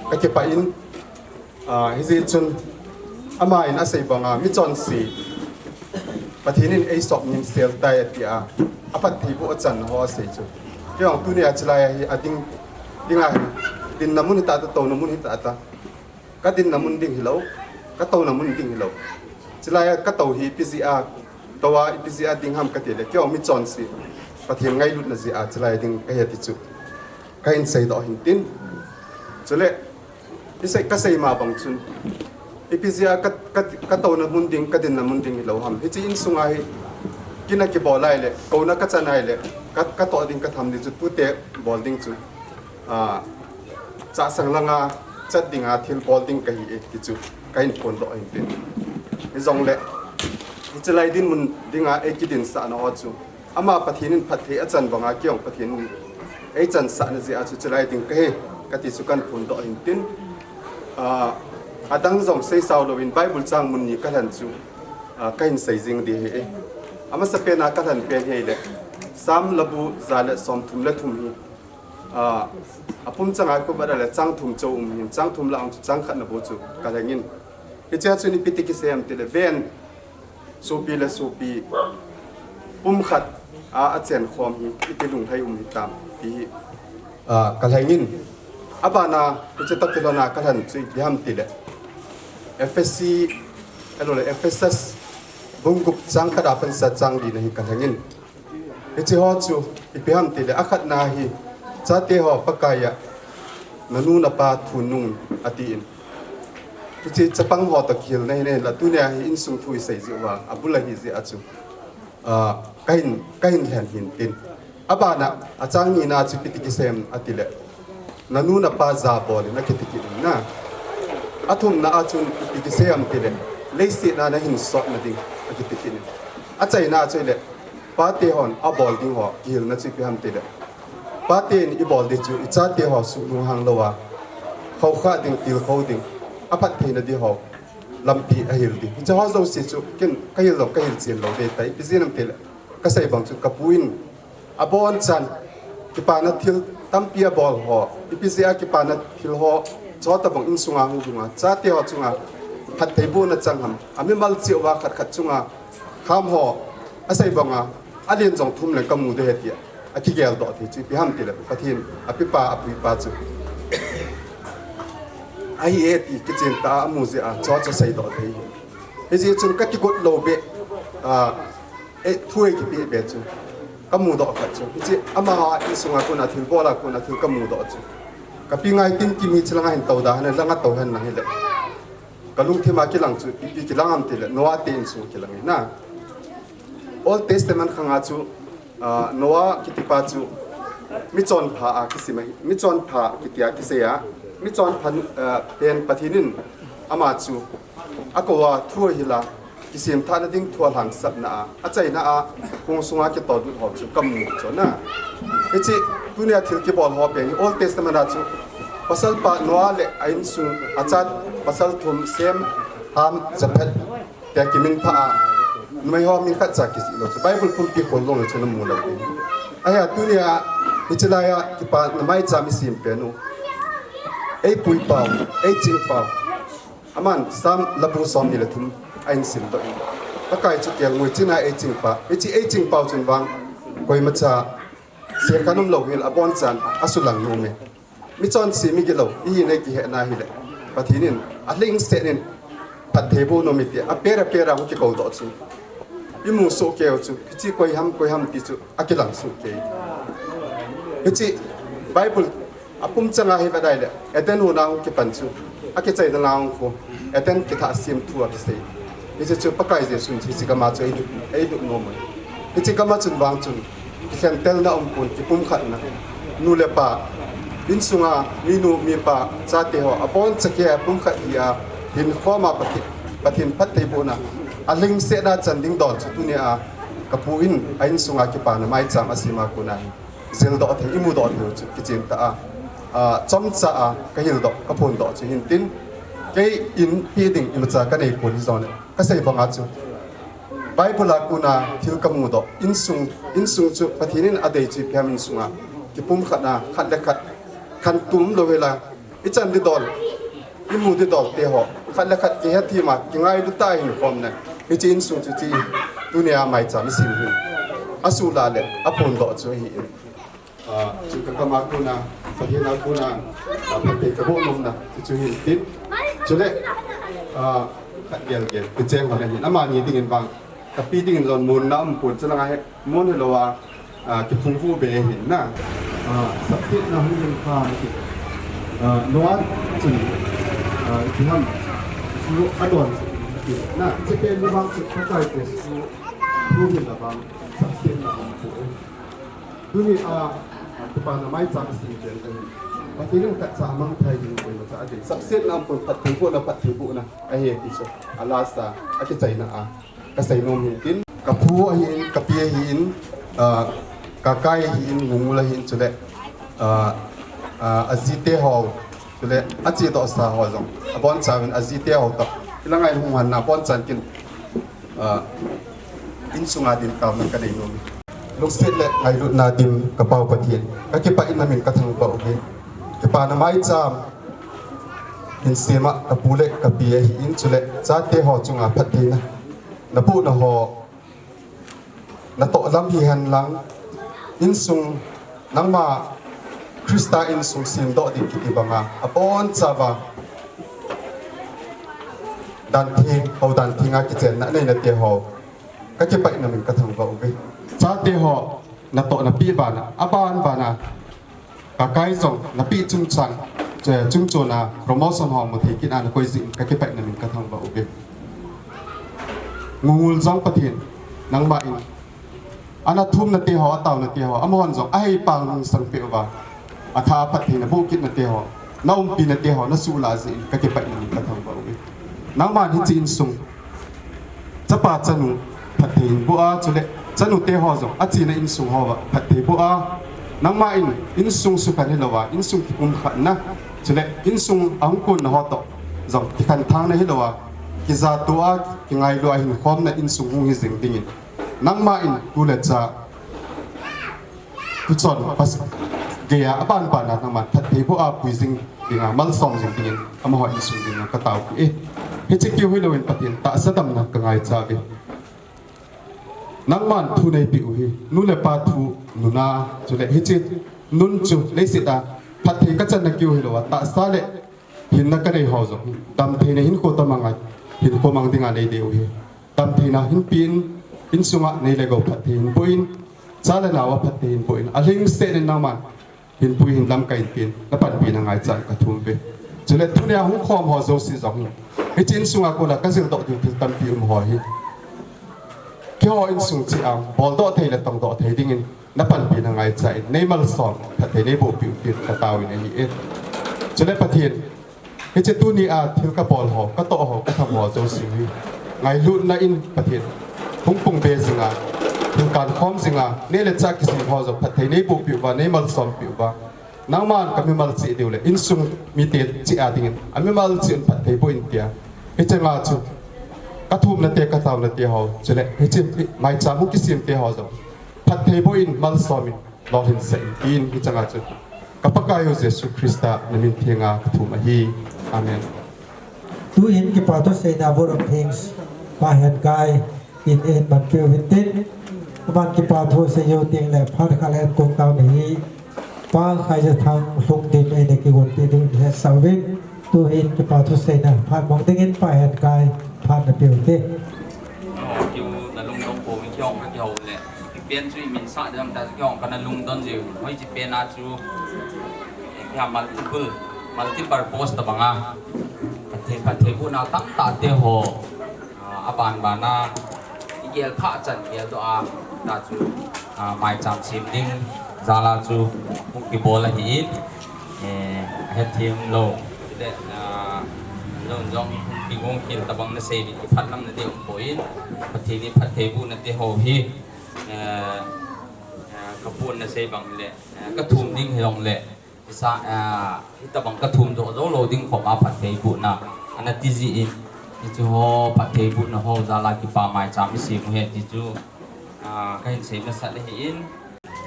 kakipah in, a, hijeh chun amahin asei banga michonse Pathen in eisop nimsel tai atia, aphattheiboh achan ho asei chu. Kei jong tunia chulai a hi ading, dinga hi, dinna mun hita tah, touna mun hita tah. Kadinna mun ding hilou, katouna mun ding hilou. Chulai a katou hi ipi jeh a, tou a ipi jeh a ding ham katile, kei jong michonse, Pathen ngailutna jeh a chulai ding kahi ati chu kahin seidoh hin tin. Chule, isei, kasei ma bang chun, ipi jeh a ka, ka, katouna mun ding, kadinna mun ding hilou ham. Hiche insunga hi kin akibol a ahile, kouna kachan a ahile, ka, katoh ding katham ding chu, tute bol ding chu, a, chahsang langa chat dinga thil bol ding kahi e ti chu kahin phondoh ahin tin. Hijongle, Hichelai dinmun dinga eikidinsahna ho chu, ama Pathen in phatthei achan banga keijong Pathen in eichansahna jeh a chu hichelai ding kahi, kati chu kahin phondoh hin tin. Ah, adang jong seisao louvin Bible chang mun ni kalhen chu, ah, kahin sei jing ding ahi. Amasapen a kalhen pen hi ahile, Psalm labu ja le somthum le thum hi, ah, apum changa khu vet le chang thum chou um hin, chang thum lah a chu chang khatna bou chu kalhengin. Hichea chun ipi ti kisei ham tile, ven, sopi le sopi, pumkhat a, achenkhom hi iti lunglhai um hitam, ti hi, ah, kalhengin. Abana, hiche toh kilhona kalhen chu ipi ham tile, Ephesi, ahilou le, Ephesus, bung gup chang khat a pat sa chang lina hi kalhengin. Hiche ho chu ipi ham tile, akhatna hi, chate ho Pakai a nanu napa thunun atin. Hiche chapang ho toh kihilna hi nahin la, tunia hi insung thu isei jeh uva, abul ahi jeh a chu, ah, kahin, kahin lhen hin tin. Abana, achang nina chu ipi ti kisei ham atile, nanu napa jabol in akiti kit in na. Athumna a chun ipi kisei ham tile, leiset a nahinsotna ding akiti kit in. Achaina a chu ahile, pate hon abol ding ho kihilna chu ipi ham tile, paten ibol ding chu ichate ho suhnung hang louva, khokhah ding, tilkhou ding, aphattheina ding ho lampi ahil ding. Hiche ho jouse chu ken kahil lou, kahil chen lou ding ahitai. Ipi jeh ham tile, kasei bang chu kapu in abonchan kipana thil tampi abol ho, ipi jeh a kipana thil ho, chutabang insunga hung dunga chate ho chunga phattheibohna chang ham, amimal cheh uva khat khat chunga kham ho, asei banga alen jong thum leng kamu ding ahi tia akigeldoh thei chu ipi ham tile, Pathen apipa apuipa chu ahi e ti kichen tah a amu jeh a chu chu seidoh thei. Hijeh chun kakigot lou beh, ah, eh, thu eikipeh beh chu kamudoh khat chu, hiche ama insunga kona thilbol a kona thil kamudoh chu, kapi Ngaitinkim hi hiche langa hin tou da hen, langa tou hen lang hile, kalungthim a kilang chu ipi kilang ham tile, Noah te insung kilang ahi na. Old Testament khanga chu, ah, Noah kitipa chu michonpha a kisim ahi, michonpha kitia kisei a, michonpha, ah, pen Pathen in ama chu akou a, thu ahil a, kisemthahna ding thu alhangsapna a, achaina a, kong sunga kitolut ho chu kamu chu na. Hiche tunia thil kibol ho pen hi Old Testament a chu pasalpa Noah le a insung, achat pasal thum, Shem, Ham, Japheth tia kiminphah a, numei ho min khatcha kijih lou chu Bible pumpi khol jong le chu namu lou ding. Ahia tunia hiche laiya kipana maicham isem pen u, eipuipau, eichingpau, aman Psalm labu somni le thum ahin simdoh in, Pakai chu kelngoi china eichingpa, hiche eichingpau chun vang koimacha sekhan umlou hel, abonchan asulang nom e. Michonse migilou ihina ikihetna hile, Pathen in alhingset in phattheiboh nom e tia aper aper a hung kikoudoh chu imu soh keiu chu, hiche koi ham, koi ham ti chu akilang soh kei. Hiche Bible apum changa hi vet ahile, Eden hon a hung kipan chu, akichaina lang khu, Eden kithah sem thu akisei. Hiche chu Pakai Jesun hiche gam a chu eilut, eilut nom u ahi. Hiche gam a chun vang chun, kikhentelna umpon, kipumkhatna, nu le pa, insunga minu mipa, chate ho aboncha kei a pumkhat hi a, hinkhom a Pathen, Pathen phattheibohna alhingsetna chan ding dol chu tunia kapu in a insunga kipana maicham asem a kona hi jildoh thei, imudoh thei u chu kichen tah a, ah, chomcha a kahildoh, kaphondoh chu hin tin, kei in pi ding imacha kaneipon hijongle, kasei banga chu Bible a kona thil kamudoh, insung, insung chu Pathen in adei chu ipi ham, insunga kipumkhatna, khat le khat khantou umlou hela, ichan didol, imu didol te ho khat le khat kihethem a, kingailu tah a hinkhomna, hiche insung chu hiche tunia maicham isem hin asuhlah le aphondoh chu ahin. Ah, chu kakam a kona, Pathen a kona, ah, phatthei kaboh nomna chu chu hin tin. Chule, ah, khat gel gel kicheng ho le hin, amani dingin vang, kapi dingin jong monna umpon, chulanga hi mon hilou a, ah, kiphungvuh be hin na. Ah, sapsetna hung ding kha ati. Ah, Noah chun, ah, ipi ham, chu adon ati na, hiche pen ni vang chu Pakai Jesu thu hin la vang sapsetna umpon. Tunia, ah, kipana maicham isem pen hi, Pathen in khatcha amangthai ding koimacha adei, sapsetna umpon, phattheibohna, phattheibohna ahi ti chu, alasa, akichaina a Kasei nom hin tin, kaphu ahin, kapi ahin, ah, kakai ahin, Ngungul ahin, chule, ah, ah, ajite ho, chule, achedoh sa ho jong, abonchauvin ajite ho toh. Hilanga in hung hanna abonchan kin, ah, insunga din taona kanei nom. Lungset le ngailutna dim kapao Pathen, kakipah in namin kathangvah uve. Kipana maicham hin sema kapu le kapi ahin, chule, chate ho chunga phattheina nabohna ho, natoh lam hihen lang, insung, nangma Christa insung semdoh ding kiti banga, abonchauva, dan theng, hou dan thenga kichenna neina te ho, kakipah in namin kathangvah uve. Chate ho, natoh napeh bana, aban bana, kakai jong, napeh chungchang, che, chungchona, promotion ho, mu thei kit a nakoi jeh in, kakipah in namin kathangvah uve. Ngungul jong Pathen, nangma in, ana thumna te ho, ataona te ho, amahon jong, ahei pang nung sang peh uva, atha phattheina boh kitna te ho, na umpina te ho, nasuhlah jeh in, kakipah in namin kathangvah uve. Nangman hiche insung, chapa chanu phatthei in boh a, chule chanu te ho jong achena insung hoa phatthei boh a, nangma in insung sukhen hilouva, insung kipumkhatna, chule insung ahung konna ho toh jong kikhenthangna hilouva, kijatoh a, kingailua hinkhomna insung hung hi jing dingin, nangma in tu le cha, tuchon pas geiya aban bana nangman phatthei boh a pui jing dinga, malsom jing dingin, amaho insung dinga kataopeh e. Hiche keu hilouvin Pathen, tahsa damna kangaicha uve. Nangman thu neipeh u hi, nu le pa thu nuna, chule hiche nun chu leiset a phatthei kachanna keu hilouva, tahsa le hinna kanei ho jong, damtheina hinkho tamanga, hinkho mang dinga neidei u hi. Damtheina hinpen, insunga nei le gou phatthei hinboh in, cha le nao a phatthei hinboh in, alhingset in nangman hinpui hin lamkai intin, napanpina ngaicha in kathum uve. Chule tunia hung khom ho jouse jong hin, hiche insunga kona kajildoh diu thil tampi um ho hi, keiho insung cheh a boldoh thei le tongdoh thei dingin, napanpina ngaicha in, neimalsom, phatthei neibohpeh u tin kataovin ahi e. Chule Pathen, hiche tunia thil kabol ho, katoh ho, katham ho jouse hi, ngailutna in Pathen, hung pung be jinga, hung kankhom jinga, neh le chah kisem ho jong phatthei neibohpeh uva, neimalsompeh uva, nangman kamimal cheh diu le insung mite cheh a dingin, amimal cheh un phatthei boh in tia, hichea chu kathumna te, kataona te ho, chule hiche maicham hung kisem te ho jong phatthei boh in, malsom in, lolhinsah in tin, hichea chu ka Pakaiyu Jesu Christa namin thenga kathum ahi. Amen. Tuhin kipa thuseina vote of thanks, Pa Henkai in eimanpeh uvin tin, aman kipa thu asei jou tengle phat khat le eikou taona hi, Pa Khaijathang Lhungdim in eikigonpeh diu ahi, hetsah uvin. Tuhin kipa thuseina phat mang dingin Pa Henkai phat napeh uvin te. Kiu nalungdong pouvin, kihong kakihou le, ipen chu iminsah ding ham tia chu kihong kana lungdon jiuvin. Hoiche pen a chu, eh, kiham multiple, multipurpose tobanga, phatthei, phatthei bohna tamtah te ho, ah, aban bana igel phah chan geldoh a, ta chu, ah, maicham sem ding jal a chu hung kibol ahin, eh, ahethem lou, chule, ah, lou jong kigong khel tobang nasei ding, kiphatlamna ding umpoi, phatthei ni phatthei bohna te ho hi, eh, eh, kapu in nasei bang hile, eh, kathum ding hijongle, isa, ah, hitobang kathum doh jou lou ding khop a phatthei bohna ana ti jeh in, hiche ho phatthei bohna ho jal a kipa maicham isem u ahi ti chu, ah, kahin sei masat ahin,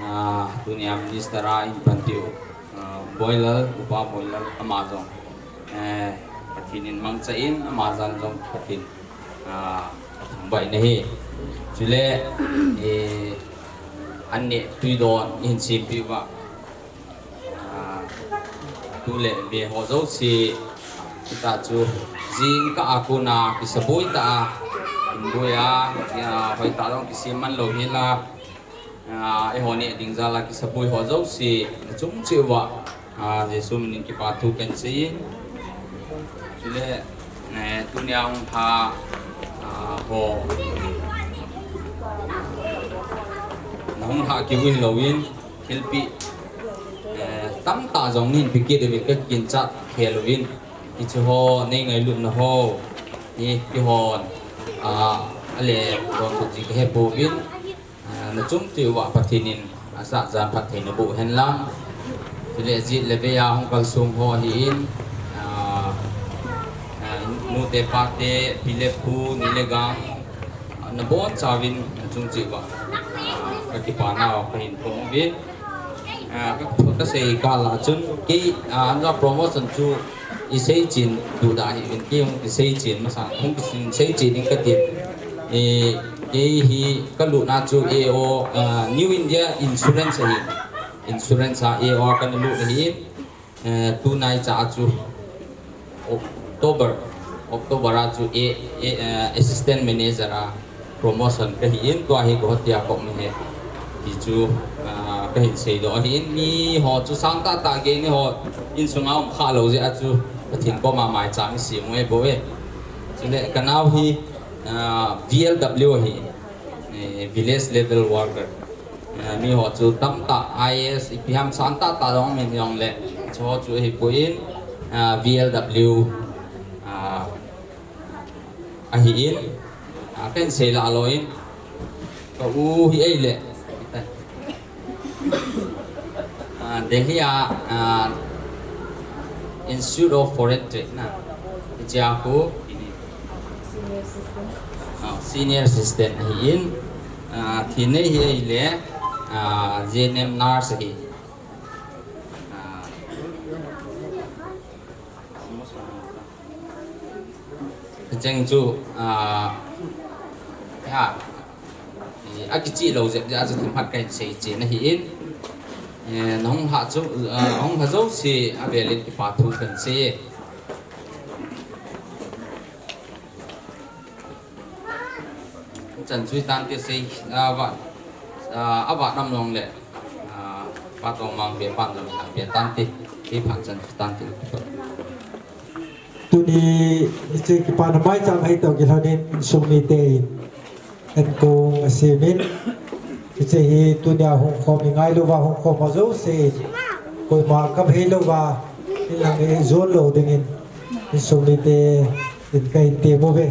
ah, tunia minister a eipanpiu, ah, Boilal, Upa Boilal ama jong, eh, Pathen in mangcha in, ama jal jong Pathen, ah, athangvah in ahi. Chule, eh, an neh tui don ihin sempeh uva, ah, tu le me ho jouse, hita chu jingkah a kona kisaboi tah a, hinboi a, ah, hoitah jong kisem man lou hel a, ah, eiho neh ding jal a kisaboi ho jouse, nachung cheh uva, ah, Jesu min in kipa thu kahin sei in. Chule, eh, tunia hung lha, ah, ho, nahung lhah kit u hilouvin, thilpeh, eh, tamtah jong nahin pe kit uvin, kakinchat khel uvin. Hiche ho, nei ngailutna ho hi, keihon, ah, ale don khat ji kahe pouvin, ah, nachung cheh uva Pathen in asah jan phatthei naboh hen lang. Chule jit le vei a hung kalsong ho ahin, ah, ah, nute pate, pi le pu, ni le gang, ah, nabonchauvin nachung cheh uva, ah, kakipana u kahin phong uvin. Ah, ka, kasei kah a chun, kei, ah, anja promotion chu isei chen duda hih uvin, kei hung kisei chen masa, hung kisei chen ding kati. Eh, kei hi kalutna chu A O, ah, New India Insurance ahi. Insurance a A O a kana lut ahi. Eh, tunaicha a chu October, October a chu A, A, eh, Assistant Manager a promotion kahin, tua hi Guwahati a ka um ahi. Ti chu, ah, kahin seidoh ahin, miho chu sang tahtah gei ni ho insunga um khalou jeh a chu Pathen koma maicham isem u ahi bou e. Chule kanao hi, ah, V L W ahi, eh, Village Level Worker. Ah, miho chu tamtah I A S ipi ham sang tahtah jong um in jongle, chuho chu ahipoi, ah, V L W, ah, ahin, ah, kahin sei lah lou in, ka u hi ahile, ah, Delhi a, ah, Institute of Foreign Trade na, hichea khu, ah, Senior Assistant ahin, ah, thinei hi ahile, ah, J N M Nurse ahi. Ah, Cheng chu, ah, ha, eh, akichih lou jep jeh a chu themkhat kahin seichen ahin, eh, nahung lhah chu, ah, hung lha jouse avel in kipa thu kahin sei e. Chan chu hitante sei, ah, va, ah, ava nam long le, ah, Pa Tongmang ve, Pa Tongmang ve tante, kei phat chan chu hitante. Tuni hiche kipana maicham heitoh kilhonin insung mite in enkong asemin, hiche hi tunia hung khom, ingailouva hung khom ho jouse in, koima kap heilouva inlang eijon lou dingin insung mite in kahin tem uve.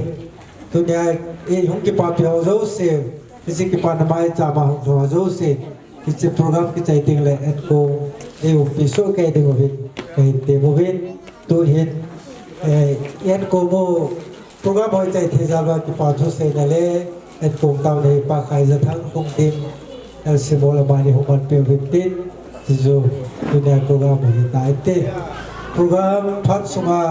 Tunia eihung kipapi ho jouse, hiche kipana maicham a hung lhung ho jouse, hiche program kichai tengle enkong eiumpi soh kei ding uvin kahin tem uvin. Tuhin, eh, enkong u program hoi chai thei jal uva kipa thu seina le enkong taona hi Pa Khaijathang, Lhungdim, L C Mol, amani hung manpeh uvin tin, hichu tunia program u hita inte. Program phat sunga,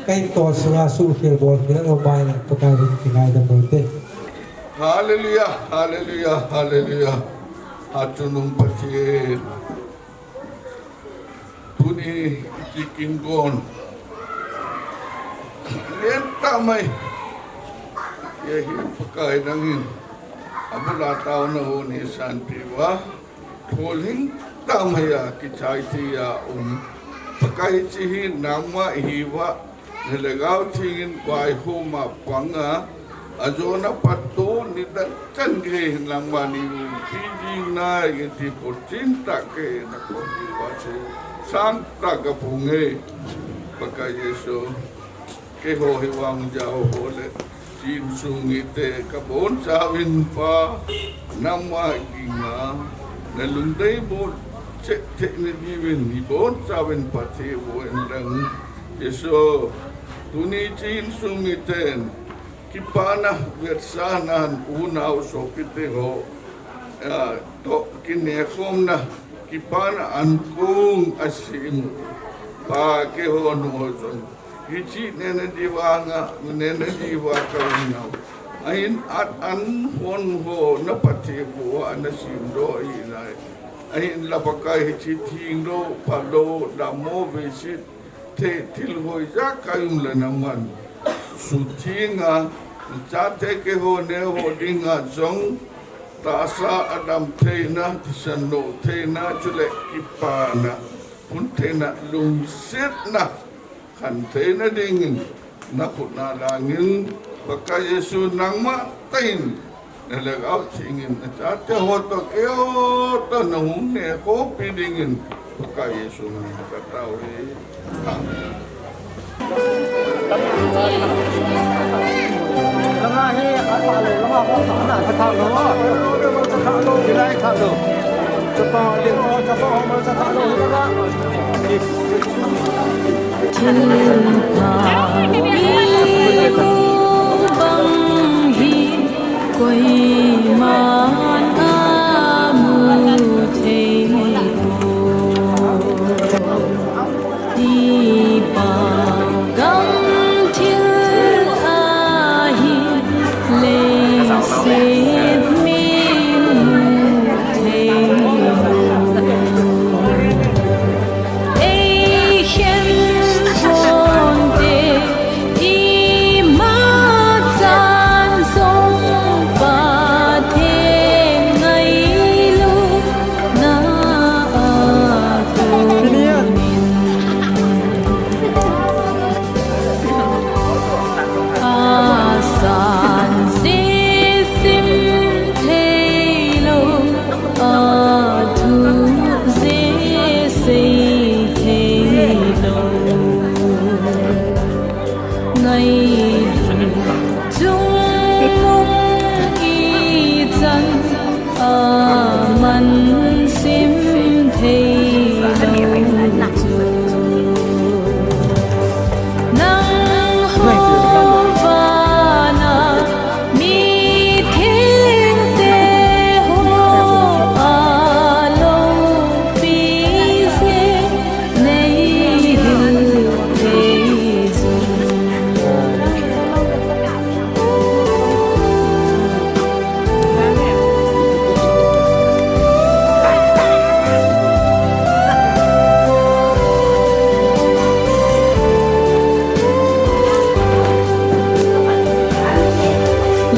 kahin tol sunga suhkhel bolkhel aum maile Pakai min kingaidam uvin te. Hallelujah, hallelujah, hallelujah. Hatchungnung Pathen, tuni kikin gon lentah mai, hiche hi Pakai nangin abula taona hon neisanpeh uva, tholhing tah mai a kichai thei a um Pakai, hiche hi nangma ahiuva, na Lhagao Theng in vaihom a panga, ajona pat tuni dang chan gei nangma nei umpi ding nai kiti pochin tah kei na koupi uva chu sangtah kaphong e. Pakai Jesu, keiho hi vang jao ho le, hiche insung mite kabonchauvin Pa, nangma ginga, na lungdei bol cheh theina diuvin nei bonchauvin phatthei boh in lang. Jesu, tuni hiche insung miten kipana vetsahnan unau sopite ho, ah, toh kinehkhomna kipana ankong asem Pa, keiho nu ho jong hiche nehna diuva nga, nehna diuva kaum nau ahin, at an hon ho na phatthei boh a na semdoh ahi nai. Ahinla Pakai, hiche thenglou, phalou, dammo, veiset thei, thil hoija kaum le nangman suthenga, chate keiho neo ho dinga jong tahsa a dam theina, thisan noh theina, chule kipana, phun theina, lungsetna khan theina dingin na khut na langin, Pakai Jesu, nangma tah in na Lhagao Theng in na chate ho toh keiho toh na hung nehkhompi dingin Pakai Jesu min in katao e. Amen. Langa hi a thah lo, langa ho thah na. A thah lo, a. Hilai thah lo. Chapa ding o, chapa ho ma cha thah lo, hilai. Thil pha i mu bang hi koiman amu thei poi. Hipa gam thil ahi leiset min mu thei lou. Ei khen ponte, ima chan jong Pathen ngailutna a kon in. A san se sim thei lou, a thu se sei thei lou. Ngailutna chungnung ichan aman sim thei lou chu. Nangho vana mithengte ho a loupi jeh nei hil thei jong.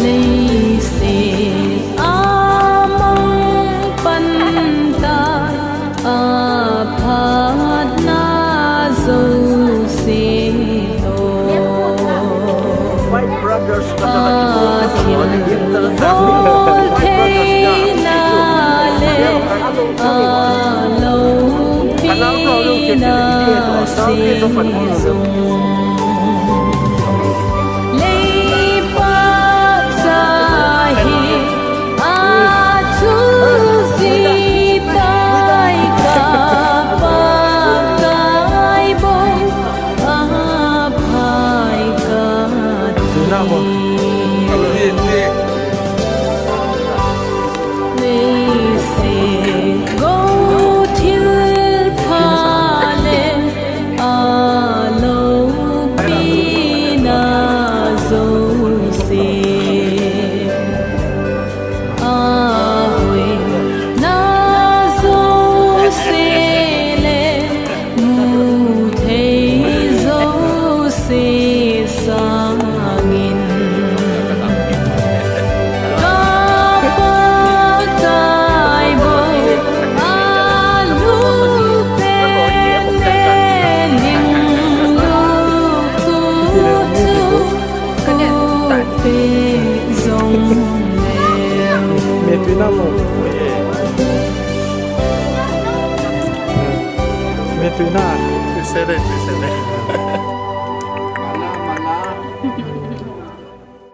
Leiset a mang pan ta, a phatna jouse toh. A thilbol theina le a loupina sei jong. Leipa cha hi a chu ji tai ka Pakai bou a phai ka ti. Leiset gou thil pha le a loupina jouse, a hoina jouse le mu thei jouse sangin, ka Pakai bou a lungpen le ning lungkhu chu Metuina mo. Metuina. Sele, sele.